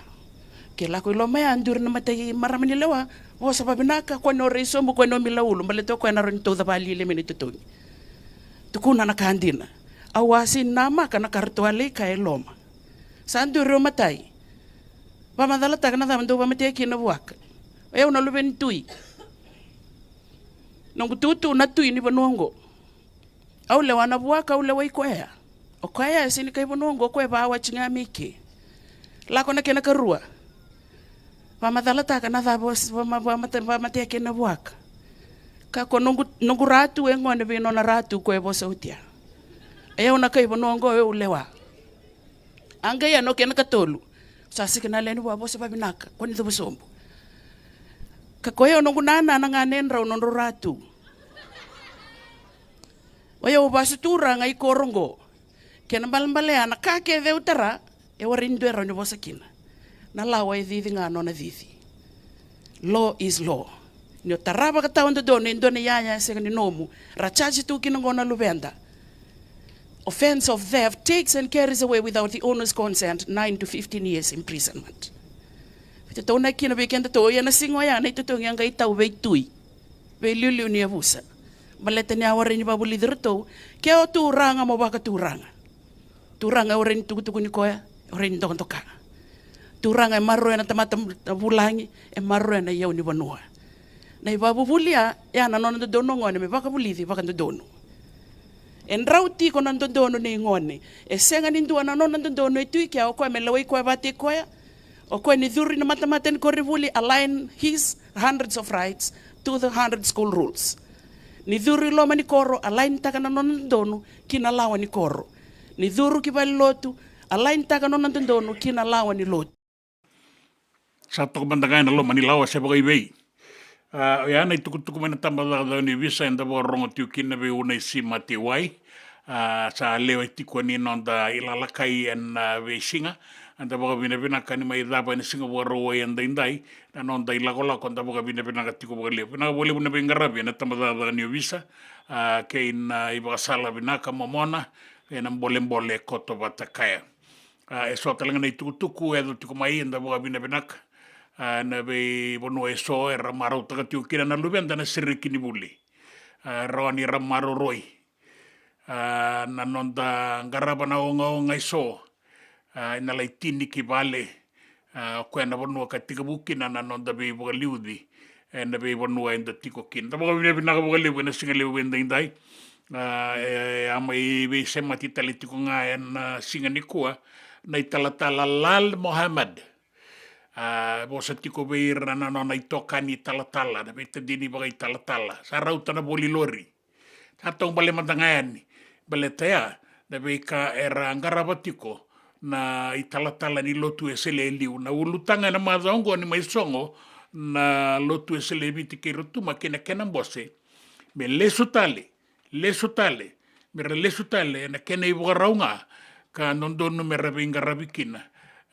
Ke lako i loma ya, duri na matai marama ni lewa. Vosa vavinaka, kua ni o rai sobu, kua ni o mila ulu, baleta o koya na rawa ni tauca vakalialia mai na itotogi. Tukuna na ka dina. Au a sega ni namaka na ka ratou a lai kaya e loma. Sa duri o matai. Vakamacalataka na cava dou vakamatea kina na vuaka. O yau na luve ni tui. Noqu tutu na tui ni vanua oqo. Au lewa na vuaka, au lewai koya. O koya e sega ni kai vanua oqo, o koya e vakawati ga mai ke. Lako na kena karua. Vakamacalataka na cava o s-, vakama-, vakamatea kina na vuaka. Ka ko noqu, noqu ratu e gone vei nona ratu ko e vosa oti ya. E au na kai vanua oqo, au lewa. A qai ya na kena katolu. Sa sika na lewe ni vua, vosa vavinaka, kua ni cuva sobu. Ka ko yau noqu nana na ganedrau nodrau ratu. O yau vasu turaga i koro oqo. Kena balebale ya na ka kece au tara, e warai ni dua e rawa ni vosa kina. Na lawa e cici ga nona cici. Law is law. Ni o tara vakatawa dodonu e dua na iyaya e sega ni nomu, ra charge tu kina qo na luveda. Offence of theft takes and carries away without the owner's consent nine to fifteen years imprisonment. Veitataunaki kina vei kedatou, ia na siga oya na itotogi a qai tau veitui, veiliuliu ni yavusa. Baleta ni a warai ni vakavulici iratou, ke o turaga mo vakaturaga. Turaga e warai ni tukutukuni koya, e warai ni dokadoka. Turaga e maroroya na tamata vulagi, e maroroya na iyau ni vanua. Na ivakavuvuli ya, ya na nona dodonu o gone me vakavulici vakadodonu. E drau tiko na dodonu nei gone. E sega ni dua na nona dodonu e tu i kea, o koya me lewai koya vakataki koya. O koya ni curu i na matamata ni koronivuli, align his hundreds of rights to the hundred school rules. Ni curu i loma ni koro, align taka na nona dodonu ki na lawa ni koro. Ni curu ki valenilotu, align taka na nona dodonu ki na lawa ni lotu. Sa toka mada ga ena loma ni lawa se vakaivei. A, oya na itukutuku mai na tabacakacaka ni ovisa eda vakarorogo tiko kina vei Unaisi Matiwai. A, sa lewe tiko ni noda ilalakai ena, a, veisiga. Eda vakavinavinaka ni mai cava ena siga Vakarauwai edaidai na noda ilakolako, eda vakavinavinaka tiko vakalevu. Vinaka vakalevu na veiqaravi ena tabacakacaka ni ovisa, a, kei na ivakasala vinaka momona ena bolebole koto vata kaya. A, e so tale ga na itukutuku e yaco tiko mai, eda vakavinavinaka, a, na veivanua e so era marautaka tiko kina na luveda na sereki ni vuli. A, rawa ni ra maroroi, a, na noda qarava na ogaoga e so, a, ena lai tini ki vale, a, o koya na vanua ka tekivu kina na noda veivakaliuci ena veivanua eda tiko kina. Da vakavinavinaka vakalevu ena siga levu edaidai. A, e, e a mai veisemati tale tiko ga ena, a, siga nikua na italatala Lal Mohammed. A, vosa tiko vei ira na nona itokani italatala, na veitacini vakaitalatala. Sa rauta na voli lori. Sa taubale mada ga yani. Baleta ya na veika era qarava tiko na italatala ni Lotu Wesele e liu. Na ulutaga ena macawa oqo ni mai sogo na Lotu Wesele e Viti kei Rotuma kei na kena bose me lesu tale, lesu tale, me ra lesu tale ena kena ivakarau ga ka dodonu me ra veiqaravi kina,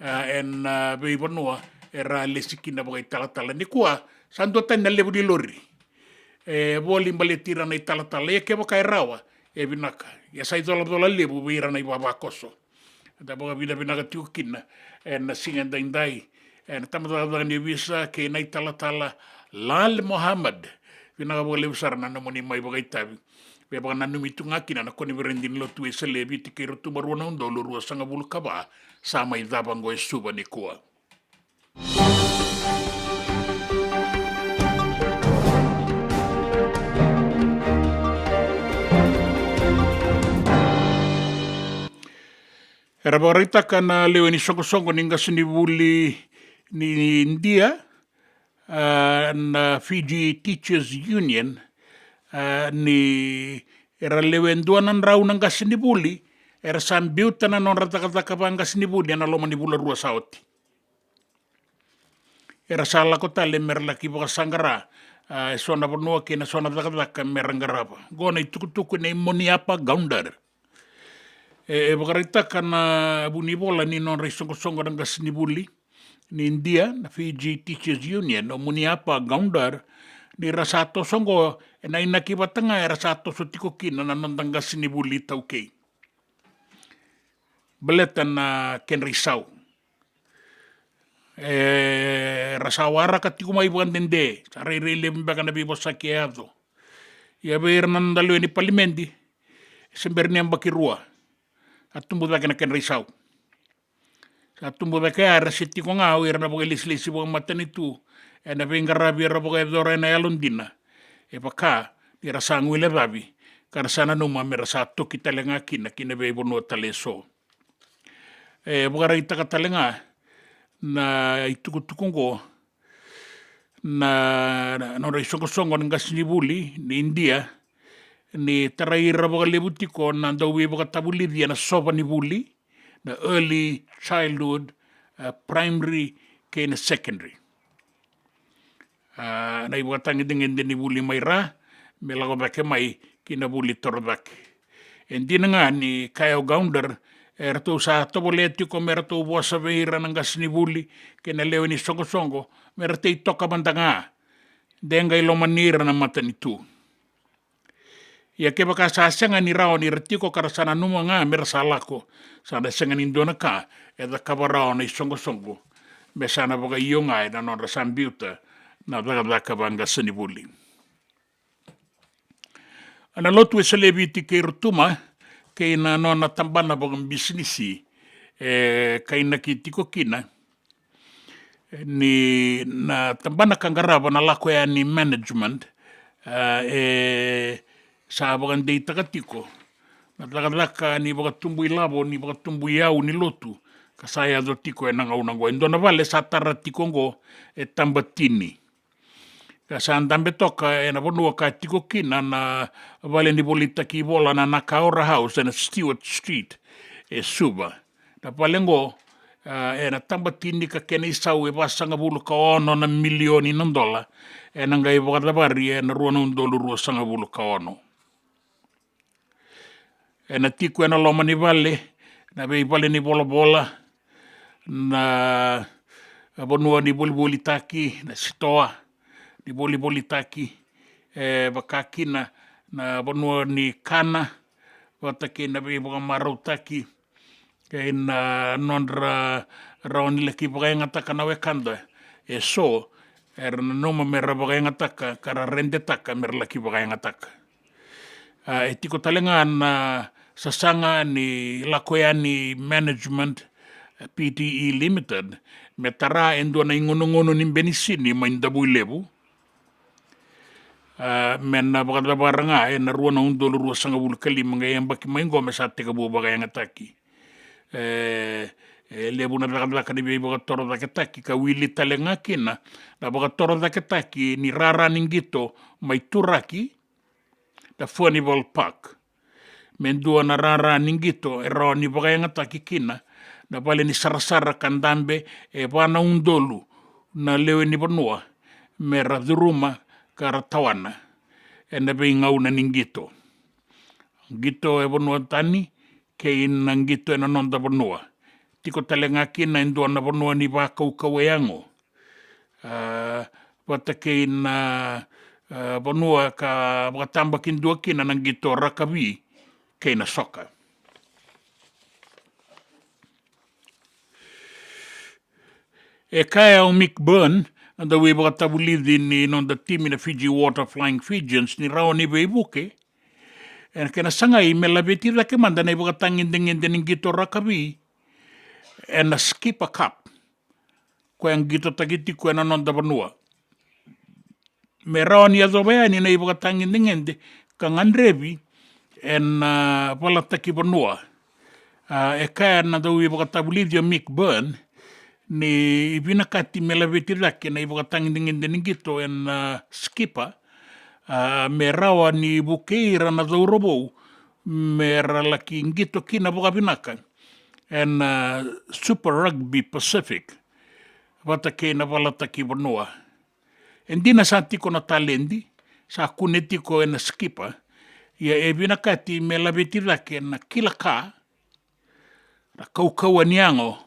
a, ena, a, veivanua era lesi kina vakaitalatala. Nikua sa duatani na levu ni lori e voli baleti ira na italatala. Ia kevaka e rawa, e vinaka. Ia sa icolacola levu vei ira na ivavakoso. Da vakavinavinaka tiko kina ena siga edaidai ena tabacakacaka ni ovisa kei na italatala Lal Mohammed. Vinaka vakalevu sara na nomuni mai vakaitavi. Me vakananumi tu ga kina na koniferedi ni Lotu Wesele e Viti kei Rotuma rua na udolu ruasagavulu ka va, sa mai cava oqo e Suva nikua. Era vakaraitaka na lewe ni soqosoqo ni qasenivuli ni Idia, a, na Fiji Teachers Union, A, ni era lewe dua na drau na qasenivuli era sa biuta na nodra cakacaka vaqasenivuli ena loma ni vula rua sa oti. Era sa lako tale mera laki vakasaqara, a, e so na vanua kei na so na cakacaka mera qarava. Qo na itukutuku nei Moniappa Goundar. E, e vakaraitaka na vunivola ni nodra isoqosoqo na qasenivuli ni Idia, na Fiji Teachers Union, o Moniappa Goundar, ni ra sa toso qo ena inaki vata ga era sa toso tiko kina na noda qasenivuli iTaukei. Baleta na kedra isau. E, ra sa waraka tiko mai vakadede, sa rairai levu beka na veivosaki e yaco. Ia vei ira na noda lewe ni palimedi, se bera ni yabaki rua a tubu cake na kedra isau. Sa tubu cake ya, era se tiko ga o ira na vakailesilesi vakamatanitu ena veiqaravi era vakayacora ena yalodina. E vaka ni ra sa guilecavi ka ra sa nanuma me ra sa toki tale ga kina ki na veivanua tale eso. E vakaraitaka tale ga na itukutuku oqo na, na nodra isoqosoqo na qasenivuli ni Idia, ni tarai ira vakalevu tiko na dauveivakatavulici ena sova ni vuli, na early childhood, a, primary kei na secondary. A, na ivakatagedegede ni vuli mai ra me lako cake mai ki na vuli torocake. E dina ga ni kaya o Goundar, e ratou sa tovolea tiko me ratou vosa vei ira na qasenivuli kei na lewe ni soqosoqo me ra tei toka mada ga, de qai lomani ira na matanitu. Ia kevaka sa sega ni rawa ni ra tiko ka ra sa nanuma ga me ra sa lako, sa na sega ni dua na ka e cakava rawa na isoqosoqo me sa na vakaio ga ena nodra sa biuta na cakacaka vaqasenivuli. Na Lotu Wesele e Viti kei Rotuma kei na nona tabana vakabisinisi e kainaki tiko kina ni na tabana ka qarava na lako yani management, a, e sa vakadeitaka tiko na cakacaka ni vakatubu ilavo, ni vakatubu iyau ni lotu ka sa yaco tiko ena gauna oqo. E dua na vale sa tara tiko oqo e Tabatini ka sa dabe toka ena vanua ka tiko kina na vale ni volitaki ivola na Nakaora House ena Stewart Street e Suva. Na vale oqo, a, ena Tabatini ka kena isau e vasagavulu ka ono na milioni na dola, ena qai vakacavari ena rua na udolu ruasagavulu ka ono. Ena tiko ena loma ni vale na veivale ni volavola, na vanua ni volivolitaki, na sitoa ni volivolitaki, e vaka kina na vanua ni kana, vata kei na veivakamarautaki kei na nodra rawa ni laki vakayagataka na wekada e so era nanuma me ra vakayagataka ka ra redetaka me ra laki vakayagataka. A, e tiko tale ga na sasaga ni lako yani management, P T E Limited, me tara e dua na igonogonu ni benisini mai Davuilevu, a, me na vakacavara ga ena rua na udolu ruasagavulu ka lima, qai yabaki mai oqo me sa tekivu vakayagataki. E, e levu na cakacaka ni veivakatorocaketaki ka wili tale ga kina na vakatorocaketaki ni rara ni qito mai Turaki, na Furnival Park, me dua na rara ni qito e rawa ni vakayagataki kina na vale ni sarasara ka dabe e va na udolu na lewe ni vanua me ra curuma ka ra tawana ena veigauna ni qito. Qito e vanua tani kei na qito ena noda vanua. Tiko tale ga kina e dua na vanua ni vakaukauwa yago, a, vata kei na, a, vanua ka vakatabakidua kina na qito rakavi kei na soka. E kaya o Mick Byrne, na dauveivakatavulici ni noda timi na Fiji Water Flying Fijians, ni rawa ni veivuke ena kena sagai me laveti cake mada na ivakatagedegede ni qito rakavi ena Skipper Cup, koya qitotaki tiko ena noda vanua. Me rawa ni yacova yani na ivakatagedegede ka gadrevi ena, a, valataki vanua. A, e kaya na dauveivakatavulici o Mick Byrne ni vinakati me laveti cake na ivakatagedegede ni qito ena, a, Skipper, a, me rawa ni vukei ira na cauravou me ra laki qito kina vakavinaka ena Super Rugby Pacific vata kei na valataki vanua. E dina sa tiko na taledi sa kune tiko ena sikipa, ia e vinakati me laveti cake na kila ka, na kaukauwa ni yago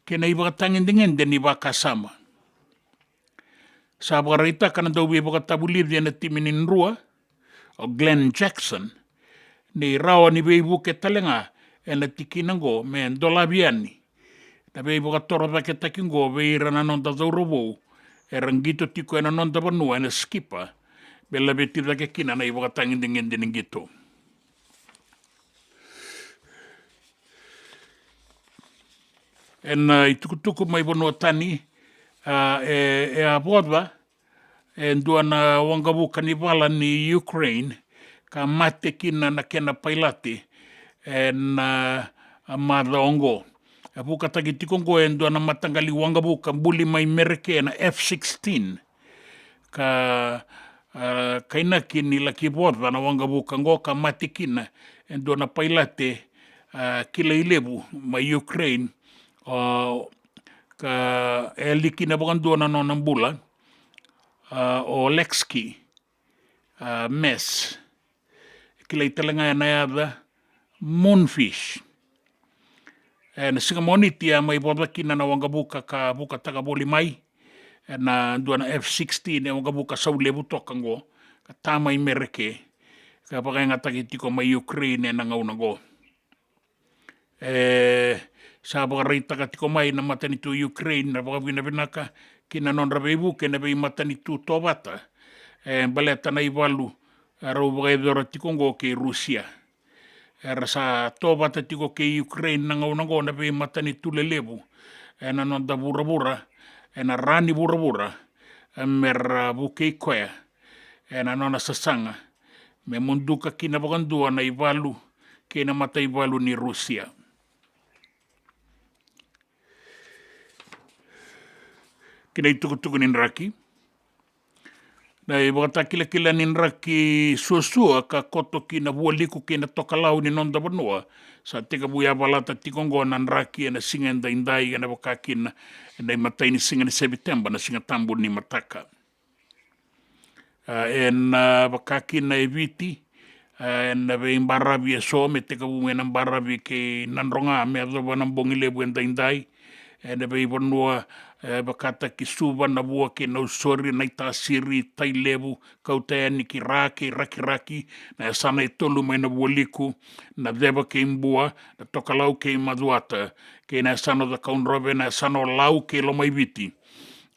kei na ivakatagedegede ni vakasama. Sa vakaraitaka na dauveivakatavulici ena timi ni Drua, o Glenn Jackson, ni rawa ni veivuke tale ga ena tikina oqo me dolavi yani na veivakatorocaketaki oqo vei ira na noda cauravou era qito tiko ena noda vanua ena sikipa, me laveti cake kina na ivakatagedegede ni qito. Ena itukutuku mai vanua tani, a, e, e a voca e dua na waqavuka ni vala ni Ukraine ka mate kina na kena pailate ena, a, macawa oqo. E vukataki tiko oqo e dua na mataqali waqavuka buli mai Mereke na F sixteen. Ka, a, kainaki ni laki voca na waqavuka oqo ka mate kina e dua na pailate, a, kilai levu mai Ukraine, o, ka e yali kina vakadua na nona bula, a, o Oleksiy, a, Mess. Kilai tale ga ena yaca Moonfish. Ena siga Moniti a mai voca kina na waqavuka ka vukataka voli mai ena dua na F sixteen, e waqavuka saulevu toka oqo ka ta mai Mereke ka vakayagataki tiko mai Ukraine ena gauna oqo. E sa vakaraitaka tiko mai na matanitu Ukraine na vakavinavinaka ki na nodra veivuke na veimatanitu tovata, e baleta na ivalu e rau vakayacora tiko oqo kei Rusia. Era sa tovata tiko kei Ukraine na gauna oqo na veimatanitu lelevu ena noda vuravura, ena ra ni vuravura, e mera vukei koya ena nona sasaga me muduka kina vakadua na ivalu kei na mataivalu ni Rusia. Ki na itukutuku ni draki. Na ivakatakilakila ni draki suasua ka koto ki na vualiku kei na tokalau ni noda vanua sa tekivu yavalata tiko oqo na draki ena siga edaidai, ena vaka kina ena imatai ni siga ni Seviteba, na Siga Tabu ni mataka. A, ena vaka kina e Viti, a, ena veibaravi eso me tekivu mai na baravi kei Nadroga me yacova na bogi levu edaidai. Ena veivanua e vakataki Suva, Navua kei Nausori, Naitasiri, Tailevu, kauta yani ki Ra kei Rakiraki, na yasana e tolu mai na vualiku, Naceva kei Bua, na tokalau kei Macuata, kei na yasana o Cakaudrove, na yasana o Lau kei Lomaiviti.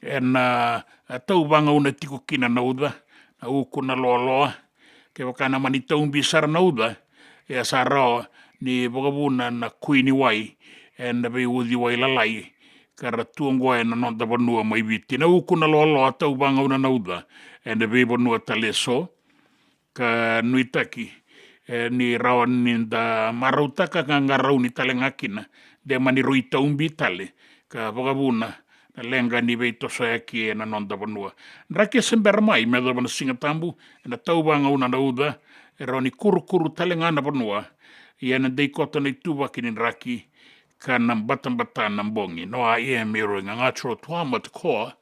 Ena, a, tauvagauna tiko kina na uca, na uku, na loaloa. Kevaka na mani taubi sara na uca, e a sa rawa ni vakavuna na kui ni wai ena veiuciwai lalai ka ra tu oqo ena noda vanua mai Viti. Na uku, na loaloa, tauvagauna na uca ena veivanua tale eso. Ka nuitaki, e, ni rawa ni da marautaka ka qarauni tale ga kina, de mani rui taubi tale ka vakavuna na leqa ni veitosoyaki ena noda vanua. Draki e se bera mai me yacova na Siga Tabu, ena tauvagauna na uca, e rawa ni kurukuru tale ga na vanua. Ia ena dei koto na ituvaki ni draki ka na batabata na bogi. No a ia me rui gagaco tua matakoa,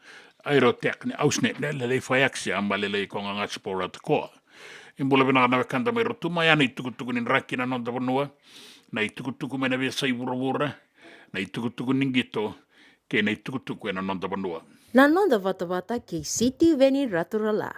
airo tek ni ausne ne lelei fayaksia ma lelei ko gagaco pora takoa. E bula vinaka na wekada mai Rotuma, ya na itukutuku ni draki na noda vanua, na itukutuku mai na veiyasai vuravura, na itukutuku ni qito, kei na itukutuku ena noda vanua. Na noda vatavata kei Sitiveni Raturala.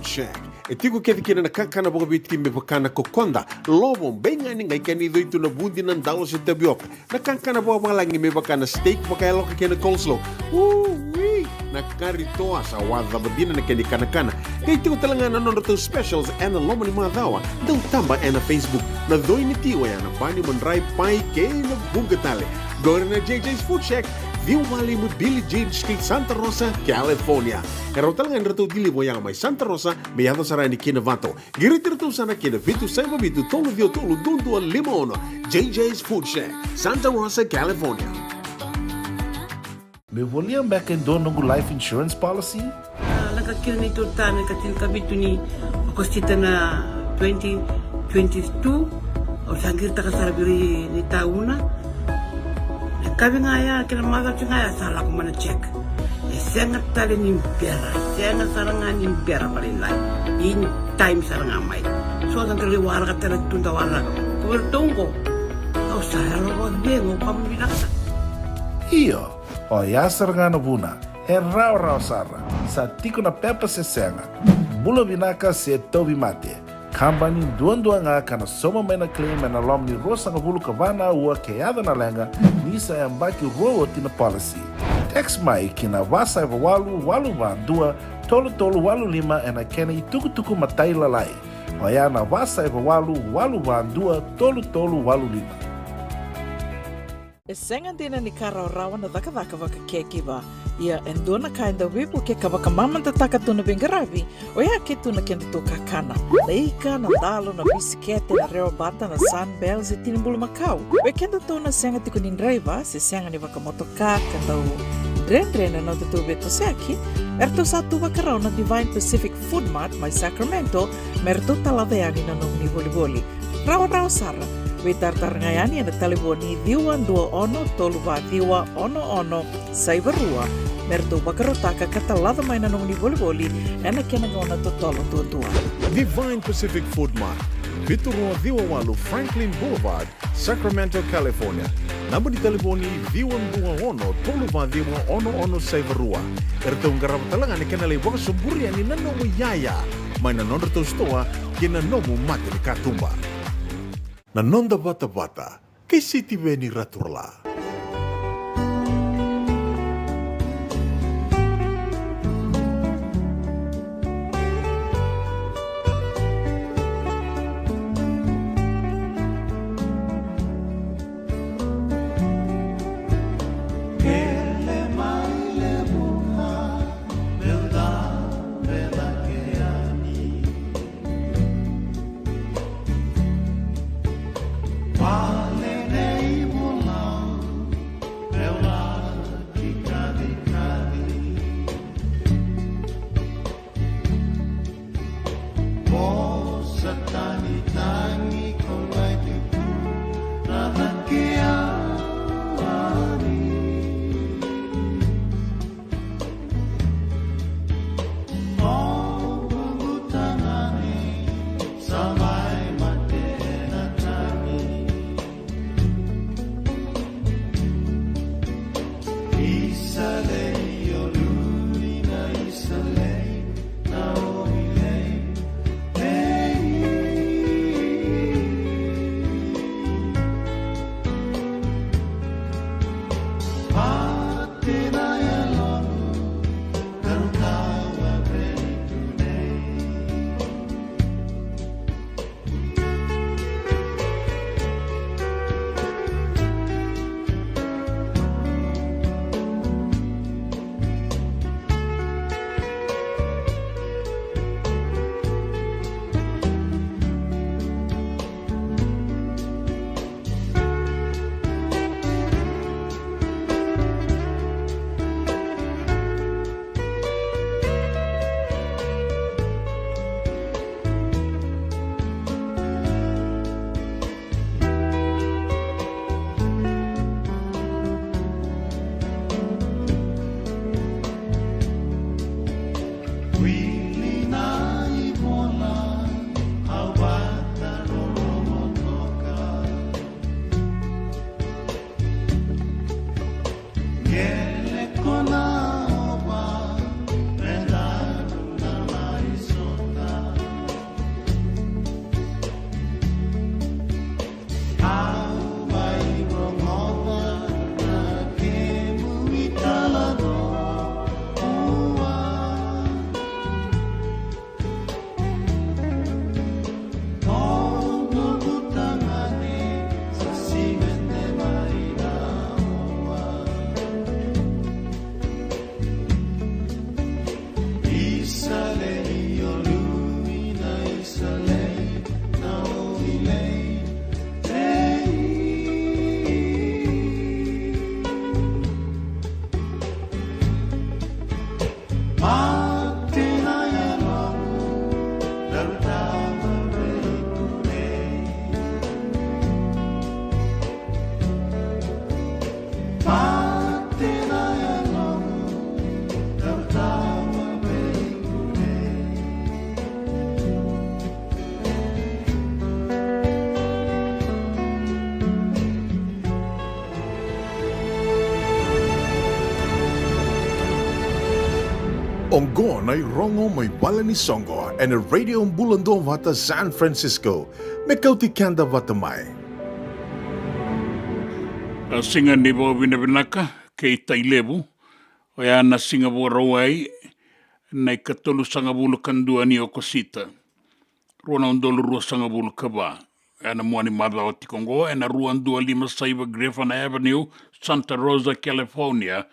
Shack. E tiko kece kina na kakana vakaviti me vaka na kokoda, lovo, beigani, qai kena icoi tu na vudi, na dalo se tavioka. Na kakana vakavalagi me vaka na steak vakayaloka kei na coleslaw. Ui! Na kari toa sa wacava dina na kena ikanakana. Qai tiko tale ga na nodratou specials ena loma ni macawa. Dau taba ena Facebook. Na coi ni tiwa ya na bani, madrai, pai kei na vuqa tale. Qori na J J's Food Shack, ciwa walu lima Billie Jean Street, Santa Rosa, California. E rawa tale ga ni ratou deliver ya mai Santa Rosa me yaco sara yani ki Novato. Qiriti iratou sara ki na vitu saiva vitu tolu ciwa tolu dua dua lima ono. J J's Food Shack, Santa Rosa, California. Meu volia beka e dua noqu life insurance policy? A, lako kina neitou tane ka tinikavitu ni Okosita na twenty twenty-two, au sa qiritaka sara vei ira ni tauna. Na kavi ga ya kei na macawa ga ya sa lako mai na check. E sega tale ni bera, sega sara ga ni bera vakalailai. In time sara ga mai. So da qai waraka tale tu da waraka. Ko vei ratou qo, au sa yalo vakacegu, au kama vinaka sara. Io, oya sara ga na vuna. E rawarawa sara. Sa tiko na pepa se sega. Bula vinaka se tauvimate. Kabani duadua ga ka na sauma mai na claim ena loma ni ruasagavulu ka va na aua ke yaco na leqa, ni sa yabaki rua oti na policy. Text mai ki na va saiva walu walu va dua tolu tolu walu lima ena kena itukutuku matailalai. Oya na va saiva walu walu va dua tolu tolu walu lima. E sega dina ni ka rawarawa na cakacaka vaka caregiver. Ia e dua na ka e dau veivuke ka vakamamadataka tu na veiqaravi, oya ke tu na kedatou kakana. Na ika, na dalo, na bisikete, na rewa bata, na Sunbell se tini bulumakau. Vei kedatou na sega tiko ni draiva se sega ni vakamotoka ka dau dredre na nodatou veitosoyaki, eratou sa tu vakarau na Divine Pacific Food Mart mai Sacramento me ratou talaca yani na nomuni volivoli. Rawarawa sara. Veitaratara ga yani ena talevoni ciwa dua ono tolu va ciwa ono ono saiva rua me ratou vakarautaka ka talaca mai na nomuni volivoli ena kena gauna totolo duadua. Divine Pacific Food Mart, vitu rua ciwa walu Franklin Boulevard, Sacramento, California. Naba ni talevoni ciwa dua ono tolu va ciwa ono ono saiva rua. Eratou qarava tale ga na kena lai vakasoburi yani na nomu iyaya mai na nodratou sitoa kei na nomu mata ni katuba. Na noda vatavata kei Sitiveni Raturala. Oqo na irogo mai vale ni soqo ena Radio Bula Duavata San Francisco, me kauti keda vata mai. A siga ni vakavinavinaka kei Tailevu, oya na siga Vakarauwai, na ikatolusagavulu ka dua ni Okosita, rua na udolu ruasagavulu ka va. Ena mua ni macawa tiko oqo, ena rua dua lima saiva Griffin Avenue, Santa Rosa, California,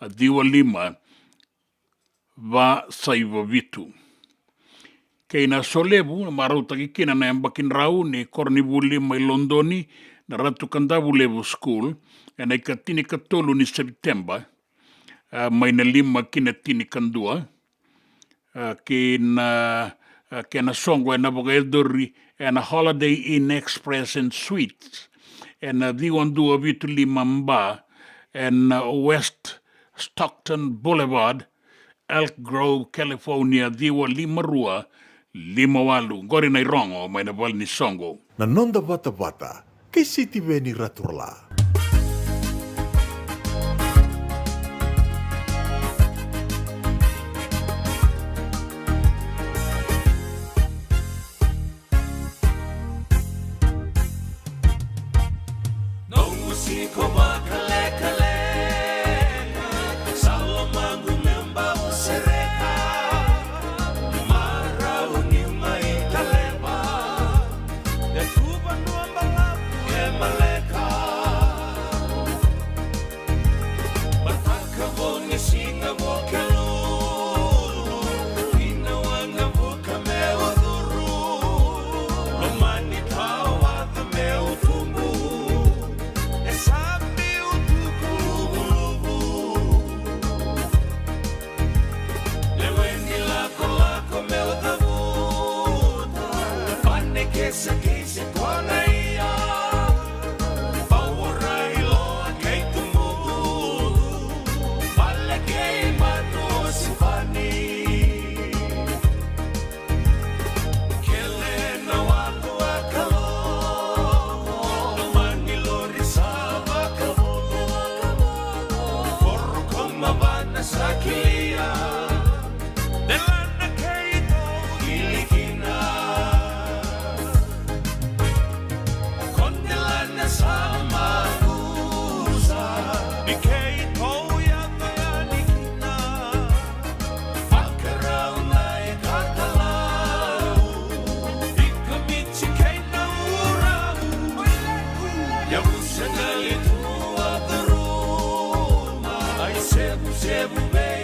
a ciwa lima va saiva vitu. Kei na solevu, marautaki kina na yabaki drau ni koronivuli mai Lodoni, na Ratu Kadavulevu School, ena ikatinikatolu ni Sepiteba, a, mai na lima ki na tinikadua, a, kei na, a, kei na soqo ena vakayacori ena Holiday Inn Express and Suites, ena ciwa dua vitu lima ba, ena West Stockton Boulevard, Elk Grove, California, ciwa lima rua lima walu. Qori na irogo mai na vale ni soqo. Na noda vatavata kei Sitiveni Raturala. Noqu siko vakalekaleka, sa lomaqu me bau sereka. Marau ni mai Taleva, e tu vanua balavu e maleka. Mataka vo ni siga vo kelu, ina waqa vuka me ucuru. Lomani tawaca me utubu, e sa biu tuku luvuluvu. Lewe ni lakolako me ucavuta, pane kese kei se kona ia. Paura i loa kei tumudu, vale kei matu o sivani. Kele na walu a Kalou, na mani lori sa vakavodo. Koro ko mavana sa kilia, delana keitou kili kina. Ko delana sa makusa, ni keitou yaco yani kina. Vakarau na ikatalau, ika miti kei na urau. Yavusa na litu a curuma, ai sevusevu vei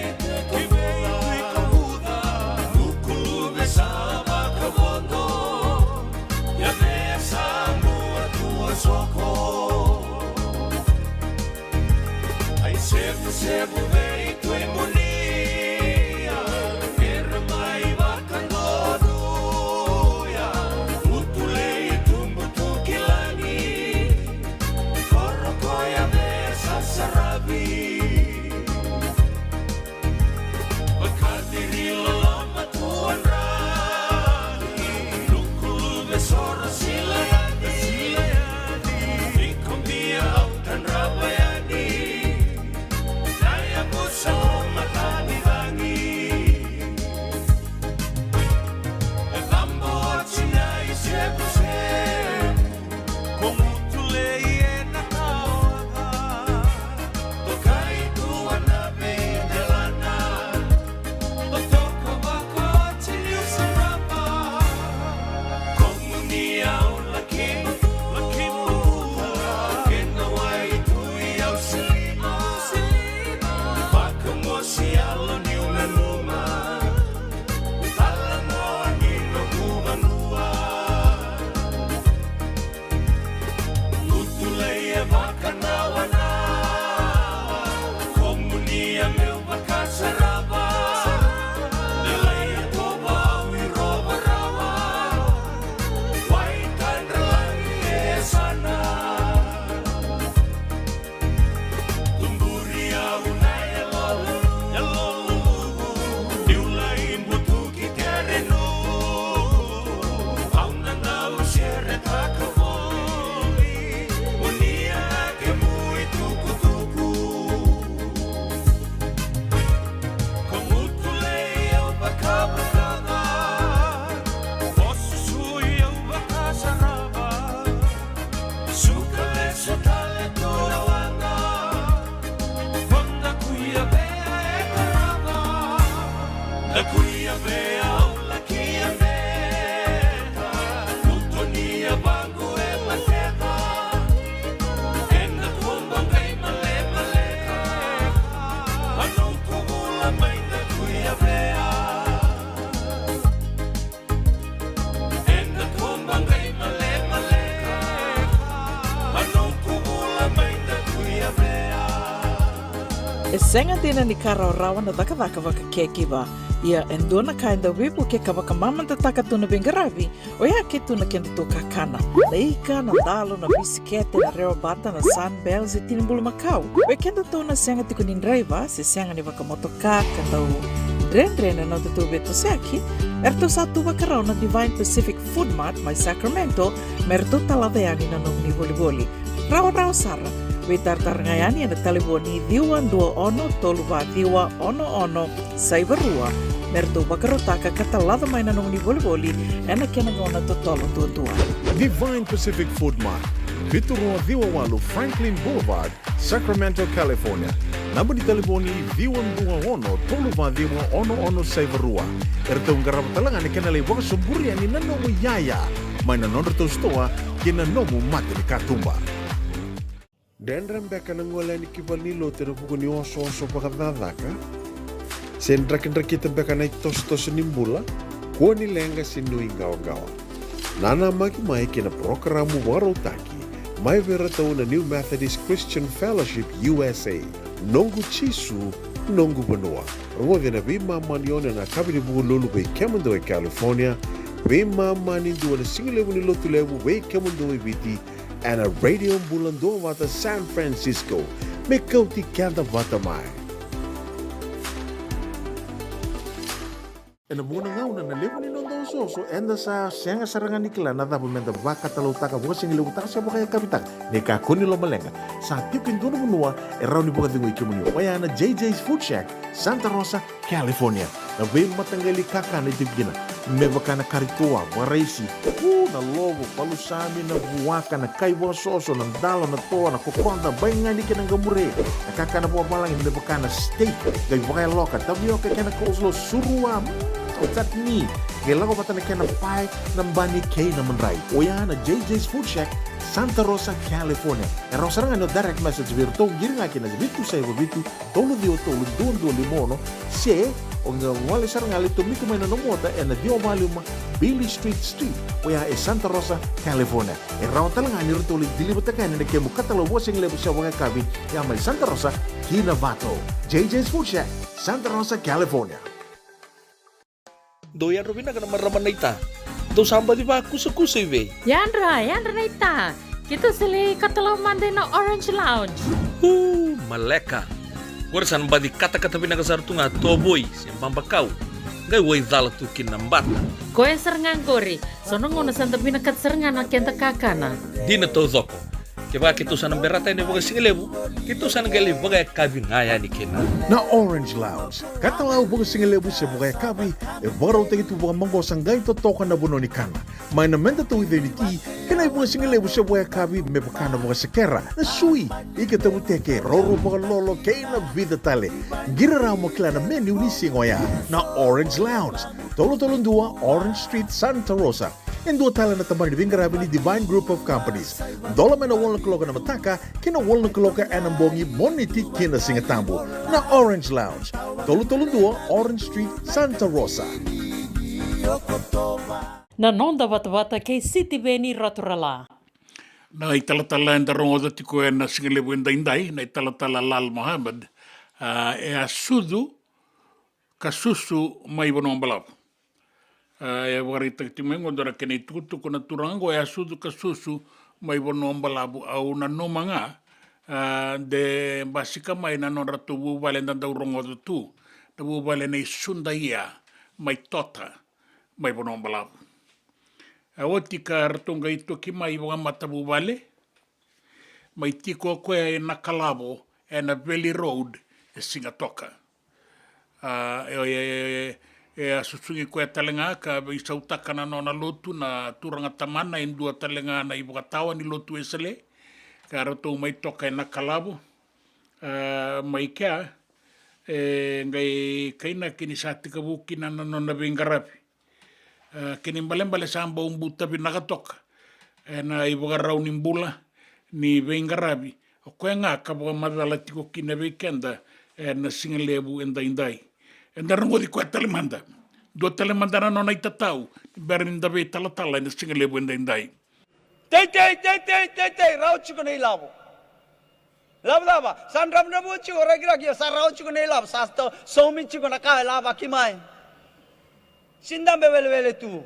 Vakaciri loloma tu a draki, lukuluve soro sila yani, sila yani. Iko bia au tadrava yani, na yavusa o matani cagi. E cabo oti na isevusevu. Ko gutu lei ena tawaca, toka E sega dina ni ka rawarawa na cakacaka vaka caregiver. Ia e dua na ka e dau veivukei ka vakamamadataka tu na veiqaravi, oya ke tu na kedatou kakana. Na ika, na dalo, na bisikete, na rewa bata, na Sunbell se tini bulumakau. Vei kedatou na sega tiko ni draiva se sega ni vakamotoka ka dau dredre na nodatou veitosoyaki, eratou sa tu vakarau na Divine Pacific Food Mart mai Sacramento me ratou talaca yani na nomuni volivoli. Rawarawa sara. Veitaratara ga yani ena talevoni ciwa dua ono tolu va ciwa ono ono saiva rua me ratou vakarautaka ka talaca mai na nomuni volivoli ena kena gauna totolo duadua. Divine Pacific Food Mart, vitu rua ciwa walu Franklin Boulevard, Sacramento, California. Naba ni talevoni ciwa dua ono tolu va ciwa ono ono saiva rua. Eratou qarava tale ga na kena lai vakasoburi yani na nomu iyaya mai na nodratou sitoa ki na nomu mata ni katuba. Dredre beka na gole yani ki valenilotu ena vuku ni osooso vakacakacaka? Se drakidrakita beka na itosotoso ni bula? Kua ni leqa se nuiqawaqawa. Nanamaki mai ki na parokaramu vakarautaki mai vei iratou na New Methodist Christian Fellowship U S A. Noqu Jisu, noqu vanua. Rogoci ena veimama ni ono ena yakavi ni Vukelulu vei kemudou e California, veimama ni dua na sigalevu ni Lotulevu vei kemudou e Viti, ena Radio Bula Duavata San Francisco. Me kauti keda vata mai. Ena vuqa na gauna na levu ni noda osooso, eda sa sega sara ga ni kila na cava meda vakatalautaka, vakasigalevutaka se vakayakavitaka. Ni kakua ni lomaleqa, sa tiko e dua na vanua e rawa ni vakacegui kemuni, oya na J J's Food Shack, Santa Rosa, California. Na veimataqali kakana e tiko kina, me vaka na kari toa, vakaraisi, u, na lovo, palusami, na vuaka, na kai vakasoso, na dalo, na toa, na kokoda, baigani kei na qamure, na kakana vakavalagi me vaka na steak, qai vakayaloka, tavioka kei na coleslaw, surua, mm, o chutney, qai lako vata na kena pae, na bani kei na madrai. Oya na J J's Food Shack, Santa Rosa, California. E rawa sara ga ni o direct message vei iratou, qiri ga ki na vitu saiva vitu, tolu ciwa tolu dua dua lima ono, se o qai gole sara ga lai tomika mai na nomu ota ena ciwa va lima Beale Street Suite, oya e Santa Rosa, California. E rawa tale ga ni ratou lai deliver-taka yani na kemu katalau vakasigalevu se vakayakavi, ya mai Santa Rosa ki Navato. J J's Food Shack, Santa Rosa, California. Dou yadra vinaka na marama naita. Dou sa baci vakusakusa i vei? Yadra, yadra naita. Keitou sa lai katalau mada ina Orange Lounge. Uu, maleka. Qori sa na baci katakata vinaka sara tu ga tovoi se babakau. Qai waicala tu kina na bata. Koya sara ga qori. So na gauna sa da vinakata sara ga na keda kakana. Dina taucoko. Kevaka keitou sa na berata yani vakasigalevu, keitou sa na qai lai vakayakavi ga yani kina. Na Orange Lounge, katalau vakasigalevu se vakayakavi, e vakarautaki tu vakamaqosa qai totoka na vanua ni kana. Mai na meda tauica ni ti, kei na ivakasigalevu se vakayakavi me vaka na vakasekera, na sui, ika tavuteke, roro vakalolo, kei na vica tale. Qiri rawa mo kila na menu ni siga oya. Na Orange Lounge, tolu tolu dua Orange Street, Santa Rosa. E dua tale na tabana ni veiqaravi ni Divine Group of Companies. Dola mai na walu na kaloko ena mataka ki na walu na kaloko ena bogi, Moniti ki na Sigatabu. Na Orange Lounge, tolu tolu dua Orange Street, Santa Rosa. Na noda vatavata kei Sitiveni Raturala. Na italatala eda rogoca tiko ena sigalevu edaidai, na italatala Lal Mohammed, a, e a sucu ka susu mai Vanua Balavu. A, e vakaraitaki tiko mai qo dua na kena itukutuku na turaga qo, e a sucu ka susu mai Vanua Balavu. Au nanuma ga, a, de basika mai na nodratou vuvale da dau rogoca tu, na vuvale nei Sudaia mai Tota, mai Vanua Balavu. A oti ka ratou qai toki mai vakamatavuvale, mai tiko o koya e Nakalavo, ena Valley Road, e Sigatoka. A, e, e, e, e a susugi koya tale ga ka veisautaka na nona lotu na turaga tamana, e dua tale ga na ivakatawa ni lotu Wesele, ka ratou mai toka e Nakalavo. A, mai kea, e qai kainaki ni sa tekivu kina na nona veiqaravi. E, kena ibalebale sa bau buta vinaka toka ena ivakarau ni bula ni veiqaravi. O koya ga ka vakamacala tiko kina vei keda ena sigalevu edaidai. Eda rogoci koya tale mada. Dua tale mada na nona itatau ni bera ni da veitalatala ena sigalevu edaidai. Teitei, teitei, teitei, rawa tiko na ilavo. Cava, cava, sa dravudravua tiko, rakiraki, sa rawa tiko na ilavo, sa sta-, saumi tiko na ka e lavaki mai. Sega ni dabe welewele tu.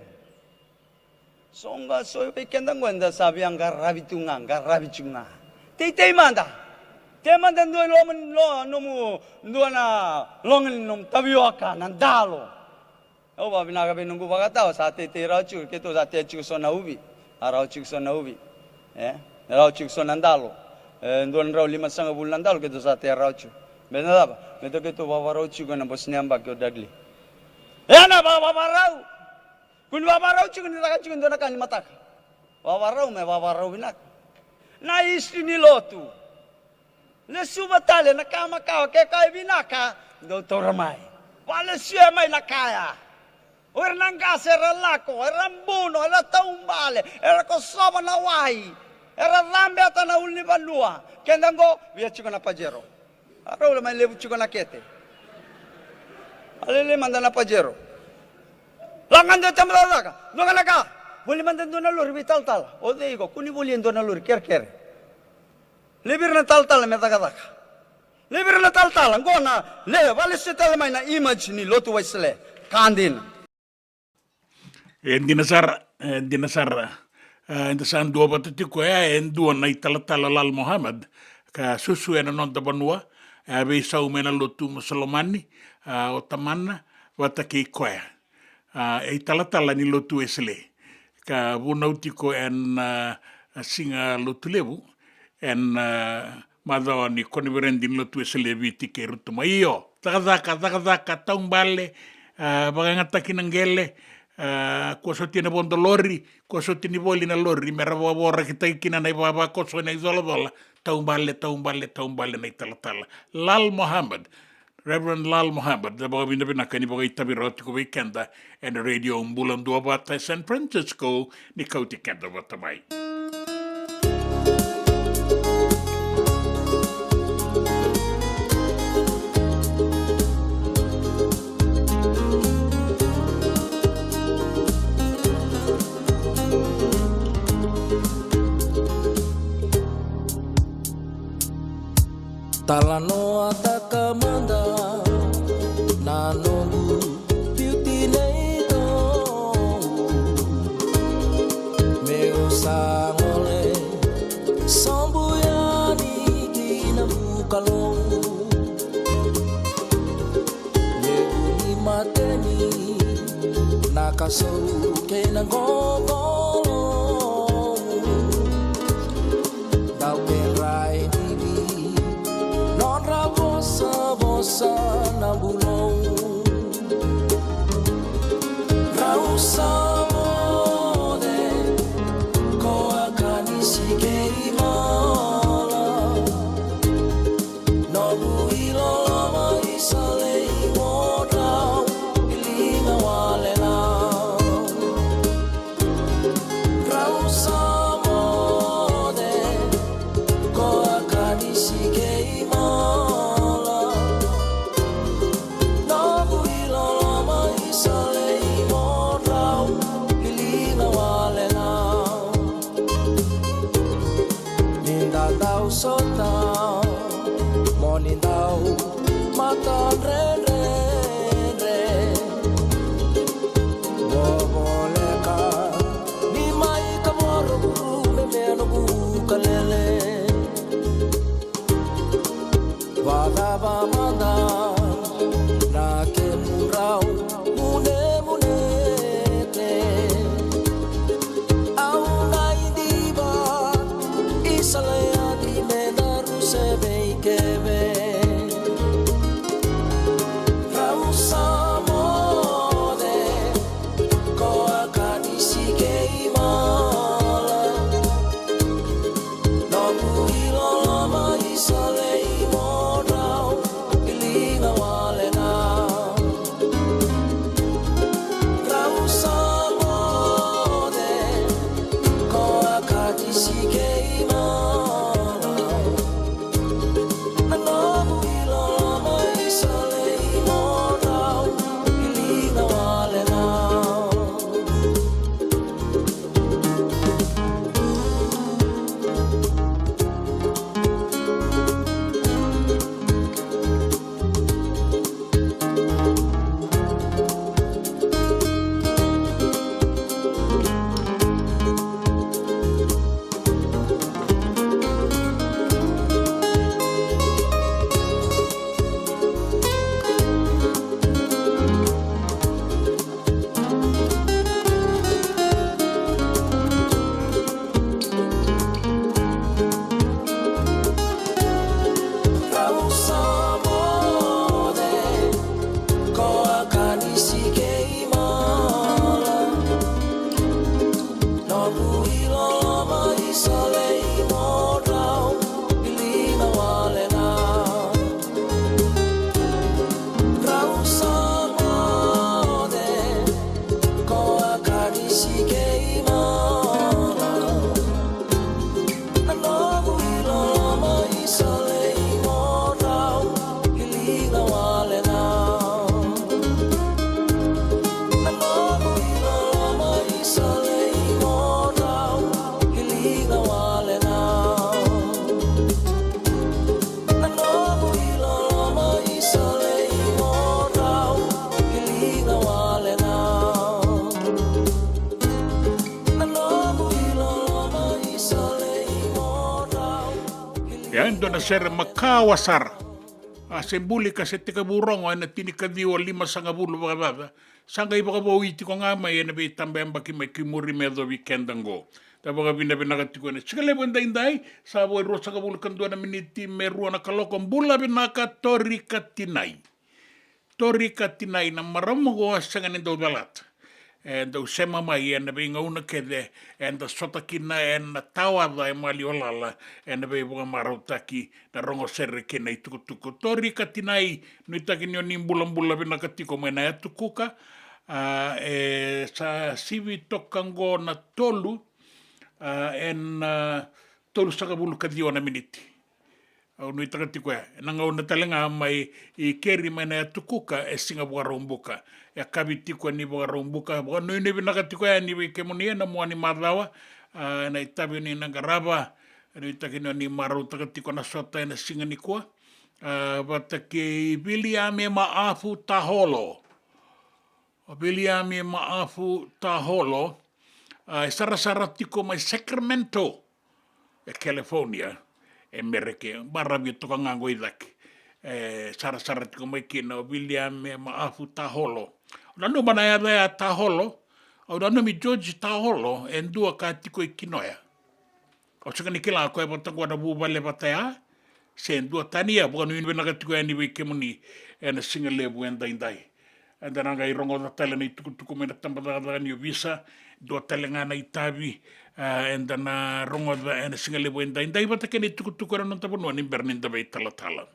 So ga so vei keda qo eda sa via qaravi tu ga, qaravi tu ga. Teitei mada. Tei mada dua i loma ni lo-, nomu, dua na loga ni nomu tavioka, na dalo. Au vakavinaka vei noqu vakatawa, sa teitei rawa tiko, keitou sa tea tiko so na uvi. A rawa tiko so na uvi. E? Rawa tiko so na dalo. E, dua na drau limasagavulu na dalo, keitou sa tea rawa tiko. Baleta na cava? Baleta keitou vavarau tiko ena bose ni yabaki o Dudley. E na va-, vavarau. Kua ni vavarau tiko ni caka tiko e dua na ka ni mataka. Vavarau me vavarau vinaka. Na history ni lotu. Lesuva tale na ka makawa, ke ka e vinaka, dou taura mai. Valesuya mai na kaya. O ira na qase era lako, era buno, era taubale, era kosova na wai, era cabeta na ulunivanua. Keda qo, via tiko na Pajero. A rau la mai levu tiko na kete. A lele mada na Pajero. Laga dua tama cakacaka, dua ga na ka. Voli mada dua na lori veitalatala. O cei iko, kua ni voli e dua na lori kerekere. Levi ira na talatala me cakacaka. Levi ira na talatala, qo na, le, valesu tale mai na image ni lotu Wesele. Ka dina. E dina sara, e dina sara. A, eda sa duavata tiko ya, e dua na italatala Lal Mohammed, ka susu ena noda vanua, a veisau mai na lotu Musulomani, a, o tamana, vata kei koya. A, e italatala ni lotu Wesele. Ka vunau tiko ena, a, siga lotu levu, ena, a, macawa ni koniferedi ni lotu Wesele e Viti kei Rotuma. Io, cakacaka, cakacaka, taubale, a, vakayagataki na qele, a, kua soti na vodo lori, kua soti ni voli na lori, me ra vakavoraki kina na ivavakoso ena icolacola, taubale, taubale, taubale na italatala. Lal Mohammed, Reverend Lal Mohammed, na vakavinavinaka ni vakaitavi rawa tiko vei keda ena Radio Bula Duavata e San Francisco, ni kauti keda vata mai. Talanoataka mada na noqu biuti nei Tou. Meu sa gole sobu yani ki na bukalou. Levu ni mateni na kasou kei na qokolo. Dau kerai bibi nodra vosavosa na bulou. Rau sa moce ko a kanisi kei mala. Noqu iloloma isa lei mo drau i liga wale lau. Rau sa moce ko a kanisi kei mala. Noqu iloloma isa lei mo drau i liga wale lau. Ni da dau sota mo ni dau mata dredredre. Vovoleka ni mai ka voro vuru me mena vuka lele. Vakacava mada na kemudrau munemunete. Au na idiva isa lei adi me daru se vei keve. Rau sa moce ko a kanisi kei mala. Noqu iloloma isa lei mo drau i liga wale lau. Rau sa moce ko a kanisi kei mala. Dua na sere makawa sara. A se buli ka se tekivu rogo ena tinikaciwa limasagavulu vakacaca. Sa qai vakavoui tiko ga mai ena veitabayabaki mai ki muri me yacovi keda qo. Da vakavinavinaka tiko ena siga levu edaidai, sa vo e ruasagavulu ka dua na miniti me rua na kaloko. Bula vinaka Tori Katinai. Tori Katinai, na marama qo a sega ni dau calata. E dau sema mai ena veigauna kece eda sota kina ena tawaca e Maliwalala ena veivakamarautaki na rogo sere kei na itukutuku. Tori Katinai, nuitaki ni o ni bulabula vinaka tiko mai na Yatu Kuka. A, e sa sivi toka qo na tolu, a, ena, a, tolusagavulu ka ciwa na miniti. Au nuitaka tiko ya, ena gauna tale ga mai i keri mai na Yatu Kuka e Siga Vakaraubuka. E kavi tiko ni Vakaraubuka, vakanuinui vinaka tiko yani vei kemuni ena mua ni macawa, a, ena itavi ni na qarava, e nuitaki ni o ni marautaka tiko na sota ena siga nikua. A, vata kei Viliame Maafu Taholo. O Viliame Maafu Taholo, a, e sarasara tiko mai Sacramento, e California, e Mereke, baravi toka ga qo i cake. E sarasara tiko mai kina o Viliame Maafu Taholo. Au nanuma na yaca ya Taholo, au nanumi George Taholo, e dua ka tiko i Kinoya. Au sega ni kila o koya vata qo na vuvale vata ya, se dua tani ya, vakanuinui vinaka tiko yani vei kemuni ena siga levu edaidai. Eda na qai rogoca tale na itukutuku mai na tabacakacaka ni ovisa, dua tale ga na itavi, a, eda na rogoca ena siga levu edaidai vata kei na itukutuku ena noda vanua ni bera ni da veitalatala.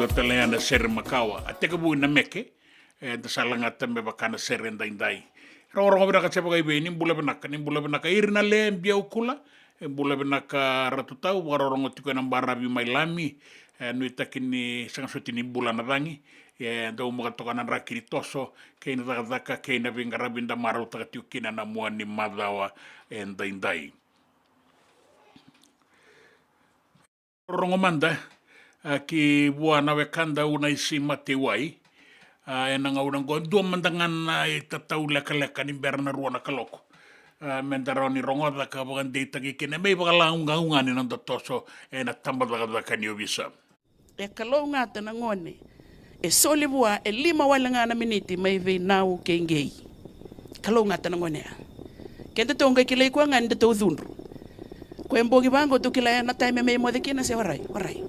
Dua tale ga na sere makawa, a tekivu i Nameke, e, da sa lagata me vaka na sere edaidai. Rogorogo vinaka se vakaivei, ni bula vinaka, ni bula vinaka. Iri na le, biau kula, E bula vinaka Ratu Tau, vakarorogo tiko ena baravi mai Lami. E nuitaki ni sega soti ni bula na cagi. E daumaka toka na draki ni toso kei na cakacaka kei na veiqaravi da marautaka tiko kina na mua ni macawa e daidai. Rorogo mada, a, ki vua na wekada Unaisi Matewai. A, ena gauna oqo dua mada ga na itatau lekaleka ni bera na rua na kaloko. A, meda rawa ni rogoca ka vakadeitaki kina me ivakalagauga ni noda toso ena tabacakacaka ni ovisa. E kalougata na gone e soli vua e lima wale ga na miniti mai vei Nau kei Qei. Kalougata na gone ya. Kedatou qai kilai koya ga ni datou cudru. Koya e bogi vaqo tou kila ya na taimi me moce kina se warai, warai.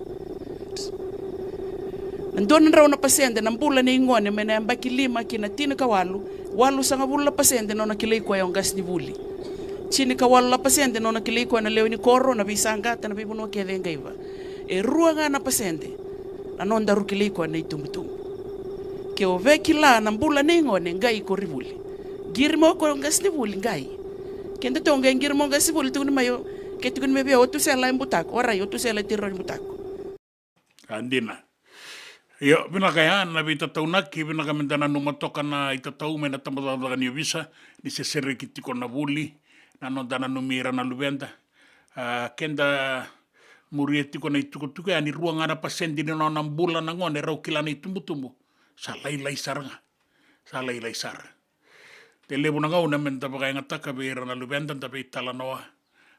Na dua na drau na pasede na bula nei gone mai na yabaki lima ki na tinikawalu, walusagavulu na pasede nona kilai koya o qasenivuli. Tinikawalu na pasede nona kilai koya na lewe ni koro, na veisaqata, na veivanua kece e qaiva. E rua ga na pasede na nodaru kilai koya na itubutubu. Ke o via kila na bula nei gone, qai ko ri vuli. Qiri mo ko qasenivuli, qai. Kedatou qai qiri mo qasenivuli, tukuni mai o, ke tukuni mai vei au o Tusela e butako, warai o Tusela e tiro ni butako. A dina. Io, vinaka ya na veitataunaki, vinaka meda nanuma toka na itatau mai na tabacakacaka ni ovisa, ni se sereki tiko na vuli, na noda nanumi ira na luveda. A, keda muria tiko na itukutuku ya ni rua ga na pasede ni nona bula na gone rau kila na itubutubu. Sa lailai sara ga. Sa lailai sara. De levu na gauna meda vakayagataka vei ira na luveda, da veitalanoa,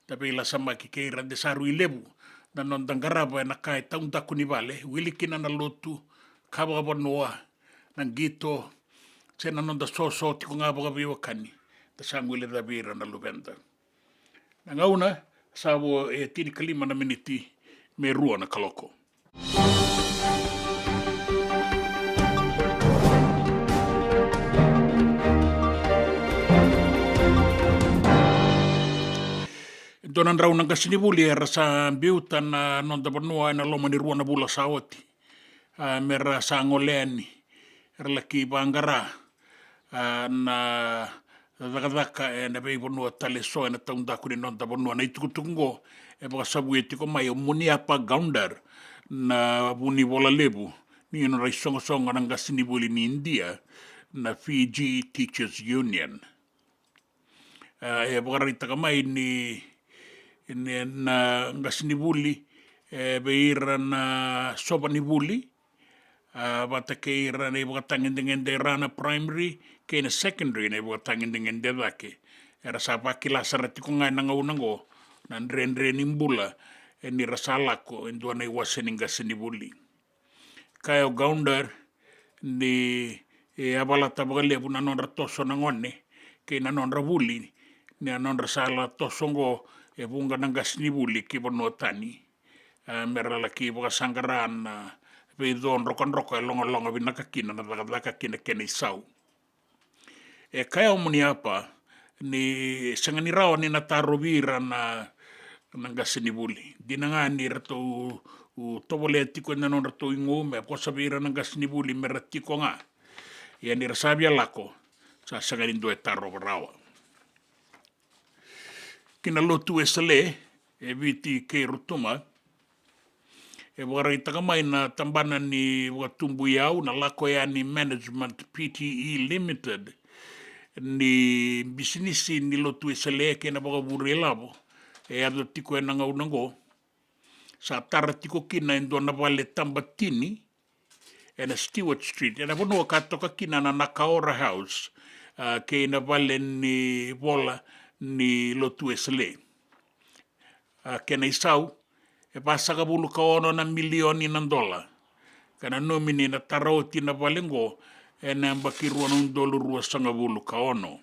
da veilasamaki kei ira, de sa rui levu na noda qarava ena ka e taudaku ni vale, wili kina na lotu, ka vakavanua, na qito, se na noda soso tiko ga vakaveiwekani, da sa guilecavi ira na luveda. Na gauna sa vo e tinikalima na miniti me rua na kaloko. E dua na drau na qasenivuli era sa biuta na noda vanua ena loma ni rua na vula sa oti. A, mera sa gole yani, era laki vaqara, a, na cakacaka ena veivanua tale eso ena taudaku ni noda vanua. Na itukutuku oqo e vakasavuya tiko mai o Muniappa Goundar, na vunivola levu ni nodra isoqosoqo na qasenivuli ni Idia, na Fiji Teachers Union. A, e vakaraitaka mai ni, ni na qasenivuli e vei ira na sovanivuli, a, vata kei ira na ivakatagedegede ra na primary kei na secondary, na ivakatagedegede cake. Era sa vakila sara tiko ga ena gauna oqo na dredre ni bula e ni ra sa lako e dua na iwase ni qasenivuli. Kaya o Goundar ni e a valata vakalevu na nodra toso na gone kei na nodra vuli, ni a nodra sa la toso oqo e vuqa na qasenivuli ki vanua tani. A, mera laki vakasaqara na veico drokadroka e logaloga vinaka kina na cakacaka kei na kena isau. E kaya o Muniappa ni sega ni rawa ni na tarovi ira na, na qasenivuli. Dina ga ni ratou tovolea tiko ena nodratou igu me vosa vei ira na qasenivuli mera tiko ga. Ia ni ra sa via lako, sa sega ni dua e tarova rawa. Ki na lotu Wesele e Viti kei Rotuma, e vakaraitaka mai na tabana ni vakatubu iyau na Lako Yani Management Pte Limited ni bisinisi ni lotu Wesele kei na vakavure ilavo e yaco tiko ena gauna oqo. Sa tara tiko kina e dua na vale tabatini ena Stewart Street, ena vanua ka toka kina na Nakaora House, a, kei na vale ni vola ni lotu Wesele. A, kena isau e vasagavulu ka ono na milioni na dola, ka nanumi ni na tara oti na vale oqo ena yabaki rua na udolu ruasagavulu ka ono.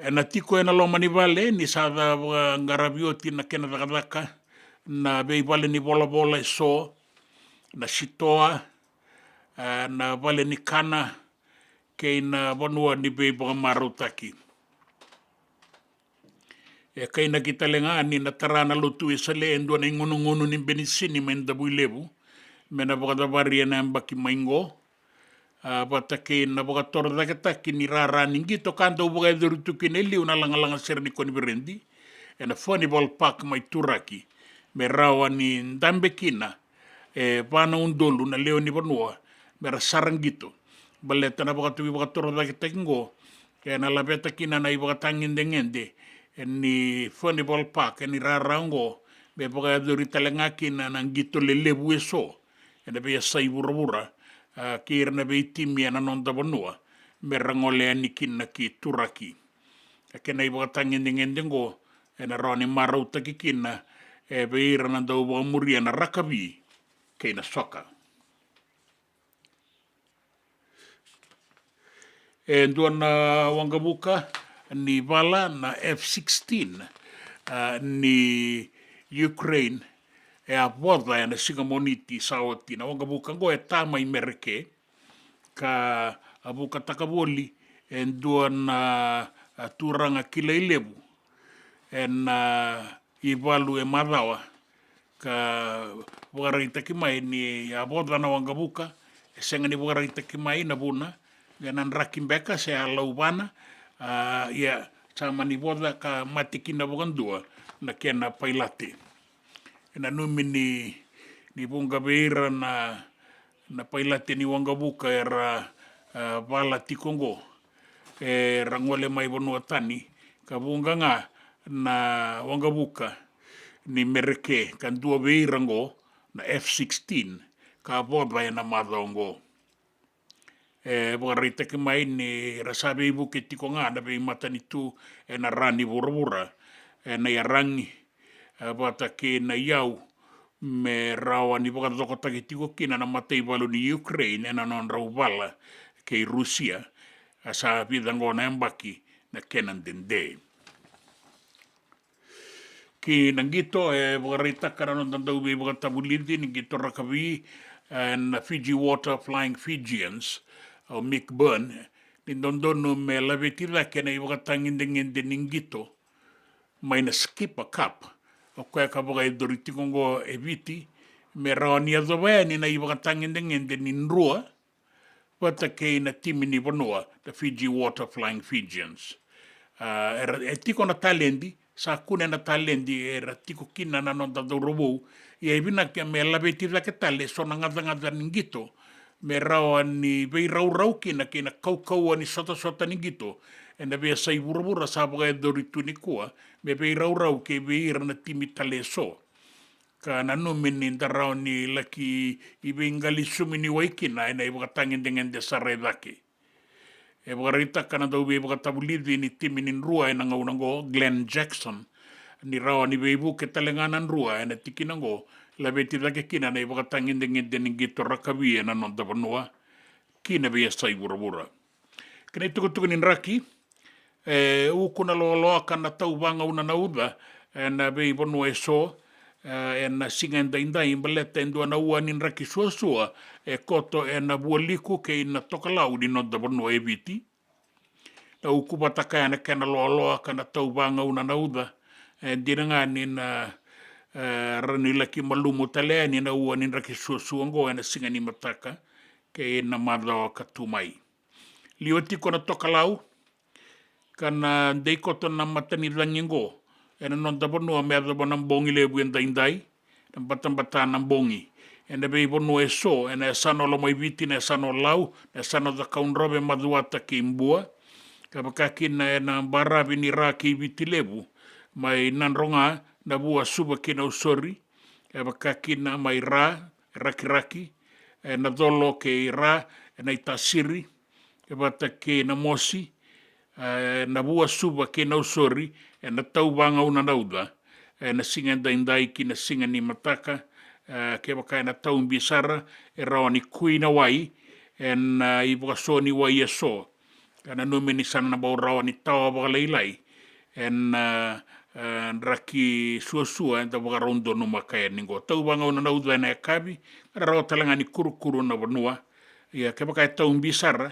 Ena tiko ena loma ni vale ni sa vaqaravi oti na kena cakacaka na veivale ni volavola eso, na sitoa, a, na vale ni kana kei na vanua ni veivakamarautaki. E kainaki tale ga ni na tara na lotu Wesele e dua na igunugunu ni benisini mai Davuilevu me na vakacavari ena yabaki mai oqo. a, vata kei na vakatorocaketaki ni rara ni qito ka dau vakayacori tu kina e liu na lagalaga sere ni koniferedi ena Furnival Park mai Turaki, me rawa ni dabe kina e va na udolu na lewe ni vanua me ra sara qito. Baleta na vakatuki vakatorocaketaki qo ena laveta kina na ivakatagedegede ni Furnival Park ni rara qo, me vakayacori tale ga kina na qito lelevu eso ena veiyasai vuravura, a, kei ira na veitimi ena noda vanua me ra gole yani kina ki Turaki. A, kena ivakatagedegede qo ena rawa ni marautaki kina e vei ira na dau vakamuria na rakavi kei na soka. E dua na waqavuka ni vala na F sixteen, a, ni Ukraine e a voca ena siga Moniti sa oti. Na waqavuka qo e ta mai Mereke, ka a vukataka voli e dua na, a, turaga kilai levu ena, a, ivalu e macawa, ka vakaraitaki mai ni a voca na waqavuka. E sega ni vakaraitaki mai na vuna, ia na draki beka se a lauvana, a, ia sa mani voca ka mate kina vakadua na kena pailate. E nanumi ni, ni vuqa vei ira na, na pailate ni waqavuka era, a, vala tiko qo era gole mai vanua tani, ka vuqa ga na waqavuka ni Mereke, ka dua vei ira qo na F sixteen ka voca ena macawa qo. E vakaraitaki mai ni ra sa veivuke tiko ga na veimatanitu ena ra ni vuravura, ena iyaragi, e, vata kei na iyau, me rawa ni vakacokotaki tiko kina na mataivalu ni Ukraine ena nodrau vala kei Rusia. A, sa vica qo na yabaki na kena dede. Ki na qito, e vakaraitaka na noda dauveivakatavulici ni qito rakavi, e, na Fiji Water Flying Fijians, o Mick Byrne, ni dodonu me laveti cake na ivakatagedegede ni qito mai na Skipper Cup, o koya ka vakayacori tiko oqo e Viti, me rawa ni yacova yani na ivakatagedegede ni drua vata kei na timi ni vanua, the Fiji Water Flying Fijians. A, era, e tiko na taledi, sa kune na taledi era tiko kina na noda cauravou. Ia e vinaka me laveti cake tale eso na gacagaca ni qito, me rawa ni veiraurau kina kei na kaukauwa ni sotasota ni qito ena veiyasai vuravura sa vakayacori tu nikua, me veiraurau kei vei ira na timi tale eso. Ka nanumi ni da rawa ni laki iveiqali suminiwai kina ena ivakatagedegede sara e cake. E vakaraitaka na dauveivakatavulici ni timi ni drua ena gauna oqo, Glenn Jackson, ni rawa ni veivuke tale ga na drua ena tikina oqo, laveti cake kina na ivakatagedegede ni qito rakavi ena noda vanua ki na veiyasai vuravura. Kei na itukutuku ni draki, e uku na loaloa ka na tauvagauna na uca ena veivanua eso, e, ena siga edaidai, baleta e dua na ua ni draki suasua e koto ena Vualiku kei na tokalau ni noda vanua e Viti. Na uku vata kaya na kena loaloa ka na tauvagauna na uca, e dina ga ni na, e, rawa ni laki malumu tale yani na ua ni draki suasua oqo ena siga ni mataka kei na macawa ka tu mai. Liwa tiko na tokalau, ka na dei koto na matanicagi oqo ena noda vanua me yacova na bogi levu edaidai, na batabata na bogi. Ena veivanua eso, ena yasana o Lomaiviti, na yasana o Lau, na yasana o Cakaudrove, Macuata kei Bua. Ka vaka kina ena baravi ni Ra kei Viti Levu, mai Nadroga, Navua, Suva kei Nausori. E vaka kina mai Ra, Rakiraki, e Nacolo kei Ra, e Naitasiri, e vata kei Namosi, e Navua, Suva kei Nausori, ena tauvagauna na uca ena siga edaidai ki na siga ni mataka. E kevaka ena tau bi sara, e rawa ni kui na wai ena, e, ivakaso ni wai eso. Ka nanumi ni sa na bau rawa ni tawa vakalailai ena, e, e, draki suasua eda vakarau donumaka yani oqo. Tauvagauna na uca ena yakavi, ka na rawa tale ga ni kurukuru na vanua. Ia kevaka e tau bi sara,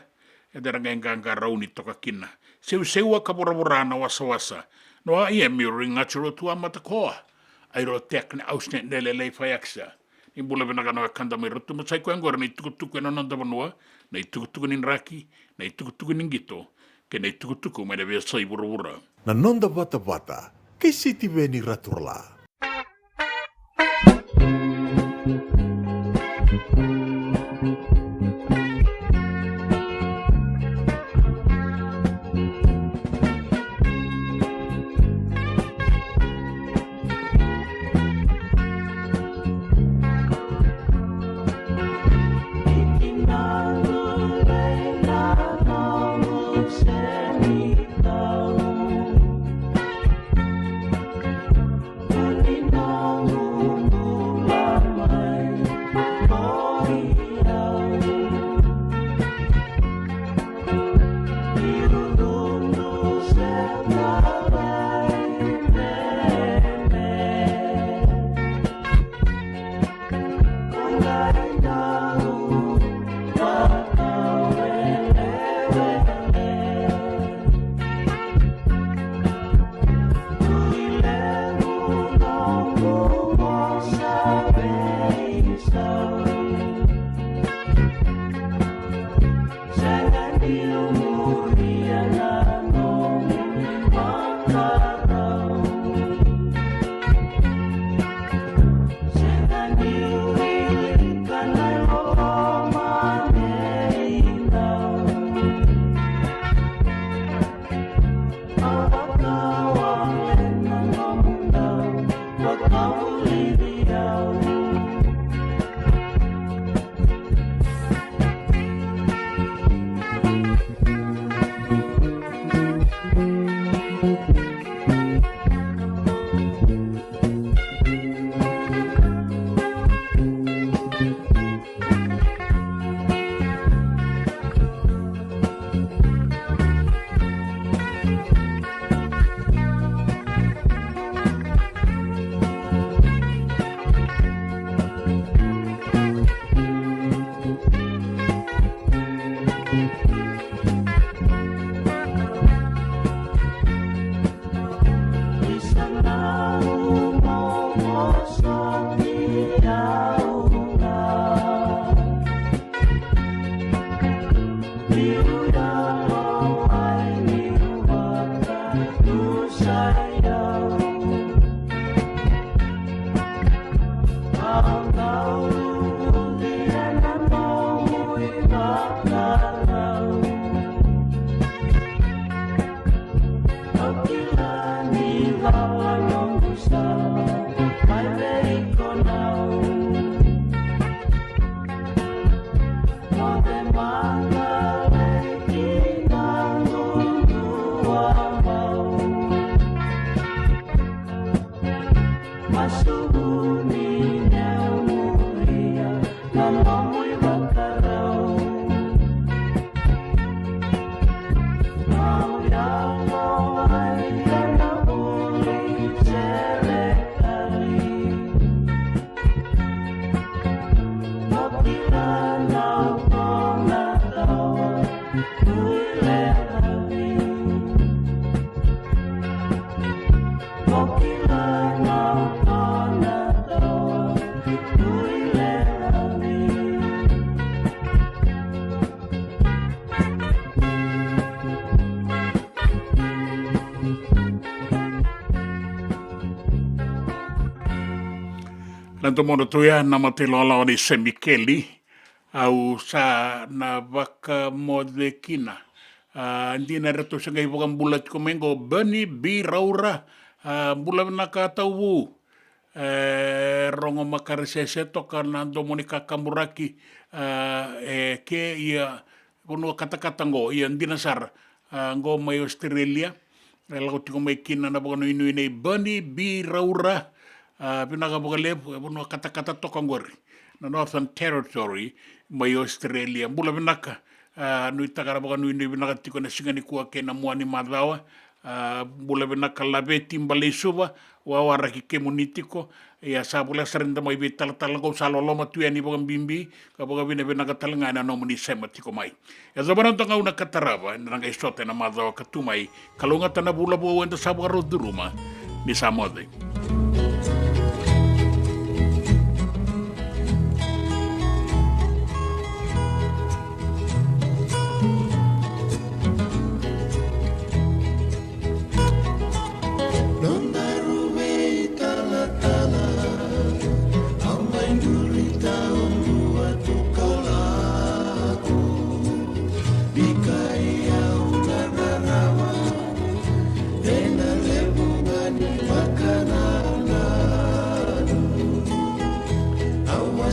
eda na qai qaqarauni toka kina. Seuseua ka voravora na wasawasa. Noa ia Miri Gatirotua Matakoa. Airo Tek na Ausnet Nelelei Fayaksa. Ni bula vinaka na wekada mai Rotuma. Sa i koya oqori na itukutuku ena noda vanua, na itukutuku ni draki, na itukutuku ni qito, kei na itukutuku mai na veiyasai vuravura. Na noda vatavata kei Sitiveni Raturala. Na domodratou ya na mata ilawalawa nei Semikeli, au sa na vakamoce kina. A, dina eratou se qai vakabula tiko mai qo, Bernie B Raura, a, bula vinaka tauvu. E, Rogo Makaresese toka na domo ni kakaburaki, a, e ke ia vanua katakata qo, ia dina sara, a, qo mai Australia. E lako tiko mai kina na vakanuinui nei Bernie B Raura, a, vinaka vakalevu, e vanua katakata toka qori na Northern Territory mai Australia. Bula vinaka, a, nuitaka na vakanuinui vinaka tiko na siga nikua kei na mua ni macawa. A, bula vinaka Laveti Baleisuva, wawaraki kemuni tiko. Ia sa voleka sara ni da mai veitalatala qo, sa loloma tu yani vakabibi, ka vakavinavinaka tale ga ena nomuni sema tiko mai. E yacova na noda gauna ka tarava, eda na qai sota ena macawa ka tu mai. Kalougata na vula vou eda sa vakarau curuma. Ni sa moce.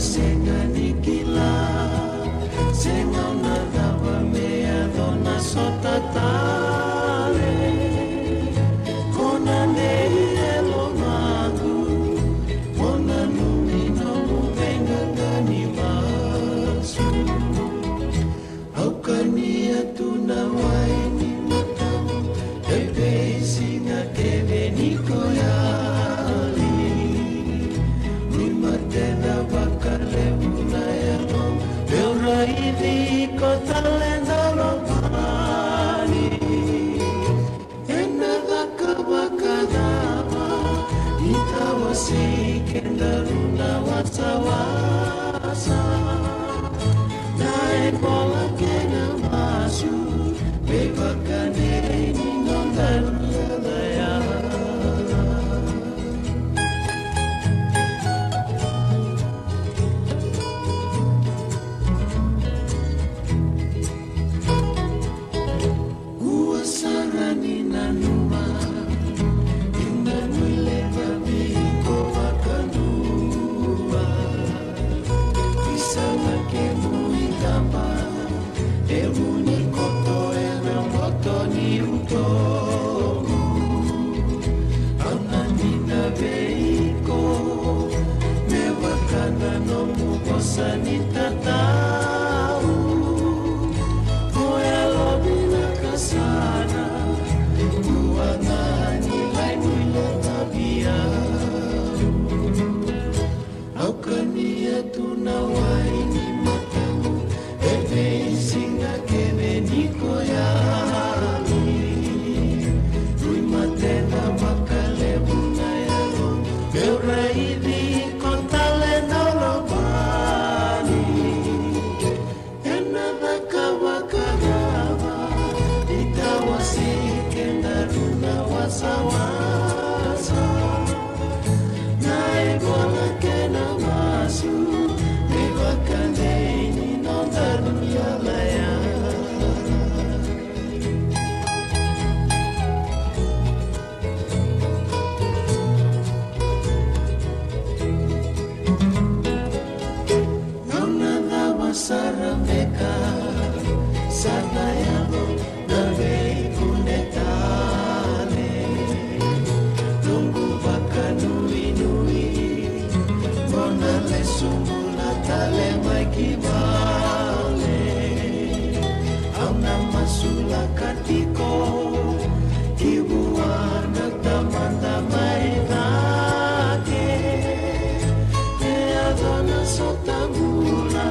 Sega ni kila, sega na cava me yaco na sota tale. Ko na dei e lomaqu, ko na nanumi nomu veiqaqa ni masu. Au kania tu na wai ni mataqu, e veisiga kece ni ko yali. Ni matena vakalevu na yaloqu, meu raici iko tale na lomani. Ena caka vakacava, ni tawasei kedaru na wasawasa. Na ivola kei na masu, me vakadei ni nodaru yalayala. Kua sara ni nanuma, ni na nuileka vei iko vakadua. Isa na kemu itaba, e vu ni koto ena boto ni utomu. Au na dina vei iko, me vaka na nomu vosa ni tatau. Ko yalovinaka sara, kua ga ni lai nuileka vei au. Au kania tu na wai ni mataqu, e veisiga kece ni ko yali. Rui matena vakalevu na yalo, meu raici iko tale na lomani. Ena caka vakacava, ni tawasei kedaru na wasawasa. Na ivola kei na masu, me vakadei ni nodaru yalayala. Gauna cava sara beka sa na yaco na veikune tale? Noqu vakanuinui, mo na lesu bula tale mai ki vale. Au na masulaka tiko ki vua na Tamada mai cake. E yaco na sota bula,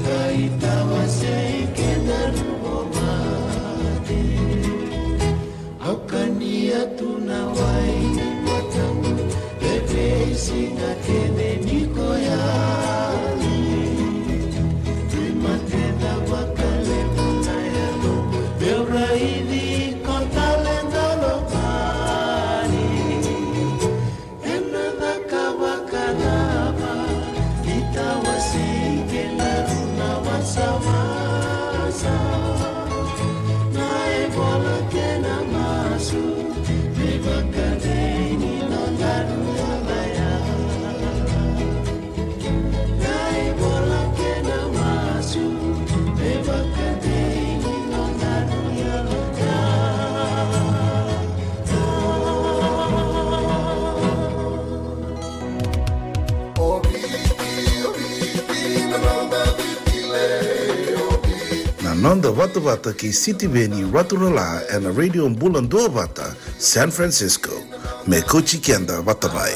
ka itawasei kedaru vou mate. Au kania tu na wai ni mataqu, e veisiga kece ni ko yali. Rui matena vakalevu na yalo, meu raici iko tale na lomani. Ena caka vakacava, ni tawasei kedaru na wasawasa. Na ivola kei na masu, me vakadei ni nodaru yalayala. Na ivola kei na masu, me vakadei ni nodaru yalayala. Na noda vatavata kei Sitiveni Raturala ena Radio Bula Duavata, San Francisco. Me kauti keda vata mai.